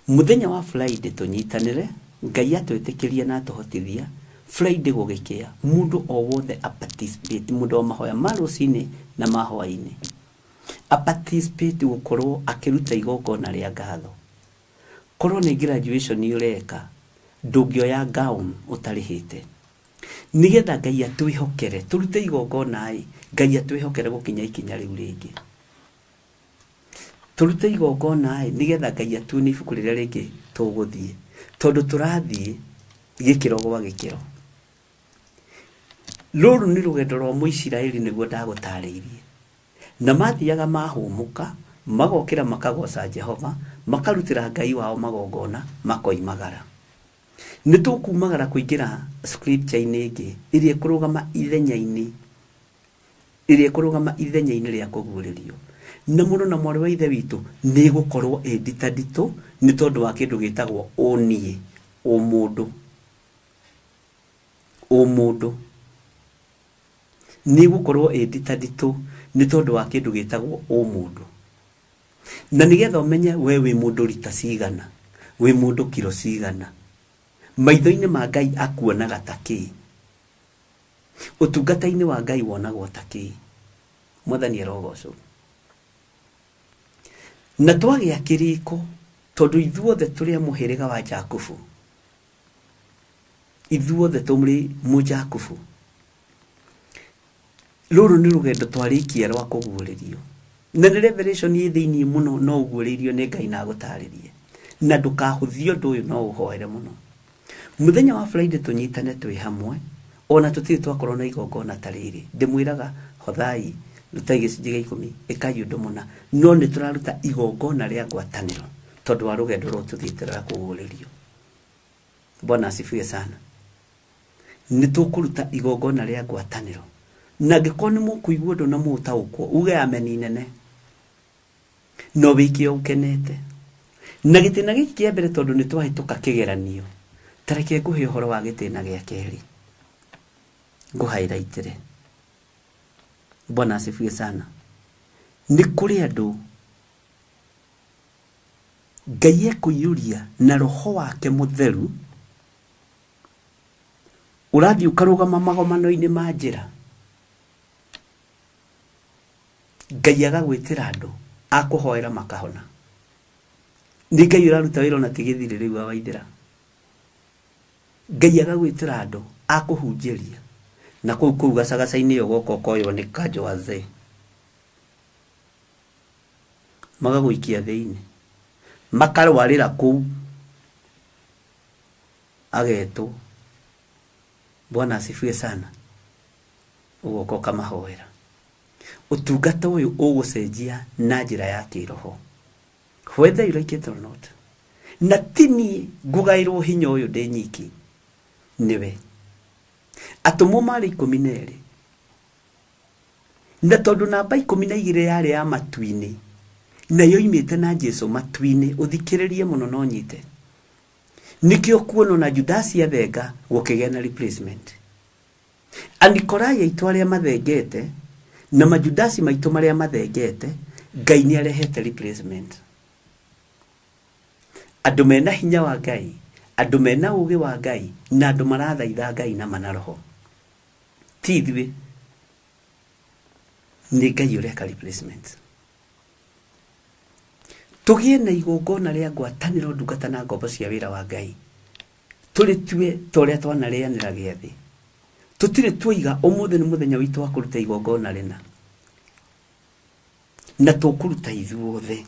Mũthenya wa Friday tũnyitanĩre, Ngai atwĩtĩkĩria na atũhotithia. Friday gũgĩkĩa, mũndũ o wothe a participate, mũndũ wa mahoya ma rũcinĩ na ma hwaĩ-inĩ a participate gũkorwo akĩruta igongona rĩa ngatho. Korwo nĩ graduation ũreka, ndũngĩoya gown ũtarĩhĩte, nĩgetha Ngai atwĩhokere tũrute igongona ĩ, Ngai atwĩhokere gũkinya ikinya rĩu rĩngĩ. Tũrute igongona ĩ, nĩgetha Ngai atuonie ibuku rĩrĩa rĩngĩ tũgũthiĩ, tondũ tũrathiĩ gĩkĩro gwa gĩkĩro. Rũrũ nĩ rũgendo rwa Mũisiraeli nĩguo ndagũtarĩirie. Na mathiaga mahũmũka, magokĩra makagoca Jehova, makarutĩra Ngai wao magongona, makoimagara. Nĩ tũkumagara kũingĩra scripture-inĩ ĩngĩ ĩrĩa ĩkũrũgama ithenya-inĩ, ĩrĩa ĩkũrũgama ithenya-inĩ rĩa kũguũrĩrio. Na mũrũ na mwarĩ wa ithe witũ nĩ ĩgũkorwo ĩ nditanditũ nĩ tondũ wa kĩndũ gĩtagwo ũniĩ, ũmũndũ. Ũmũndũ nĩ ĩgũkorwo ĩ nditanditũ nĩ tondũ wa kĩndũ gĩtagwo ũmũndũ. Na nĩgetha ũmenye we wĩ mũndũ rita cigana, wĩ mũndũ kiro cigana, maitho-inĩ ma Ngai akuonaga ta kĩ, ũtungata-inĩ wa Ngai wonagwo ta kĩ. Mwathani arogocwo. Na twagĩa kĩrĩko, tondũ ithuothe tũrĩ a mũhĩrĩga wa Jakubu, ithuothe tũrĩ mũjakubu. Rũrũ nĩ rũgendo twarĩkia rwa kũguũrĩrio, na nĩ revelation ĩ thĩinĩ mũno, no ũguũrĩirio nĩ Ngai na agũtarĩrie. Na ndũkahũthie ũndũ ũyũ, no ũhoere mũno. Mũthenya wa Friday tũnyitane twĩ hamwe, ona tũtirĩ twakorwo na igongona ta rĩrĩ. Ndĩmwĩraga hothai, rutai gĩcunjĩ gĩa ikũmi, ĩkai ũndũ mũna, no nĩ tũraruta igongona rĩa ngwatanĩro tondũ wa rũgendo rũrũ tũthiĩte rwa kũguũrĩrio. Bwana asifiwe sana. Nĩ tũkũruta igongona rĩa ngwatanĩro, na angĩkorwo nĩ mũkũigua ũndũ na mũũtaũkwo, uge ameni nene, no wĩke o ũkenete. Na gĩtĩna gĩkĩ kĩa mbere, tondũ nĩ twahĩtũka kĩgeranio, ta reke ngũhe ũhoro wa gĩtĩna gĩa kerĩ. Ngũhairaitĩre. Bwana asifiwe sana. Nĩ kũrĩ andũ Ngai ekũiyũria na roho wake mũtheru ũrathiĩ ũkarũgama magomano-inĩ ma njĩra. Ngai agagwĩtĩra andũ akũhoera makahona. Nĩ Ngai ũraruta wĩra ona ti gĩthirĩ rĩu wa Waithĩra. Ngai agagwĩtĩra andũ akũhunjĩria na kũu kũu gacagaca-inĩ ũgoka ũkoywo nĩ kanjũ wazee magagũikia thĩinĩ makarwarĩra kũu agetwo. Bwana asifiwe sana. Ũgoka ũkamahoera. Ũtungata ũyũ ũgũcenjia na njĩra ya kĩroho, whether you like it or not. Na ti niĩ ngũgaĩrwo hinya ũyũ ndĩ nyiki, nĩwe. Atũmwo marĩ 12 na tondũ namba 12 yarĩ ya matu-inĩ na yoimĩte na Jesu matu-inĩ, ũthikĩrĩrie mũno no nyite. Nĩkĩo kuona na Judasi athenga gũkĩgĩa na replacement. Anikolai aitũ arĩa mathengete na majudasi maitũ marĩa mathengete, Ngai nĩ arehete replacement. Andũ mena hinya wa Ngai, andũ mena ũũgĩ wa Ngai, na andũ marathaitha Ngai na mana roho. Ti ithuĩ, nĩ Ngai ũreka replacement. Tũgĩe na igongona rĩa ngwatanĩro ndungata na ngombo cia wĩra wa Ngai. Tũrĩtue ta ũrĩa twanarĩanĩra gĩathĩ. Tũtirĩ tuoiga ũmũthĩ nĩ mũthenya witũ wa kũruta igongona rĩna, na tũkũruta ithuothe.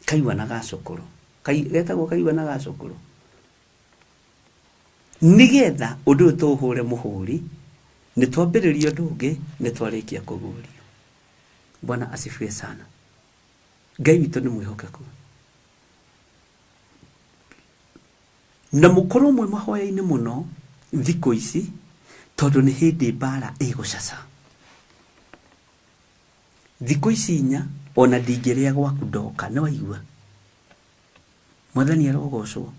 Kaigua na gacũkũrũ, getagwo kaigua na gacũkũrũ, nĩgetha ũndũ ũyũ tũũhũre mũhũri. Nĩ twambĩrĩria ũndũ ũngĩ, nĩ twarĩkia kũguũrio. Bwana asifiwe sana. Ngai witũ nĩ mwĩhokeku. Na mũkorwo mwĩ mahoya-inĩ mũno thikũ ici, tondũ nĩ hĩndĩ mbara ĩgũcaca. Thikũ ici inya ona ndingĩrĩa gwaku ndoka, nĩ waigua? Mwathani arogocwo.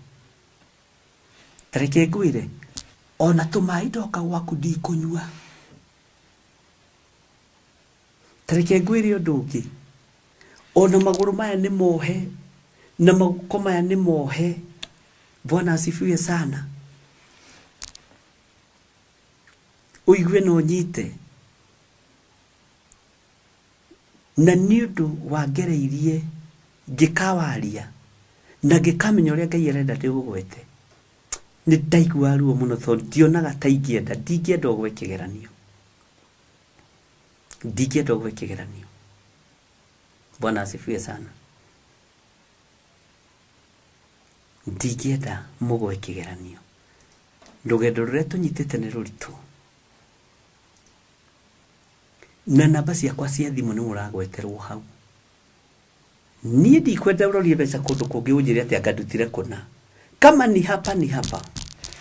Ta reke ngwĩre, ona tũmaĩ ndoka gwaku ndikũnyua. Ta reke ngwĩre ũndũ ũngĩ, ona magũrũ maya nĩ mohe na moko maya nĩ mohe. Bwana asifiwe sana. Ũigue na ũnyite. Na nĩ ũndũ wangereirie ngĩkawaria na ngĩkamenya ũrĩa Ngai arenda ndĩũgwete, nĩ ndaigua ruo mũno tondũ ndionaga ta ingĩenda, ndingĩenda ũgwe kĩgeranio. Ndingĩenda ũgwe kĩgeranio. Bwana asifiwe sana. Ndingĩenda mũgwe kĩgeranio. Rũgendo rũrĩa tũnyitĩte nĩ rũritũ. Na namba ciakwa cia thimũ nĩ mũragweterwo hau. Niĩ ndikwenda ũrorie mbeca kũndũ kũngĩ ũnjĩre atĩ anga ndutire kũna. Kama ni hapa ni hapa.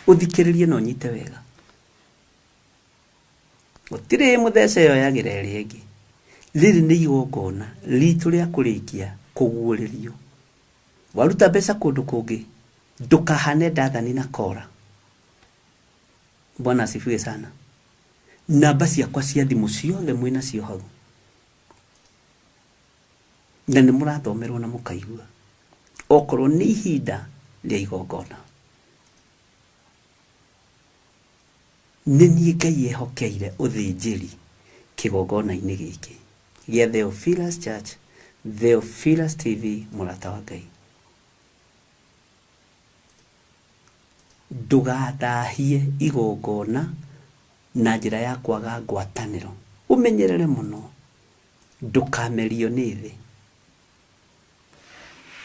Ũthikĩrĩrie na ũnyite wega. Gũtirĩ mũthece yoyagĩra ĩrĩa ĩngĩ. Rĩrĩ nĩ igongona ritũ rĩa kũrĩkia kũguũrĩrio. Waruta mbeca kũndũ kũngĩ, ndũkahane Dathani na Kora. Bwana asifiwe sana. Namba ciakwa cia thimũ ciothe mwĩnacio hau. Na nĩ mũrathomerwo na mũkaigua. Okorwo nĩ ihinda rĩa igongona. Nĩ niĩ Ngai ehokeire ũthĩnjĩri kĩgongona-inĩ gĩkĩ gĩa Theophilus Church, Theophilus TV, mũrata wa Ngai. Ndũgathahie igongona na njĩra ya kwaga ngwatanĩro. Ũmenyerere mũno ndũkamerio nĩ thĩ.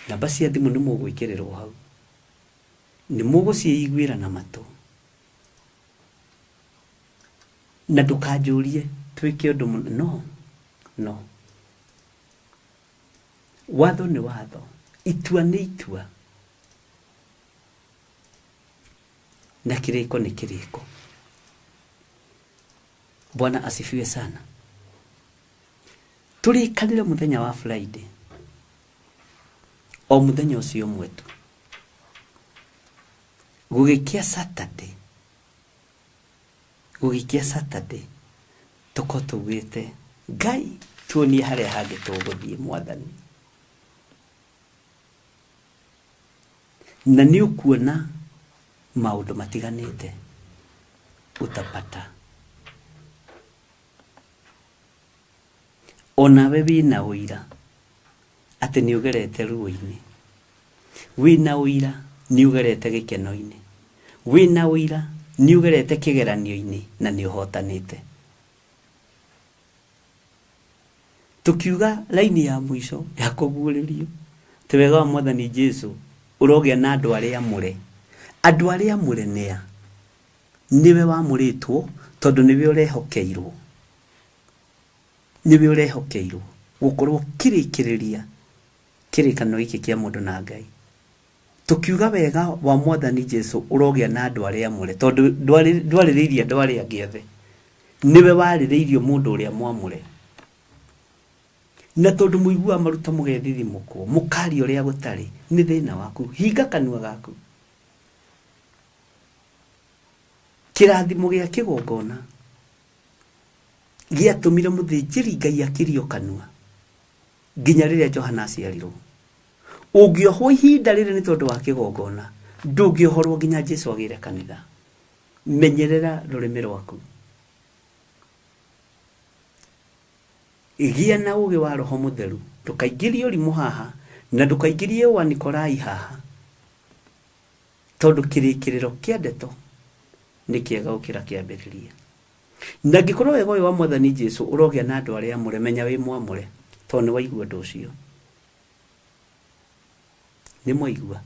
Namba cia thimũ nĩ mũgwĩkĩrĩrwo hau, nĩ mũgũciĩiguĩra na matũ, na ndũkanjũrie twĩke ũndũ mũna. No, no. Watho nĩ watho, itua nĩ itua, na kĩrĩko nĩ kĩrĩko. Bwana asifiwe sana. Tũrĩkanĩre mũthenya wa Friday, o mũthenya ũcio ũmwe tu. Gũgĩkĩa Saturday, Gũgĩkia Saturday tũkorwo tugĩte Ngai tuonie harĩa hangĩ tũgũthiĩ Mwathani. Na nĩ ũkuona maũndũ matiganĩte utapata. Onawe wĩna ũira atĩ nĩ ũgerete ruo-inĩ, wĩna ũira nĩ ũgerete gĩkeno-inĩ, wĩna ũira nĩ ũgerete kĩgeranio-inĩ na nĩ ũhotanĩte. Tukiuga laini ya mũico ya kũguũrĩrio ti wega wa Mwathani Jesu ũrogĩa na andũ arĩa amũre. Andũ arĩa amũre nĩa? Nĩwe wamũrĩtwo tondũ nĩwe ũrehokeirwo. Nĩwe ũrehokeirwo gũkorwo kĩrĩkĩrĩria kĩrĩkanĩro gĩkĩ kĩa mũndũ na Ngai. Tukiuga wega wa Mwathani Jesu ũrogĩa na andũ arĩa amũre tondũ ndwarĩrĩirie andũ arĩa angĩ othe. Nĩwe warĩrĩirio mũndũ ũrĩa mwamũre. Na tondũ mũiguaga maruta mũgethithimũkwo mũkaria ũrĩa gũtarĩ, nĩ thĩna waku. Hinga kanua gaku. Kĩrathimo gĩa kĩgongona gĩatũmire mũthĩnjĩri Ngai akĩrio kanua nginya rĩrĩa Johana aciarirwo. Ũngĩohwo ihinda rĩrĩ nĩ tondũ wa kĩgongona, ndũngĩohorwo nginya Jesu agĩre kanitha. Menyerera rũrĩmĩ rwaku. Gĩa na ũũgĩ wa Roho Mũtheru. Ndũkaingĩrie ũrimũ haha na ndũkaingĩrie ũanikorai haha, tondũ kĩrĩkĩrĩro kĩa ndeto nĩ kĩega gũkĩra kĩambĩrĩria. Na angĩkorwo wega ũyũ wa Mwathani Jesu ũrogĩa na andũ arĩa amũre, menya wĩ mwamũre tondũ nĩ waigua ũndũ ũcio. Nĩ mwaigua.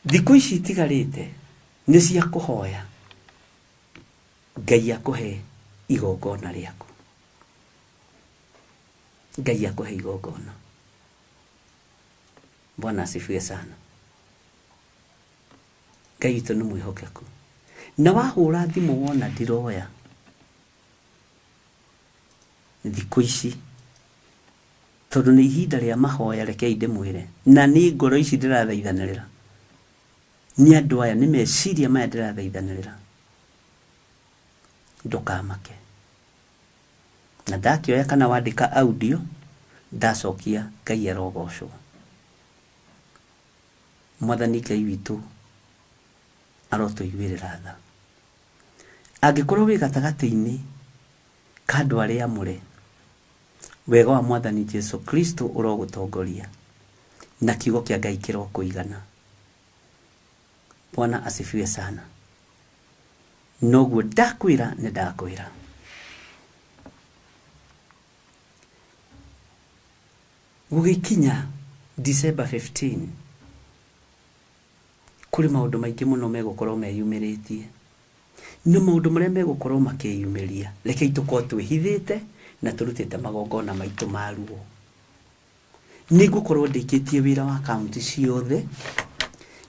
Thikũ ici itigarĩte nĩ cia kũhoya Ngai akũhe igongona rĩaku. Ngai akũhe igongona. Bwana asifiwe sana. Ngai witũ nĩ mwĩhokeku. Na wahũra thimũ wona ndiroya thikũ ici, tondũ nĩ ihinda rĩa mahoya, rekei ndĩmwĩre. Na nĩ ngoro ici ndĩrathaithanĩrĩra, nĩ andũ aya, nĩ meciria maya ndĩrathaithanĩrĩra. Ndũkamake. Na ndakĩoya kana wandĩka audio, ndacokia Ngai arogocwo. Mwathani Ngai witũ arotũiguĩrĩra tha. Angĩkorwo wĩ gatagatĩ-inĩ ka andũ arĩa amũre, wega wa Mwathani Jesu Kristo ũrogũtongoria na kiugo kĩa Ngai kĩrokũigana. Bwana asifiwe sana. Noguo ndakwĩra nĩ ndakwĩra. Gũgĩkinya December 15 kũrĩ maũndũ maingĩ mũno megũkorwo meyumĩrĩtie. Nĩ maũndũ marĩa megũkorwo makĩyumĩria, rekei tũkorwo twĩhithĩte na tũrutĩte magongona maitũ ma ruo. Nĩ ngũkorwo ndĩkĩtie wĩra wa kaunti ciothe,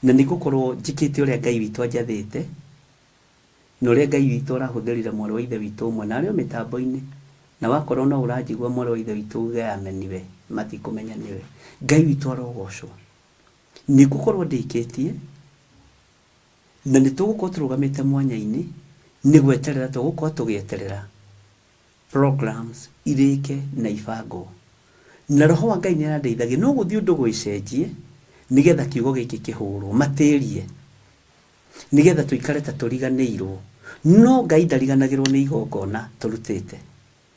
na nĩ ngũkorwo njĩkĩte ũrĩa Ngai witũ anjathĩte, na ũrĩa Ngai witũ arahũthĩrire mwarĩ wa ithe witũ ũmwe na arĩ o mĩtambo-inĩ. Na wakorwo no ũranjigua mwarĩ wa ithe witũ uge amen we, matikũmenya nĩwe. Ngai witũ arogocwo. Nĩ ngũkorwo ndĩkĩtie, na nĩ tũgũkorwo tũrũgamĩte mwanya-inĩ, nĩ gweterera tũgũkorwo tũgĩeterera programs irĩke na ibangwo. Na Roho wa Ngai nĩ arandeithagia, no gũthiĩ ũndũ gwĩcenjie nĩgetha kiugo gĩkĩ kĩhũrwo, matĩrie, nĩgetha tũikare ta tũriganĩirwo. No Ngai ndariganagĩrwo nĩ igongona tũrutĩte,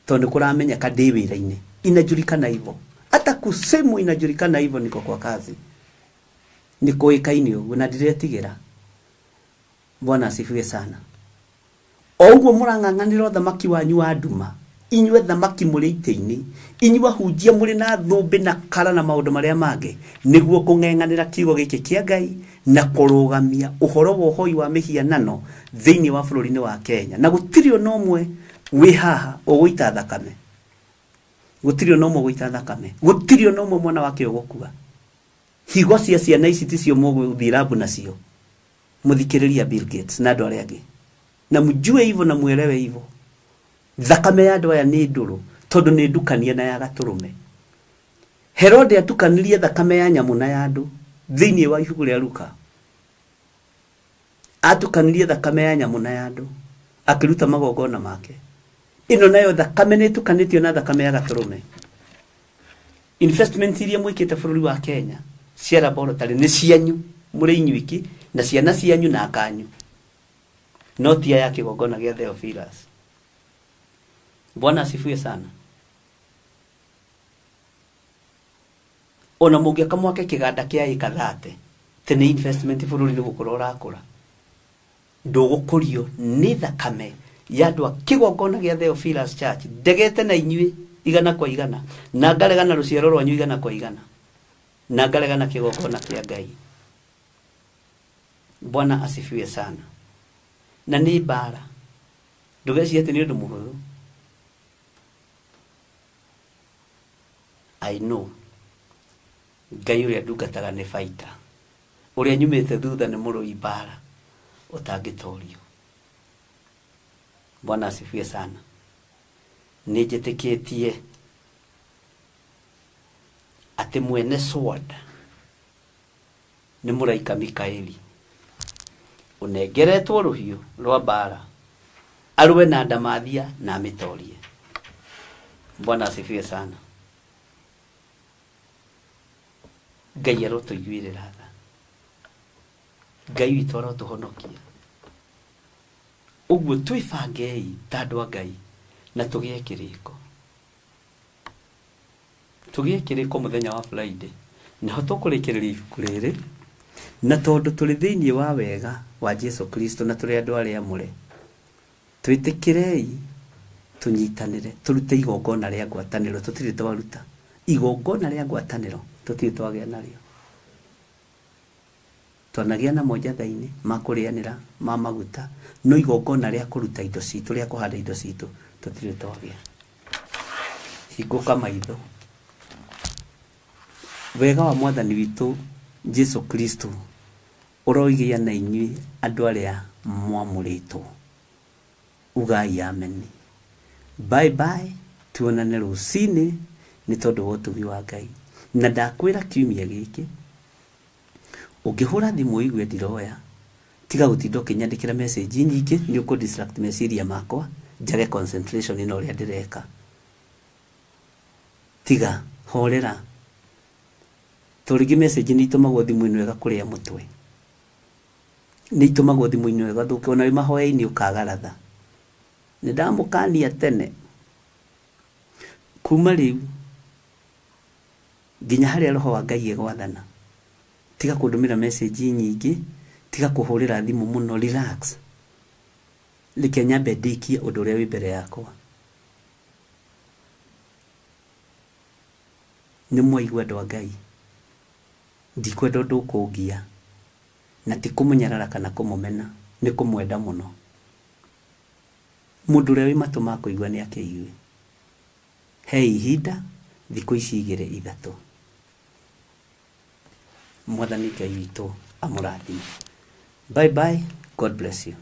tondũ nĩ kũramenyeka ndĩ wĩra-inĩ. Inajulikana hivyo, hata kusemwo inajulikana hivyo, niko kwa kazi, nĩ kũĩkaine ũguo na ndiretigĩra. Bwana asifiwe sana. O ũguo mũrang'ang'anĩra ũthamaki wanyu wa nduma, inyuĩ thamaki mũrĩ itĩ-inĩ, inyuĩ ahunjia mũrĩ na thũmbĩ na kara na maũndũ marĩa mangĩ, nĩguo kũng'eng'anĩra kiugo gĩkĩ kĩa Ngai na kũrũgamia ũhoro wa ũhoi wa mĩhianano thĩinĩ wa bũrũri-inĩ wa Kenya. Na gũtirĩ ona ũmwe wĩ haha ũgũita thakame. Gũtirĩ ona ũmwe ũgũita thakame. Gũtirĩ ona ũmwe mwana wake ũgũkua. Higo cia ciana ici ticio mũgũthiĩ rambu nacio. Mũthikĩrĩria Bill Gates na andũ arĩa angĩ. Na mjue hivyo na muelewe hivyo. Thakame ya andũ aya nĩ ndũrũ tondũ nĩ ndukanie na ya gatũrũme. Herode atukanirie thakame ya nyamũ na ya andũ thĩinĩ wa ibuku rĩa Luka. Atukanirie thakame ya nyamũ na ya andũ. Akĩruta magongona make. Ĩno nayo thakame nĩ ĩtukanĩtio na thakame ya gatũrũme. Investment iria mwĩkĩte bũrũri wa Kenya cia laboratory nĩ cianyu mũrĩ inyuiki na ciana cianyu na akanyu, no ti ya kĩgongona gĩa Theophilus. Bwana asifiwe sana. Ona mũngĩaka mwake kĩganda kĩa ĩka 30 tene investment bũrũri nĩ gũkũra ũrakũra, ndũgũkũrio nĩ thakame ya andũ a kĩgongona gĩa Theophilus Church. Ndegete na inyuĩ 100 kwa 100 na ngaregana rũciaro rwanyu 100 kwa 100 na ngaregana kĩgongona kĩa Ngai. Bwana asifiwe sana. Na nĩ mbara, ndũgecirie atĩ nĩ ũndũ mũhũthũ. I know Ngai ũrĩa ndungataga nĩ baita, ũrĩa nyumĩte thutha nĩ mũrũi mbara ũtangĩtorio. Bwana asifiwe sana. Nĩ njĩtĩkĩtie atĩ mwene sword nĩ mũraika Mikaeli ũnengeretwo rũhiũ rwa mbara arũe na ndamathia na amĩtorie. Bwana asifiwe sana. Ngai arotũiguĩrĩra tha, Ngai witũ arotũhonokia. Ũguo twĩbangei ta andũ a Ngai na tũgĩe kĩrĩko, tũgĩe kĩrĩko mũthenya wa Friday nĩho tũkũrĩkĩrĩria ibuku rĩrĩ, na tondũ tũrĩ thĩinĩ wa wega wa Jesu Kristo na tũrĩ andũ arĩa amũre, twĩtĩkĩrei tũnyitanĩre, tũrute igongona rĩa ngwatanĩro. Tũtirĩ twaruta igongona rĩa ngwatanĩro, tũtirĩ twagĩa narĩo. Twanagĩa na monjatha-inĩ ma kũrĩanĩra ma maguta, no igongona rĩa kũruta indo citũ, rĩa kũhanda indo citũ, tũtirĩ twagĩa. Hingũka maitho. Wega wa Mwathani witũ Jesu Kristo ũroigĩa na inyuĩ andũ arĩa mwamũrĩtwo. Ugai ameni. Bye bye, tuonane rũcinĩ nĩ tondũ wa ũtugi wa Ngai. Na ndakwĩra kiumia gĩkĩ ũngĩhũra thimũ ũigue ndiroya, tiga gũtinda ũkĩnyandĩkĩra message nyingĩ, nĩ ũkũ distract meciria makwa njage concentration na ũrĩa ndĩreka. Tiga, horera. Tondũ rĩngĩ message nĩ itũmagwo thimũ ĩno ĩgakũrĩa mũtwe, nĩ itũmagwo thimũ ĩno ĩgathũke, ona wĩ mahoya-inĩ ũkagaratha. Nĩ ndamũkania tene kuma rĩu nginya harĩa roho wa Ngai egwathana. Tiga kũndũmĩra message nyingĩ, tiga kũhũrĩra thimũ mũno, relax. Reke nyambe ndĩkie ũndũ ũrĩa wĩ mbere yakwa. Nĩ mwaigua andũ a Ngai, ndikwenda ũndũ ũkũngia, na ti kũmũnyarara kana kũmũmena, nĩ kũmwenda mũno. Mũndũ ũrĩa wĩ matũ ma kũigua nĩ akĩigue. He ihinda thikũ ici 2 3. Mwathani Ngai witũ amũrathime. Bye bye, God bless you.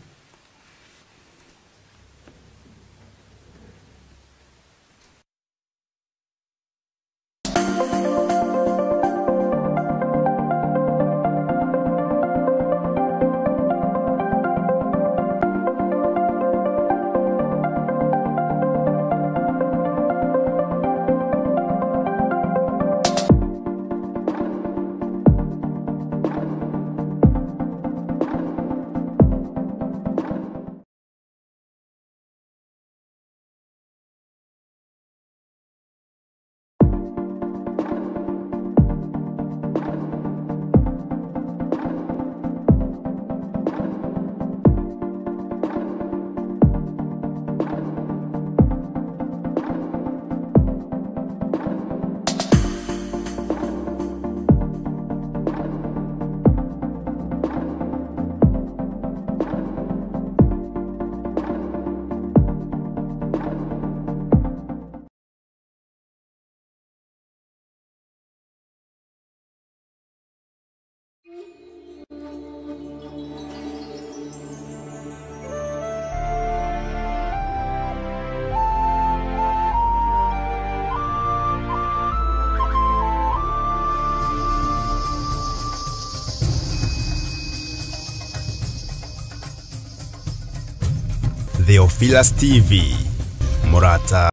Theophilus TV, mũrata.